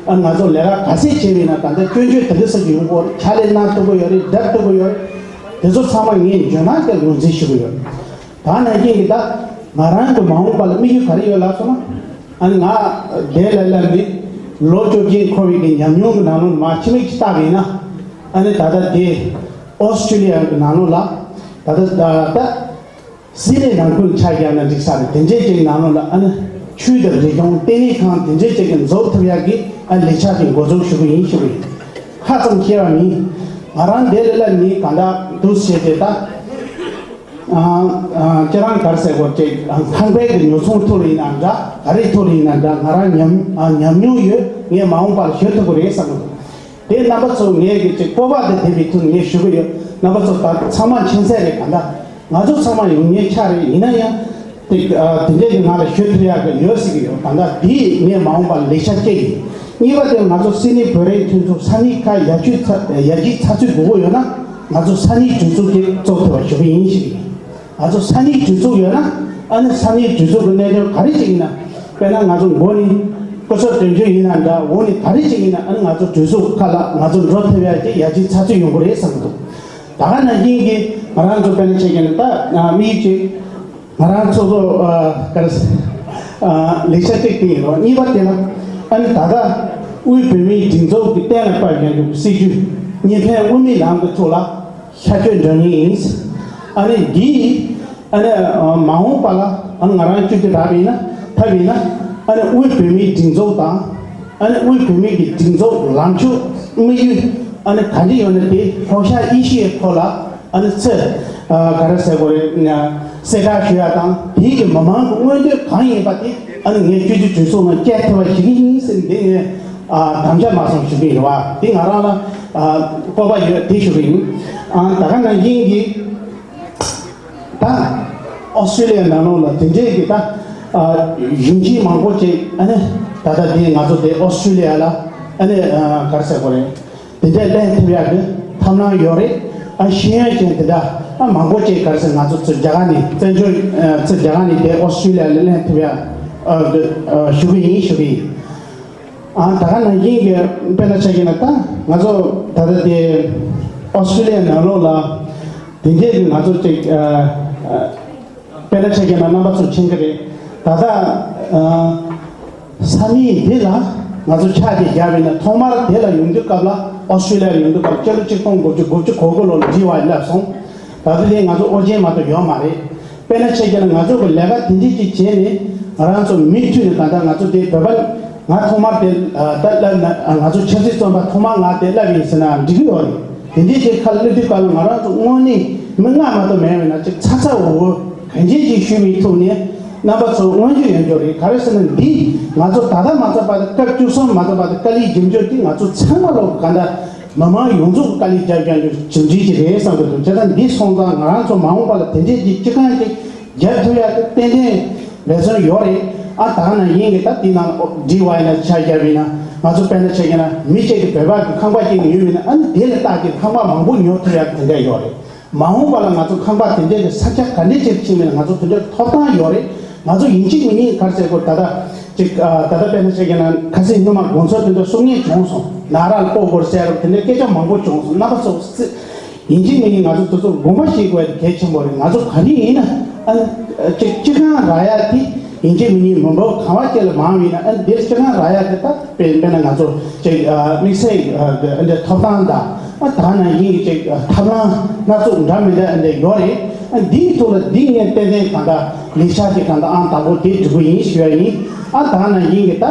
ཨ་ང་ཚོ་ལས་ཀ་ག་ཚད་བྱས་པ་ཡིན་ན་ད་ལྟ་སྐྱོན་བརྗོད་དེ་འདྲ་ཟེར་གྱི་ཡོང་གི་ཡོད་རེད། ཕྱག་ལས་གནང་ཐུབ་ཀྱི་ཡོད་རེད། སྒྲུབ་ཐུབ་ཀྱི་ཡོད་རེད། དེ་ཚོ་ཚང་མ་ངས་འཇོན་ཐང་གི་ངོས་འཛིན་ཞུ་གི་ཡོད། ད་ནང་བཞིན་གྱི་ད་ང་རང་གི་མ་འོངས་པ་ལ་དམིགས་ཡུལ་ག་རེ་ཡོད་ལབ་སོང་ན། ཨ་ནི་ང་འདས་ལས་སླེབས་ནས་ལོ་བཅོ་བརྒྱད་འཁོར་བའི་གི་ཉམས་མྱོང་གི་ནང་ལོགས་མར་ཕྱི་མིག་ཅིག་བལྟས་པ་ཡིན་ན། ཨ་ནི་ད་ལྟ་འདི་ཨོ་སི་ཀྲི་ལི་ཡ་གི་ནང་ལོགས་ལ་ད་ལྟ་ད་ལྟ་སིད་ནི་ནང་ཁུལ་ཆ་བཞག་ན་འགྲིག་ས་རེད། དེ་འདྲའི་ཅིག་ནང་ལོགས་ལ་ཨ་ནི་ཆོས་དང་རིག་གཞུང་ལྟེ་གནས་ཁང་དེ་འདྲའི་ཅིག་གི་འཛུགས་ཐུབ་ཡག་གི་ཨ་ལས་འཆར་ཅིག་འགོ་འཛུགས་ཞུ་གི་ཡིན་ཞུ་གི་ཡིན། ཁ་ཙམ་བཤད་པ་མིན། ང་རང་འདི་ལ་ལ་ནི་གང་འདྲ་འདུག་ཟེར་བྱས་ད། ཨ་ཨ་ཁྱེད་རང་ག་རེ་ཟེར་དགོས་ཅིག་ཁང་པའི་གི་ཉོ་ཚོང་ཐོག་ལ་ཡིན་ན་འདྲ་ག་རེ་ཐོག་ལ་ཡིན་ན་འདྲ་ང་རང་ཉམས་ཨ་ཉམས་མྱོང་ཡོད། ངས་མ་འོངས་པར་ཞུ་ཐུབ་ཀྱི་རེད་བསམ་གི་འདུག་དེ་རྣམ་པ་ཚོ་ངས་གི་ཅིག་སྤོབས་པ་དང་ལྡན་པའི་ཐོག་ནས་ངས་ཞུ་གི་ཡོད། རྣམ་པ་ཚོ་ད་ཚང་མ་མཁྱེན་གསལ་རེད། གང་ལྟར་ང་ཚོ་ཚང་མ་ཡོང་མཁན་ཆགས་རེད། ཡིན་ན་ཡང་དེ་ཨ་དེ་འདྲས་ཀྱི་ང་ལ་ཞུ་ཐུབ་ཡག་གི་ཡོད་ཟེར་གི་ཡོད། གང་ལྟར་དེ་ངས་མ་འོངས་པར་ལེགས་ཆ་སྐྱེ་གི། གཉིས་པ་དེ་ང་ཚོ་སིད་ནི་བོད་རིགས་མཐུན་ཚོགས་ས་གནས་ཁག་ཡར་རྒྱས་ཚ་ཡར་རྒྱས་ཚགས་ཚུད་དགོས་ཀྱི་ཡོད་ན་ང་ཚོ་ས་གནས་གྲོས་ཚོགས་ཀྱིས་གཙོ་ཐུབ་པ་ཞུ་གི་ཡིན་ཞུ་གི་ཡིན། ང་ཚོ་ས་གནས་གྲོས་ཚོགས་ཡོད་ན་ཨ་ནི་ས་གནས་གྲོས་ཚོགས་ཀྱི་གནད་དོན་ག་རེ་ཅིག་ཡིན་ན། དཔེར་ན་ང་ཚོ་མགོ་ནས་སྐུ་ཚབ་དོན་གཅོད་ཡིན་ན་འདྲ་འོག་ནས་ག་རེ་ཅིག་ཡིན་ན་ཨ་ནི་ང་ཚོ་གྲོས་ཚོགས་ཁག་ལ་ང་ཚོ་འགྲོ་ཐུབ་ཡག་ཅིག་ཡར་རྒྱས་ཚགས་ཚུད་ཡོང་གི་རེད་བསམ་གི་འདུག་ད་ག་ནང་བཞིན་གྱི་ང་རང་ཚོ་དཔེར་ན་ཆ་བཞག་ན་ད་དམིགས་ཡུལ་ཅིག་ང་རང་ཚོ་ཚོ་ག་རེ་ལས་འཆར་གཅིག་དེ་ཡིན་རོགས། གཉིས་པ་དེ་ལ་ཨ་ནི་ད་ལྟ་དབུས་བོད་མིའི་སྒྲིག་འཛུགས་ཀྱི་གཏན་ལ་ཕབ་ཡོད་པའི་སྲིད་ཇུས་གཉིས་ཕན་དབུ་མའི་ལམ་གྱི་ཐོག་ལ་ཤར་བསྐྱོད་འགྲོ་ངེས་ཡིན། ཨ་ནི་འདིས་ཨ་ནི་མ་འོངས་པ་ལ་ཨ་ནི་ང་རང་བཅུ་བདུན་རག་པ་ཡིན་ན་ཐབས་ཡིན་ན་ཨ་ནི་དབུས་བོད་མིའི་སྒྲིག་འཛུགས་དང་ཨ་ནི་དབུས་བོད་མིའི་གི་སྒྲིག་འཛུགས་ལངས་ཕྱོགས་དམིགས་ཡུལ་ཨ་ནི་ག་འདྲ་ཡོད་ན་དེ་ལྷོ་ཤར་ཨེ་ཤི་ཡའི་ཐོག་ལ་ཨ་ནི་ཚེ་ག་རེ་ཟེར་དགོས་རེད། གསལ་བསྒྲགས་ཞུ་ཡ་དང་དེའི་གི་མི་མང་གི་མངོན་འདོད་གང་ཡིན་པ་དེ་ཨ་ནི་ངས་བཅུ་བདུན་གྲོས་ཚོགས་ནང་བསྐྱལ་ཐུབ་པ་ཞིག་ཡིན་ཟེར་འདི་ངས་དམ་བཅའ་མ་སོང་ཞུ་གི་ཡིན་རེད་བ། དེ་ང་རང་ལ་སྤོབས་པ་ཡོད་དེ་ཞུ་གི་ཡིན། ད་ག་ནང་བཞིན་གྱི་ད་ཨོ་སི་ཀྲི་ལི་ཡ་ནང་ལོགས་ལ་དེ་འདྲའི་གི་ད་གཞོན་སྐྱེས་མང་པོ་ཅིག་ཨ་ནི་ད་ལྟ་དེ་ང་ཚོ་དེ་ཨོ་སི་ཀྲི་ལི་ཡ་ལ་ཨ་ནི་ག་རེ་ཟེར་དགོས་རེད། དེ་འདྲ་ལེན་ཐུབ་ཡག་གི་ཐབས་ལམ་ཡོད་རེད། ཨ་ཤེས་ཡོན་ཅན་དེ་འདྲ་ཨ་མང་པོ་ཅིག་ག་རེ་ཟེར་ང་ཚོ་ཚོ་རྒྱ་གར་ནས་བཙན་བྱོལ་ཚོ་རྒྱ་གར་ནས་དེ་ཨོ་སི་ཀྲི་ལི་ཡ་ལ་ལེན་ཐུབ་ཡག་ཞུ་གི་ཡིན་ཞུ་གི་ཡིན། ཨ་ད་ག་ནང་བཞིན་གྱི་དཔེར་ན་ཆ་བཞག་ན་ད་ང་ཚོ་ད་ལྟ་དེ་ཨོ་སི་ཀྲི་ལི་ཡ་ནང་ལོགས་ལ་དེ་འདྲའི་གི་ང་ཚོ་ཅིག་དཔེར་ན་ཆ་བཞག་ན་རྣམ་པ་ཚོ་མཁྱེན་གི་རེད། ད་ལྟ་ ས་གནས་འདི་ལ་ང་ཚོ་ཆ་དེ་བརྒྱབ་པས་ན། ཐོག་མར་དེ་ལ་ཡོང་དུས་སྐབས་ལ། ཨོ་སི་ཀྲི་ལི་ཡར་ཡོང་དུས་སྐབས་ལ་སྤྱི་ལོ་ཆིག་སྟོང་དགུ་བརྒྱ་དགུ་བཅུ་གོ་དགུ་ལོར་འབྲི་བ་ལབ་སོང་། ད་ལྟ་དེ་ང་ཚོ་ཨོ་རྒྱན་མ་གཏོགས་ཡོད་མ་རེད། དཔེར་ན་ཆ་བཞག་ན་ང་ཚོ་གི་ལས་ཀ་དེ་འདྲས་ཅིག་བྱས་ནས། ང་རང་ཚོ་མུ་མཐུད་ནས། ད་ལྟ་ང་ཚོ་དེ་བོད་པ། ང་ཐོག་མར་དེ་ད་ལབ་ན། ང་ཚོ་ཆབ་སྲིད་བཙོན་པ་ཐོག་མར་ང་དེ་ལབ་ཡིན་ཟེར་ན་འགྲིག་གི་ཡོད་རེད། དེ་འདྲས་ཅིག་ཁ་སླེབས་དུས་སྐབས་ལ་ང་རང་ཚོ་དངོས་གནས་མི་ལྔ་མ་གཏོགས་མེད་པས་ན། ཅིག་ཚ་ཚ་འུར་འུར་གང་ཅི་ཅིག་ཞུ་བའི་ཐོག་ནས། རྣམ་པ་ཚོ་མངོན་གྱུར་ཡོད་འགྱུར་རེད། ག་རེ་ཟེར་ན། འདི་ང་ཚོ་ད་ལྟ་མ་ཚད་པ་དང་། སྐབས་བཅུ་གསུམ་མ་ཚད་པ་དང་། དཀའ་ལས་རྒྱབ་འགྱུར་དེ་ང་ཚོ་ཚང་མ་ལོག་ག་འདྲ་མི་མང་ཡོངས་རྫོགས་དཀའ་ལས་རྒྱབ་རྒྱབ་འགྱུར་ཇི་འདྲ་ཅིག་རེད་བསམ་གྱི་འདུག་བྱས་ཙང་འདི་སོང་ཙང་ང་རང་ཚོ་མ་འོངས་པ་ལ་དེ་འདྲའི་ཅིག་ཅི་གང་ཅིག་རྒྱབ་ཐུབ་ཡག་གི་ཏན་ཏན་འབད་བརྩོན་ཡོད་རེད། ཨ་ད་ནང་བཞིན་གྱི་ད་འདི་ནང་འབྲི་བ་ཡིན་ན། ཆ་བཞག་པ་ཡིན་ན། ང་ཚོ་དཔེར་ན་ཆ་བཞག་ན་མི་གཅིག་གིས་བོད་པ་གི་ཁང་པ་གཅིག་ཉོས་པ་ཡིན་ན། ཨ་ནི་དེ་ལས་ལྷག་གི་ཁང་པ་མང་པོ་ཉོ་ཐུབ་ཡག་གི་དེ་འདྲ་ཡོད་རེད། མ་འོངས་པ་ལ་ང་ཚོ་ཁང་པ་དེ་འདྲའི་གི་ས་ཆ་ག་འདྲས་ཅིག་ཕྱིན་པ་ཡིན་ན། ང་ཚོ་དེ་འདྲའི་ཐོབ་ཐང་ཡོད་རེད། ང་ཚོ་ཡིན་གཅིག་མིན་གཉིས་ག་རེ་ཟེར་དགོས། ད་ལྟ་ཅིག་ཨ་ད་ལྟ་དཔེར་ན་ཆ་བཞག་ན་ཁ་སང་སྔོན་མ་དགོང་ཚོགས་དེ་འདྲ་གསུང་མཁན་བྱུང་སོང་། ནགས་ར་ལ་སྤོ་དགོས་ཟེར་རོ། དེ་འདྲའི་སྐད་ཆ་མང་པོ་བྱུང་སོང་། རྣམ་པ་ཚོ་སི་ཡིན་གཅིག་མིན་གཉིས་ང་ཚོ་དེ་ཚོར་དགོངས་པ་བཞེས་དགོས་ཡ་དེ་གལ་ཆེན་པོ་རེད། ང་ཚོ་ག་ནས་ཡིན་ན། ཨ་ཅིག་སྤྱི་ཁང་རག་ཡ་དེ་ཡིན་གཅིག་མིན་གཉིས་མི་འབོར་གང་བ་ཅིག་ལ་མང་བ་ཡིན་ན། ཨ་འདིར་སྤྱི་ཁང་རག་ཡ་དེ་ད་དཔེ་དཔེར་ན་ང་ཚོ་ཅིག་ཨ་དམིགས་བསལ་ཨ་འདི་ཐོབ་ཐང་དང་། ཨ་ད་ནང་བཞིན་གྱི་ཅིག་ཨ་ཐབས་ལམ་སྣ་ཚོགས་འདྲ་མི་འདྲ་ཨ་འདི་ཡོད་རེད། ཨ་འདིའི་ཐོག་ལ་འདི་ངས་ཏན་ཏན་གང་ལྟར་ལས་འཆར་ཅིག་གང་ལྟར་ཨང་དང་པོ་དེ་སྒྲིག་གི་ཡིན་ཞུ་ཡ་ཡིན། ཨ་ད་ནང་བཞིན་གྱི་ད་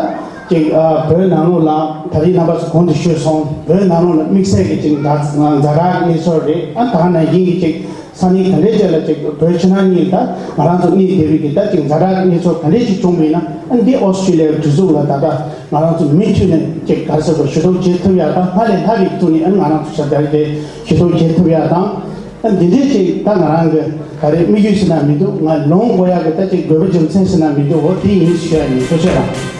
ཅིག་ཨ་བོད་ནང་ལོགས་ལ་ད་རེས་རྣམ་པ་ཚོ་གོང་དུ་ཞུས་སོང་། བོད་ནང་ལོགས་ལ་དམིགས་བསལ་གྱི་ཅིག་ཛ་ཛ་དྲག་གནས་ཚུལ་རེད། ཨ་ད་ནང་བཞིན་གྱི་ཅིག་ས་གནས་ག་འདྲས་ཅིག་ལ་ཅིག་བོད་ཕྱི་ནང་གཉིས་ད་ང་རང་ཚོ་གནས་བསྡད་པའི་གི་ད་ཅིག་ཛ་དྲག་གནས་ཚུལ་ག་འདྲས་ཅིག་བྱུང་བ་ཡིན་ན། ཨ་འདི་ཨོ་སི་ཀྲི་ལི་ཡའི་སྒྲིག་འཛུགས་ལ་ད་ལྟ་ང་རང་ཚོ་མུ་མཐུད་ནས་ཅིག་ག་རེ་ཟེར་དགོས། ཞུ་གཏུག་བྱེད་ཐུབ་ཡ་དང་། སྔར་ལས་ལྷག་པའི་ཐོག་ནས་ཨ་ང་རང་ཚོ་ཞབས་འདེགས་དེ་ཞུ་གཏུག་བྱེད་ཐུབ་ཡ་དང་། ཨ་འདི་འདྲས་ཅིག་ད་ང་རང་གི་ག་རེ་དམིགས་ཡུལ་ཟེར་ན་མི་འདུག་ང་ལོངས་དགོས་ཡ་གི་ད་ཅིག་དགོས་པ་རྒྱུ་མཚན་ཟེར་ན་མི་འདུག་འོ་དེ་ཡིན་ཞུ་ཡ་ཡིན། ཐུགས་རྗེ་ཆེ་ལགས།